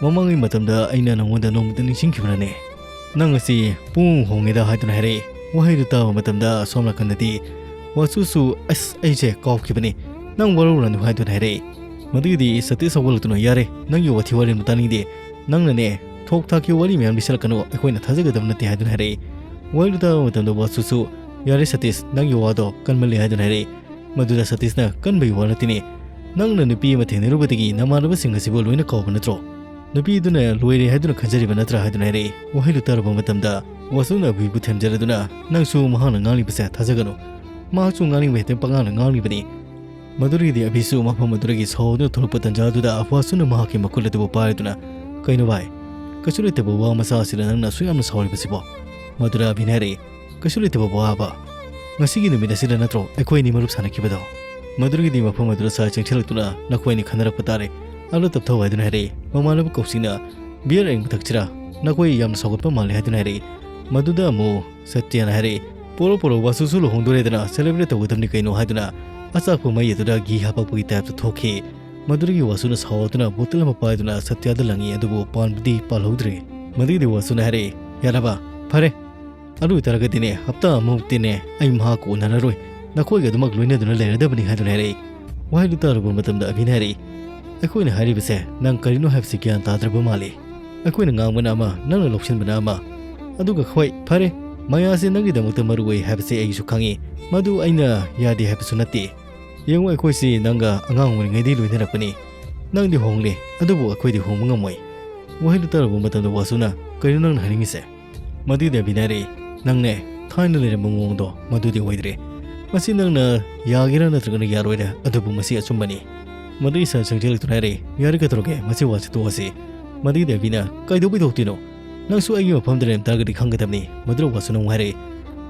"ꯃꯃꯥꯡꯒꯤ ꯃꯇꯝꯗ ꯑꯩꯅ ꯅꯉꯣꯟꯗ ꯅꯣꯡꯃꯇ ꯅꯤꯡꯁꯤꯡꯈꯤꯕ꯭ꯔꯅꯦ? ꯅꯪ ꯑꯁꯤ ꯄꯨꯡ ꯍꯣꯡꯉꯦꯗ" ꯍꯥꯏꯗꯨꯅ ꯍꯥꯏꯔꯛꯏ꯫ ꯋꯥꯍꯩꯗꯨ ꯇꯥꯕ ꯃꯇꯝꯗ ꯑꯁꯣꯝ ꯅꯥꯀꯟꯗꯗꯤ ꯋꯥꯁꯨꯁꯨ, "ꯑꯁ, ꯑꯩꯁꯦ ꯀꯥꯎꯈꯤꯕꯅꯤ, ꯅꯪ ꯋꯥꯔꯧꯔꯅꯨ" ꯍꯥꯏꯗꯨꯅ ꯍꯥꯏꯔꯛꯏ꯫ ꯃꯗꯨꯒꯤꯗꯤ ꯁꯇꯤꯁ ꯍꯧꯒꯠꯂꯛꯇꯨꯅ, "ꯌꯥꯔꯦ, ꯅꯪꯒꯤ ꯋꯥꯊꯤ ꯋꯥꯔꯦꯝ ꯇꯥꯅꯤꯡꯗꯦ, ꯅꯪꯅꯅꯦ ꯊꯣꯛ ꯊꯥꯛꯀꯤ ꯋꯥꯔꯤ ꯃꯌꯥꯝ ꯂꯤꯁꯜꯂꯛꯀꯅꯨ, ꯑꯩꯈꯣꯏꯅ ꯊꯥꯖꯒꯗꯕ ꯅꯠꯇꯦ" ꯍꯥꯏꯗꯨꯅ ꯍꯥꯏꯔꯛꯏ꯫ ꯋꯥꯍꯩꯗꯨ ꯇꯥꯕ ꯃꯇꯝꯗ ꯋꯥꯁꯨꯁꯨ, "ꯌꯥꯔꯦ ꯁꯇꯤꯁ, ꯅꯪꯒꯤ ꯋꯥꯗꯣ ꯀꯟꯃꯜꯂꯦ" ꯍꯥꯏꯗꯨꯅ ꯍꯥꯏꯔꯛꯏ꯫ ꯃꯗꯨꯗ ꯁꯇꯤꯁꯅ, "ꯀꯟꯕꯒꯤ ꯋꯥ ꯅꯠꯇꯦꯅꯦ, ꯅꯪꯅ ꯅꯨꯄꯤ ꯑꯃ ꯊꯦꯡꯅꯔꯨꯕꯗꯒꯤ ꯅꯃꯥꯟꯅꯕꯁꯤꯡ ꯑꯁꯤꯕꯨ ꯂꯣꯏꯅ ꯀꯥꯎꯕ ꯅꯠꯇ꯭ꯔꯣ? ꯅꯨꯄꯤꯗꯨꯅ ꯂꯣꯏꯔꯦ ꯍꯥꯏꯗꯨꯅ ꯈꯟꯖꯔꯤꯕ ꯅꯠꯇ꯭ꯔꯥ?" ꯍꯥꯏꯗꯨꯅ ꯍꯥꯏꯔꯛꯏ꯫ ꯋꯥꯍꯩꯗꯨ ꯇꯥꯔꯕ ꯃꯇꯝꯗ ꯋꯥꯁꯨꯅ ꯑꯕꯤꯕꯨ ꯊꯦꯝꯖꯔꯗꯨꯅ, "ꯅꯪꯁꯨ ꯃꯍꯥꯛꯅ ꯉꯥꯡꯂꯤꯕꯁꯦ ꯊꯥꯖꯒꯅꯨ, ꯃꯍꯥꯛꯁꯨ ꯉꯥꯡꯅꯤꯡꯕ ꯍꯦꯛꯇ ꯄꯉꯥꯡꯗ ꯉꯥꯡꯂꯤꯕꯅꯤ"꯫ ꯃꯗꯨꯗꯒꯤꯗꯤ ꯑꯕꯤꯁꯨ ꯃꯐꯝ ꯑꯗꯨꯗꯒꯤ ꯁꯥꯎꯗꯨꯅ ꯊꯣꯛꯂꯛꯄ ꯇꯟꯖꯥ ꯑꯗꯨꯗ ꯋꯥꯁꯨꯅ ꯃꯍꯥꯛꯀꯤ ꯃꯈꯨꯠ ꯑꯗꯨꯕꯨ ꯄꯥꯏꯗꯨꯅ, "ꯀꯩꯅꯣ ꯚꯥꯏ, ꯀꯩꯁꯨ ꯂꯩꯇꯕ ꯋꯥ ꯃꯆꯥ ꯑꯁꯤꯗ ꯅꯪꯅ ꯑꯁꯨꯛ ꯌꯥꯝꯅ ꯁꯥꯎꯔꯤꯕꯁꯤꯕꯣ?" ꯃꯗꯨꯗ ꯑꯕꯤꯅ ꯍꯥꯏꯔꯛꯏ, "ꯀꯩꯁꯨ ꯂꯩꯇꯕ ꯋꯥꯕ꯫ ꯉꯁꯤꯒꯤ ꯅꯨꯃꯤꯠ ꯑꯁꯤꯗ ꯅꯠꯇ꯭ꯔꯣ ꯑꯩꯈꯣꯏ ꯑꯅꯤ ꯃꯔꯨꯞ ꯁꯥꯟꯅꯈꯤꯕꯗꯣ?" ꯃꯗꯨꯗꯒꯤꯗꯤ ꯃꯐꯝ ꯑꯗꯨꯗ ꯁꯥꯏ ꯆꯪꯁꯤꯜꯂꯛꯇꯨꯅ, "ꯅꯈꯣꯏ ꯑꯅꯤ ꯈꯟꯅꯔꯛꯄ ꯇꯥꯔꯦ꯫ ꯑꯗꯣ ꯇꯞꯊꯧ" ꯍꯥꯏꯗꯨꯅ ꯍꯥꯏꯔꯛꯏ꯫ ꯃꯃꯥꯟꯅꯕ ꯀꯧꯁꯤꯛꯅ, "ꯕꯤꯌꯔ ꯑꯌꯤꯡꯕ ꯊꯛꯁꯤꯔꯥ? ꯅꯈꯣꯏ ꯌꯥꯝꯅ ꯁꯥꯎꯒꯠꯄ ꯃꯥꯜꯂꯦ" ꯍꯥꯏꯗꯨꯅ ꯍꯥꯏꯔꯛꯏ꯫ ꯃꯗꯨꯗ ꯑꯃꯨꯛ ꯁꯇ꯭ꯌꯅ ꯍꯥꯏꯔꯛꯏ, "ꯄꯣꯔꯣ ꯄꯣꯔꯣ, ꯋꯥꯁꯨꯁꯨ ꯂꯨꯍꯣꯡꯗꯣꯔꯦꯗꯅ celebrate ꯇꯧꯒꯗꯕꯅꯤ ꯀꯩꯅꯣ" ꯍꯥꯏꯗꯨꯅ ꯑꯆꯥꯛꯄ ꯃꯩ ꯑꯗꯨꯗ ꯘꯤ ꯍꯥꯄꯛꯄꯒꯤ type ꯇ ꯊꯣꯛꯈꯤ꯫ ꯃꯗꯨꯗꯒꯤ ꯋꯥꯁꯨꯅ ꯁꯥꯎꯗꯨꯅ bottle ꯑꯃ ꯄꯥꯏꯗꯨꯅ ꯁꯇ꯭ꯌꯗ ꯂꯪꯉꯤ, ꯑꯗꯨꯕꯨ ꯄꯥꯟꯕꯗꯤ ꯄꯥꯜꯍꯧꯗ꯭ꯔꯦ꯫ ꯃꯗꯨꯒꯤꯗꯤ ꯋꯥꯁꯨꯅ ꯍꯥꯏꯔꯛꯏ, "ꯌꯥꯔꯕ? ꯐꯔꯦ꯫ ꯑꯗꯨ ꯑꯣꯏꯇꯥꯔꯒꯗꯤꯅꯦ, ꯍꯞꯇꯥ ꯑꯃꯃꯨꯛꯇꯤꯅꯦ ꯑꯩ ꯃꯍꯥꯛꯀ ꯎꯅꯔꯔꯣꯏ, ꯅꯈꯣꯏꯒ ꯑꯗꯨꯃꯛ ꯂꯣꯏꯅꯗꯨꯅ ꯂꯩꯔꯗꯕꯅꯤ" ꯍꯥꯏꯗꯨꯅ ꯍꯥꯏꯔꯛꯏ꯫ ꯋꯥꯍꯩꯗꯨ ꯇꯥꯔꯨꯕ ꯃꯇꯝꯗ ꯑꯕꯤꯅ ꯍꯥꯏꯔꯛꯏ, "ꯑꯩꯈꯣꯏꯅ ꯍꯥꯏꯔꯤꯕꯁꯦ ꯅꯪ ꯀꯔꯤꯅꯣ ꯍꯥꯏꯕꯁꯤ ꯒ꯭ꯌꯥꯟ ꯇꯥꯗ꯭ꯔꯕ ꯃꯥꯜꯂꯤ꯫ ꯑꯩꯈꯣꯏꯅ ꯉꯥꯡꯕꯅ ꯑꯃ, ꯅꯪꯅ ꯂꯧꯁꯤꯟꯕꯅ ꯑꯃ꯫ ꯑꯗꯨꯒ ꯍꯣꯏ, ꯐꯔꯦ, ꯃꯌꯥꯁꯦ ꯅꯪꯒꯤꯗꯃꯛꯇ ꯃꯔꯨ ꯑꯣꯏ ꯍꯥꯏꯕꯁꯦ ꯑꯩꯁꯨ ꯈꯪꯉꯤ, ꯃꯗꯨ ꯑꯩꯅ ꯌꯥꯗꯦ ꯍꯥꯏꯕꯁꯨ ꯅꯠꯇꯦ꯫ "ꯌꯦꯡꯉꯨ, ꯑꯩꯈꯣꯏꯁꯤ ꯅꯪꯒ ꯑꯉꯥꯡ ꯑꯣꯏꯔꯤꯉꯩꯗꯒꯤ ꯂꯣꯏꯅꯔꯛꯄꯅꯤ꯫ ꯅꯪꯗꯤ ꯍꯣꯡꯂꯦ, ꯑꯗꯨꯕꯨ ꯑꯩꯈꯣꯏꯗꯤ ꯍꯣꯡꯕ ꯉꯝꯃꯣꯏ"꯫ ꯋꯥꯍꯩꯗꯨ ꯇꯥꯔꯨꯕ ꯃꯇꯝꯗ ꯋꯥꯁꯨꯅ, "ꯀꯔꯤꯅꯣ ꯅꯪꯅ ꯍꯥꯏꯅꯤꯡꯉꯤꯁꯦ?" ꯃꯗꯨꯗ ꯑꯕꯤꯅ ꯍꯥꯏꯔꯛꯏ, "ꯅꯪꯅꯦ, ꯊꯥꯏꯅ ꯂꯩꯔꯝꯕ ꯃꯑꯣꯡꯗꯣ ꯃꯗꯨꯗꯤ ꯑꯣꯏꯗ꯭ꯔꯦ꯫ ꯃꯁꯤ ꯅꯪꯅ ꯌꯥꯒꯦꯔꯥ ꯅꯠꯇ꯭ꯔꯒꯅ ꯌꯥꯔꯣꯏꯔꯥ, ꯑꯗꯨꯕꯨ ꯃꯁꯤ ꯑꯆꯨꯝꯕꯅꯤ"꯫ ꯃꯗꯨ ꯏꯁꯥ ꯆꯪꯁꯤꯜꯂꯛꯇꯨꯅ ꯍꯥꯏꯔꯛꯏ, "ꯌꯥꯔꯦ, ꯀꯩꯗꯧꯔꯒꯦ? ꯃꯁꯤ ꯋꯥꯁꯤ ꯇꯣꯛꯑꯁꯤ"꯫ ꯃꯗꯨꯗ ꯑꯕꯤꯅ, "ꯀꯩꯗꯧꯕꯩ ꯇꯣꯛꯇꯣꯏꯅꯣ? ꯅꯪꯁꯨ ꯑꯩꯒꯤ ꯃꯐꯝꯗ ꯂꯩꯔꯝ ꯇꯥꯔꯒꯗꯤ ꯈꯪꯒꯗꯕꯅꯤ"꯫ ꯃꯗꯨꯗ ꯋꯥꯁꯨꯅ ꯑꯃꯨꯛ ꯍꯥꯏꯔꯛꯏ,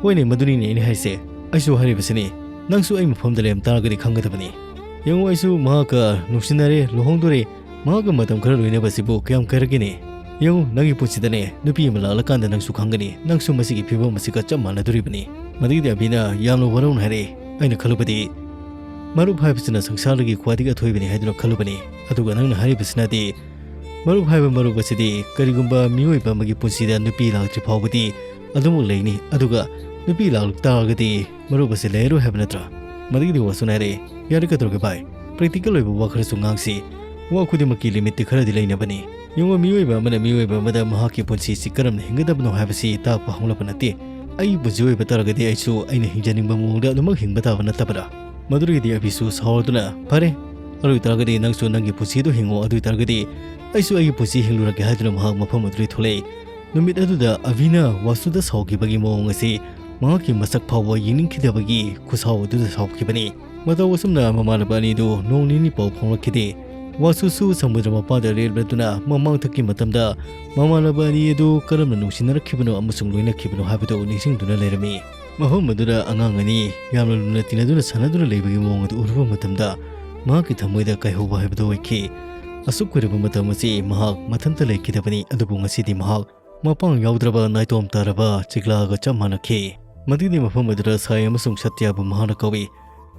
"ꯍꯣꯏꯅꯦ, ꯃꯗꯨꯅꯤꯅꯦ ꯑꯩꯅ ꯍꯥꯏꯔꯤꯁꯦ꯫ ꯑꯩꯁꯨ ꯍꯥꯏꯔꯤꯕꯁꯤꯅꯤ, ꯅꯪꯁꯨ ꯑꯩ ꯃꯐꯝꯗ ꯂꯩꯔꯝ ꯇꯥꯔꯒꯗꯤ ꯈꯪꯒꯗꯕꯅꯤ꯫ ꯌꯦꯡꯉꯨ, ꯑꯩꯁꯨ ꯃꯍꯥꯛꯀ ꯅꯨꯡꯁꯤꯅꯔꯦ, ꯂꯨꯍꯣꯡꯗꯣꯔꯦ, ꯃꯍꯥꯛꯀ ꯃꯇꯝ ꯈꯔ ꯂꯣꯏꯅꯕꯁꯤꯕꯨ ꯀꯌꯥꯝ ꯀꯥꯏꯔꯒꯦꯅꯦ? ꯌꯦꯡꯉꯨ, ꯅꯪꯒꯤ ꯄꯨꯟꯁꯤꯗꯅꯦ, ꯅꯨꯄꯤ ꯑꯃ ꯂꯥꯛꯂꯀꯥꯟꯗ ꯅꯪꯁꯨ ꯈꯪꯒꯅꯤ, ꯅꯪꯁꯨ ꯃꯁꯤꯒꯤ ꯐꯤꯕꯝ ꯑꯁꯤꯒ ꯆꯞ ꯃꯥꯟꯅꯗꯣꯔꯤꯕꯅꯤ"꯫ ꯃꯗꯨꯗ ꯑꯕꯤꯅ ꯌꯥꯝꯅ ꯋꯥꯔꯧꯅ ꯍꯥꯏꯔꯛꯏ, "ꯑꯩꯅ ꯈꯜꯂꯨꯕꯗꯤ ꯃꯔꯨꯞ ꯍꯥꯏꯕꯁꯤꯅ ꯁꯪꯁꯥꯔꯗꯒꯤ ꯈ꯭ꯋꯥꯏꯗꯒꯤ ꯑꯊꯣꯏꯕꯅꯤ ꯍꯥꯏꯗꯨꯅ ꯈꯜꯂꯨꯕꯅꯤ, ꯑꯗꯨꯒ ꯅꯪꯅ ꯍꯥꯏꯔꯤꯕꯁꯤꯅꯗꯤ ꯃꯔꯨꯞ ꯍꯥꯏꯕ ꯃꯔꯨꯞ ꯑꯁꯤꯗꯤ ꯀꯔꯤꯒꯨꯝꯕ ꯃꯤꯑꯣꯏꯕ ꯑꯃꯒꯤ ꯄꯨꯟꯁꯤꯗ ꯅꯨꯄꯤ ꯂꯥꯛꯇ꯭ꯔꯤ ꯐꯥꯎꯕꯗꯤ ꯑꯗꯨꯃꯛ ꯂꯩꯅꯤ, ꯑꯗꯨꯒ ꯅꯨꯄꯤ ꯂꯥꯛꯂꯛ ꯇꯥꯔꯒꯗꯤ ꯃꯔꯨꯞ ꯑꯁꯤ ꯂꯩꯔꯔꯣꯏ ꯍꯥꯏꯕ ꯅꯠꯇ꯭ꯔꯥ?" ꯃꯗꯨꯒꯤꯗꯤ ꯋꯥꯁꯨꯅ ꯍꯥꯏꯔꯛꯏ, "ꯌꯥꯔꯦ, ꯀꯩꯗꯧꯔꯒꯦ ꯚꯥꯏ? Practical ꯑꯣꯏꯕ ꯋꯥ ꯈꯔꯁꯨ ꯉꯥꯡꯁꯤ꯫ ꯋꯥ ꯈꯨꯗꯤꯡꯃꯛꯀꯤ limit ꯇꯤ ꯈꯔꯗꯤ ꯂꯩꯅꯕꯅꯤ꯫ ꯌꯦꯡꯉꯨ, ꯃꯤꯑꯣꯏꯕ ꯑꯃꯅ ꯃꯤꯑꯣꯏꯕ ꯑꯃꯗ ꯃꯍꯥꯛꯀꯤ ꯄꯨꯟꯁꯤꯁꯤ ꯀꯔꯝꯅ ꯍꯤꯡꯒꯗꯕꯅꯣ ꯍꯥꯏꯕꯁꯤ ꯇꯥꯛꯄ ꯍꯧꯅꯕ ꯅꯠꯇꯦ꯫ ꯑꯩꯒꯤ ꯄꯨꯟꯁꯤ ꯑꯣꯏꯕ ꯇꯥꯔꯒꯗꯤ ꯑꯩꯁꯨ ꯑꯩꯅ ꯍꯤꯡꯖꯅꯤꯡꯕ ꯃꯑꯣꯡꯗ ꯑꯗꯨꯃꯛ ꯍꯤꯡꯕ ꯇꯥꯕ ꯅꯠꯇꯕ꯭ꯔꯥ?" ꯃꯗꯨꯗꯒꯤꯗꯤ ꯑꯕꯤꯁꯨ ꯁꯥꯎꯔꯗꯨꯅ, "ꯐꯔꯦ, ꯑꯗꯨ ꯑꯣꯏ ꯇꯥꯔꯒꯗꯤ ꯅꯪꯁꯨ ꯅꯪꯒꯤ ꯄꯨꯟꯁꯤꯗꯨ ꯍꯤꯡꯉꯣ, ꯑꯗꯨ ꯑꯣꯏ ꯇꯥꯔꯒꯗꯤ ꯑꯩꯁꯨ ꯑꯩꯒꯤ ꯄꯨꯟꯁꯤ ꯍꯤꯡꯂꯨꯔꯒꯦ" ꯍꯥꯏꯗꯨꯅ ꯃꯍꯥꯛ ꯃꯐꯝ ꯑꯗꯨꯗꯒꯤ ꯊꯣꯛꯂꯛꯏ꯫ ꯅꯨꯃꯤꯠ ꯑꯗꯨꯗ ꯑꯕꯤꯅ ꯋꯥꯁꯨꯗ ꯁꯥꯎꯈꯤꯕꯒꯤ ꯃꯑꯣꯡ ꯑꯁꯤ ꯃꯍꯥꯛꯀꯤ ꯃꯁꯛ ꯐꯥꯎꯕ ꯌꯦꯡꯅꯤꯡꯈꯤꯗꯕꯒꯤ ꯈꯨꯁꯥꯎ ꯑꯗꯨꯗ ꯁꯥꯎꯈꯤꯕꯅꯤ꯫ ꯃꯇꯧ ꯑꯁꯨꯝꯅ ꯃꯃꯥꯟꯅꯕ ꯑꯅꯤꯗꯨ ꯅꯣꯡ ꯅꯤꯅꯤ ꯄꯥꯎ ꯐꯥꯎꯅꯈꯤꯗꯦ꯫ ꯋꯥꯁꯨꯁꯨ ꯁꯃꯨꯗ꯭ꯔ ꯃꯄꯥꯟꯗ ꯂꯦꯞꯂꯗꯨꯅ ꯃꯃꯥꯡꯊꯛꯀꯤ ꯃꯇꯝꯗ ꯃꯃꯥꯟꯅꯕ ꯑꯅꯤ ꯑꯗꯨ ꯀꯔꯝꯅ ꯅꯨꯡꯁꯤꯅꯔꯛꯈꯤꯕꯅꯣ ꯑꯃꯁꯨꯡ ꯂꯣꯏꯅꯈꯤꯕꯅꯣ ꯍꯥꯏꯕꯗꯨ ꯅꯤꯡꯁꯤꯡꯗꯨꯅ ꯂꯩꯔꯝꯃꯤ꯫ ꯃꯐꯝ ꯑꯗꯨꯗ ꯑꯉꯥꯡ ꯑꯅꯤ ꯌꯥꯝꯅ ꯂꯨꯅ ꯇꯤꯟꯅꯗꯨꯅ ꯁꯥꯟꯅꯗꯨꯅ ꯂꯩꯕꯒꯤ ꯃꯑꯣꯡ ꯑꯗꯨ ꯎꯔꯨꯕ ꯃꯇꯝꯗ ꯃꯍꯥꯛꯀꯤ ꯊꯃꯣꯏꯗ ꯀꯥꯏꯍꯧꯕ ꯍꯥꯏꯕꯗꯨ ꯑꯣꯏꯈꯤ꯫ ꯑꯁꯨꯛ ꯀꯨꯏꯔꯕ ꯃꯇꯝ ꯑꯁꯤ ꯃꯍꯥꯛ ꯃꯊꯟꯇ ꯂꯩꯈꯤꯗꯕꯅꯤ, ꯑꯗꯨꯕꯨ ꯉꯁꯤꯗꯤ ꯃꯍꯥꯛ ꯃꯄꯥꯡ ꯌꯥꯎꯗ꯭ꯔꯕ ꯅꯥꯏꯇꯣꯝ ꯇꯥꯔꯕ ꯆꯤꯛꯂꯥꯒ ꯆꯞ ꯃꯥꯟꯅꯈꯤ꯫ ꯃꯗꯨꯗꯤ ꯃꯐꯝ ꯑꯗꯨꯗ ꯁꯥꯏ ꯑꯃꯁꯨꯡ ꯁꯇ꯭ꯌꯥꯕꯨ ꯃꯍꯥꯛꯅ ꯀꯧꯏ꯫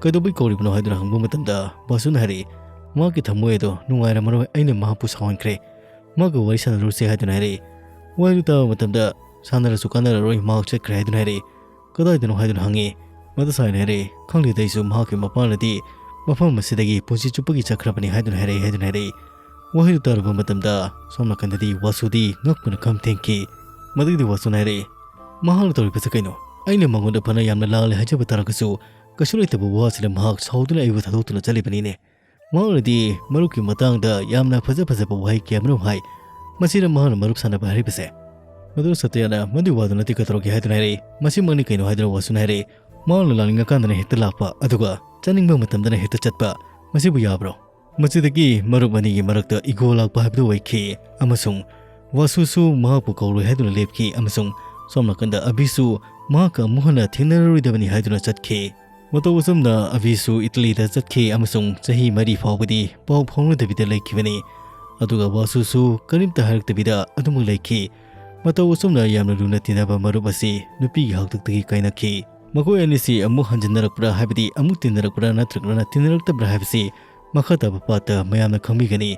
"ꯀꯩꯗꯧꯕꯩ ꯀꯧꯔꯤꯕꯅꯣ?" ꯍꯥꯏꯗꯨꯅ ꯍꯪꯕ ꯃꯇꯝꯗ ꯕꯥꯁꯨꯅ ꯍꯥꯏꯔꯛꯏ, "ꯃꯍꯥꯛꯀꯤ ꯊꯃꯣꯏ ꯑꯗꯣ ꯅꯨꯡꯉꯥꯏꯔꯝꯃꯔꯣꯏ, ꯑꯩꯅ ꯃꯍꯥꯛꯄꯨ ꯁꯥꯎꯍꯟꯈ꯭ꯔꯦ꯫ ꯃꯍꯥꯛꯀ ꯋꯥꯔꯤ ꯁꯥꯟꯅꯔꯨꯁꯦ" ꯍꯥꯏꯗꯨꯅ ꯍꯥꯏꯔꯛꯏ꯫ ꯋꯥꯔꯤꯗꯨ ꯇꯥꯕ ꯃꯇꯝꯗ "ꯁꯥꯟꯅꯔꯁꯨ ꯀꯥꯟꯅꯔꯔꯣꯏ, ꯃꯍꯥꯛ ꯆꯠꯈ꯭ꯔꯦ" ꯍꯥꯏꯗꯨꯅ ꯍꯥꯏꯔꯛꯏ꯫ "ꯀꯗꯥꯏꯗꯅꯣ?" ꯍꯥꯏꯗꯨꯅ ꯍꯪꯉꯤ꯫ ꯃꯗꯨ ꯁꯥꯏꯅ ꯍꯥꯏꯔꯛꯏ, "ꯈꯪꯗꯦꯗ ꯑꯩꯁꯨ, ꯃꯍꯥꯛꯀꯤ ꯃꯄꯥꯅꯗꯤ ꯃꯐꯝ ꯑꯁꯤꯗꯒꯤ ꯄꯨꯟꯁꯤ ꯆꯨꯞꯄꯒꯤ ꯆꯠꯈ꯭ꯔꯕꯅꯤ" ꯍꯥꯏꯗꯨꯅ ꯍꯥꯏꯔꯛꯏ ꯍꯥꯏꯗꯨꯅ ꯍꯥꯏꯔꯛꯏ꯫ ꯋꯥꯍꯩꯗꯨ ꯇꯥꯔꯨꯕ ꯃꯇꯝꯗ ꯁꯣꯝ ꯅꯥꯀꯟꯗꯗꯤ ꯋꯥꯁꯨꯗꯤ ꯉꯛꯄꯅ ꯈꯝ ꯊꯦꯡꯈꯤ꯫ ꯃꯗꯨꯒꯤꯗꯤ ꯋꯥꯁꯨꯅ ꯍꯥꯏꯔꯛꯏ, "ꯃꯍꯥꯛꯅ ꯇꯧꯔꯤꯕꯁꯤ ꯀꯩꯅꯣ? ꯑꯩꯅ ꯃꯉꯣꯟꯗ ꯐꯅ ꯌꯥꯝꯅ ꯂꯥꯜꯂꯦ ꯍꯥꯏꯖꯕ ꯇꯥꯔꯒꯁꯨ ꯀꯩꯁꯨ ꯂꯩꯇꯕ ꯋꯥꯁꯤꯗ ꯃꯍꯥꯛ ꯁꯥꯎꯗꯨꯅ ꯑꯩꯕꯨ ꯊꯥꯗꯣꯛꯇꯨꯅ ꯆꯠꯂꯤꯕꯅꯤꯅꯦ꯫ ꯃꯍꯥꯛꯅꯗꯤ ꯃꯔꯨꯞꯀꯤ ꯃꯇꯥꯡꯗ ꯌꯥꯝꯅ ꯐꯖ ꯐꯖꯕ ꯋꯥꯍꯩ ꯀꯌꯥꯃꯔꯨꯝ ꯍꯥꯏ꯫ ꯃꯁꯤꯗ ꯃꯍꯥꯛꯅ ꯃꯔꯨꯞ ꯁꯥꯟꯅꯕ ꯍꯥꯏꯔꯤꯕꯁꯦ꯫ ꯃꯗꯨ ꯁꯇ꯭ꯌꯅ ꯃꯗꯨꯒꯤ ꯋꯥꯗꯨ ꯅꯠꯇꯦ ꯀꯩꯗꯧꯔꯒꯦ ꯍꯥꯏꯗꯨꯅ ꯍꯥꯏꯔꯛꯏ꯫ ꯃꯁꯤꯃꯛꯅꯤ ꯀꯩꯅꯣ ꯍꯥꯏꯗꯨꯅ ꯋꯥꯁꯨꯅ ꯍꯥꯏꯔꯛꯏ꯫ ꯃꯍꯥꯛꯅ ꯂꯥꯛꯅꯤꯡꯉꯀꯥꯟꯗꯅ ꯍꯦꯛꯇ ꯂꯥꯛꯄ, ꯑꯗꯨꯒ ꯆꯠꯅꯤꯡꯕ ꯃꯇꯝꯗꯅ ꯍꯦꯛꯇ ꯆꯠꯄ꯫ ꯃꯁꯤꯕꯨ ꯌꯥꯕ꯭ꯔꯣ? ꯃꯁꯤꯗꯒꯤ ꯃꯔꯨꯞ ꯑꯅꯤꯒꯤ ꯃꯔꯛꯇ ꯏꯒꯣ ꯂꯥꯛꯄ ꯍꯥꯏꯕꯗꯨ ꯑꯣꯏꯈꯤ, ꯑꯃꯁꯨꯡ ꯋꯥꯁꯨꯁꯨ ꯃꯍꯥꯛꯄꯨ ꯀꯧꯔꯣꯏ ꯍꯥꯏꯗꯨꯅ ꯂꯦꯞꯈꯤ, ꯑꯃꯁꯨꯡ ꯁꯣꯝ ꯅꯥꯀꯟꯗ ꯑꯕꯤꯁꯨ ꯃꯍꯥꯛꯀ ꯑꯃꯨꯛ ꯍꯟꯅ ꯊꯦꯡꯅꯔꯔꯣꯏꯗꯕꯅꯤ ꯍꯥꯏꯗꯨꯅ ꯆꯠꯈꯤ꯫ ꯃꯇꯧ ꯑꯁꯨꯝꯅ ꯑꯕꯤꯁꯨ ꯏꯇꯂꯤꯗ ꯆꯠꯈꯤ ꯑꯃꯁꯨꯡ ꯆꯍꯤ ꯃꯔꯤ ꯐꯥꯎꯕꯗꯤ ꯄꯥꯎ ꯐꯥꯎꯅꯗꯕꯤꯗ ꯂꯩꯈꯤꯕꯅꯤ꯫ ꯑꯗꯨꯒ ꯋꯥꯁꯨꯁꯨ ꯀꯔꯤꯝꯇ ꯍꯥꯏꯔꯛꯇꯕꯤꯗ ꯑꯗꯨꯃꯛ ꯂꯩꯈꯤ꯫ ꯃꯇꯧ ꯑꯁꯨꯝꯅ ꯌꯥꯝꯅ ꯂꯨꯅ ꯇꯤꯟꯅꯕ ꯃꯔꯨꯞ ꯑꯁꯤ ꯅꯨꯄꯤꯒꯤ ꯍꯥꯛꯇꯛꯇꯒꯤ ꯀꯥꯏꯅꯈꯤ꯫ ꯃꯈꯣꯏ ꯑꯅꯤꯁꯤ ꯑꯃꯨꯛ ꯍꯟꯖꯤꯟꯅꯔꯛꯄ꯭ꯔꯥ ꯍꯥꯏꯕꯗꯤ ꯑꯃꯨꯛ ꯇꯤꯟꯅꯔꯛꯄ꯭ꯔꯥ ꯅꯠꯇ꯭ꯔꯒꯅ ꯇꯤꯟꯅꯔꯛꯇꯕ꯭ꯔꯥ ꯍꯥꯏꯕꯁꯤ ꯃꯈꯥ ꯇꯥꯕ ꯄꯥꯠꯇ ꯃꯌꯥꯝꯅ ꯈꯪꯕꯤꯒꯅꯤ꯫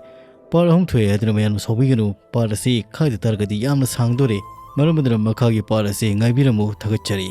ꯄꯥꯔꯠ ꯑꯍꯨꯝ ꯊꯣꯛꯑꯦ ꯍꯥꯏꯗꯨꯅ ꯃꯌꯥꯝꯅ ꯁꯥꯎꯕꯤꯒꯅꯨ꯫ ꯄꯥꯔꯠ ꯑꯁꯤ ꯈꯥꯏꯗ ꯇꯥꯔꯒꯗꯤ ꯌꯥꯝꯅ ꯁꯥꯡꯗꯣꯔꯦ꯫ ꯃꯔꯝ ꯑꯗꯨꯅ ꯃꯈꯥꯒꯤ ꯄꯥꯔꯠ ꯑꯁꯤ ꯉꯥꯏꯕꯤꯔꯝꯃꯨ꯫ ꯊꯥꯒꯠꯆꯔꯤ꯫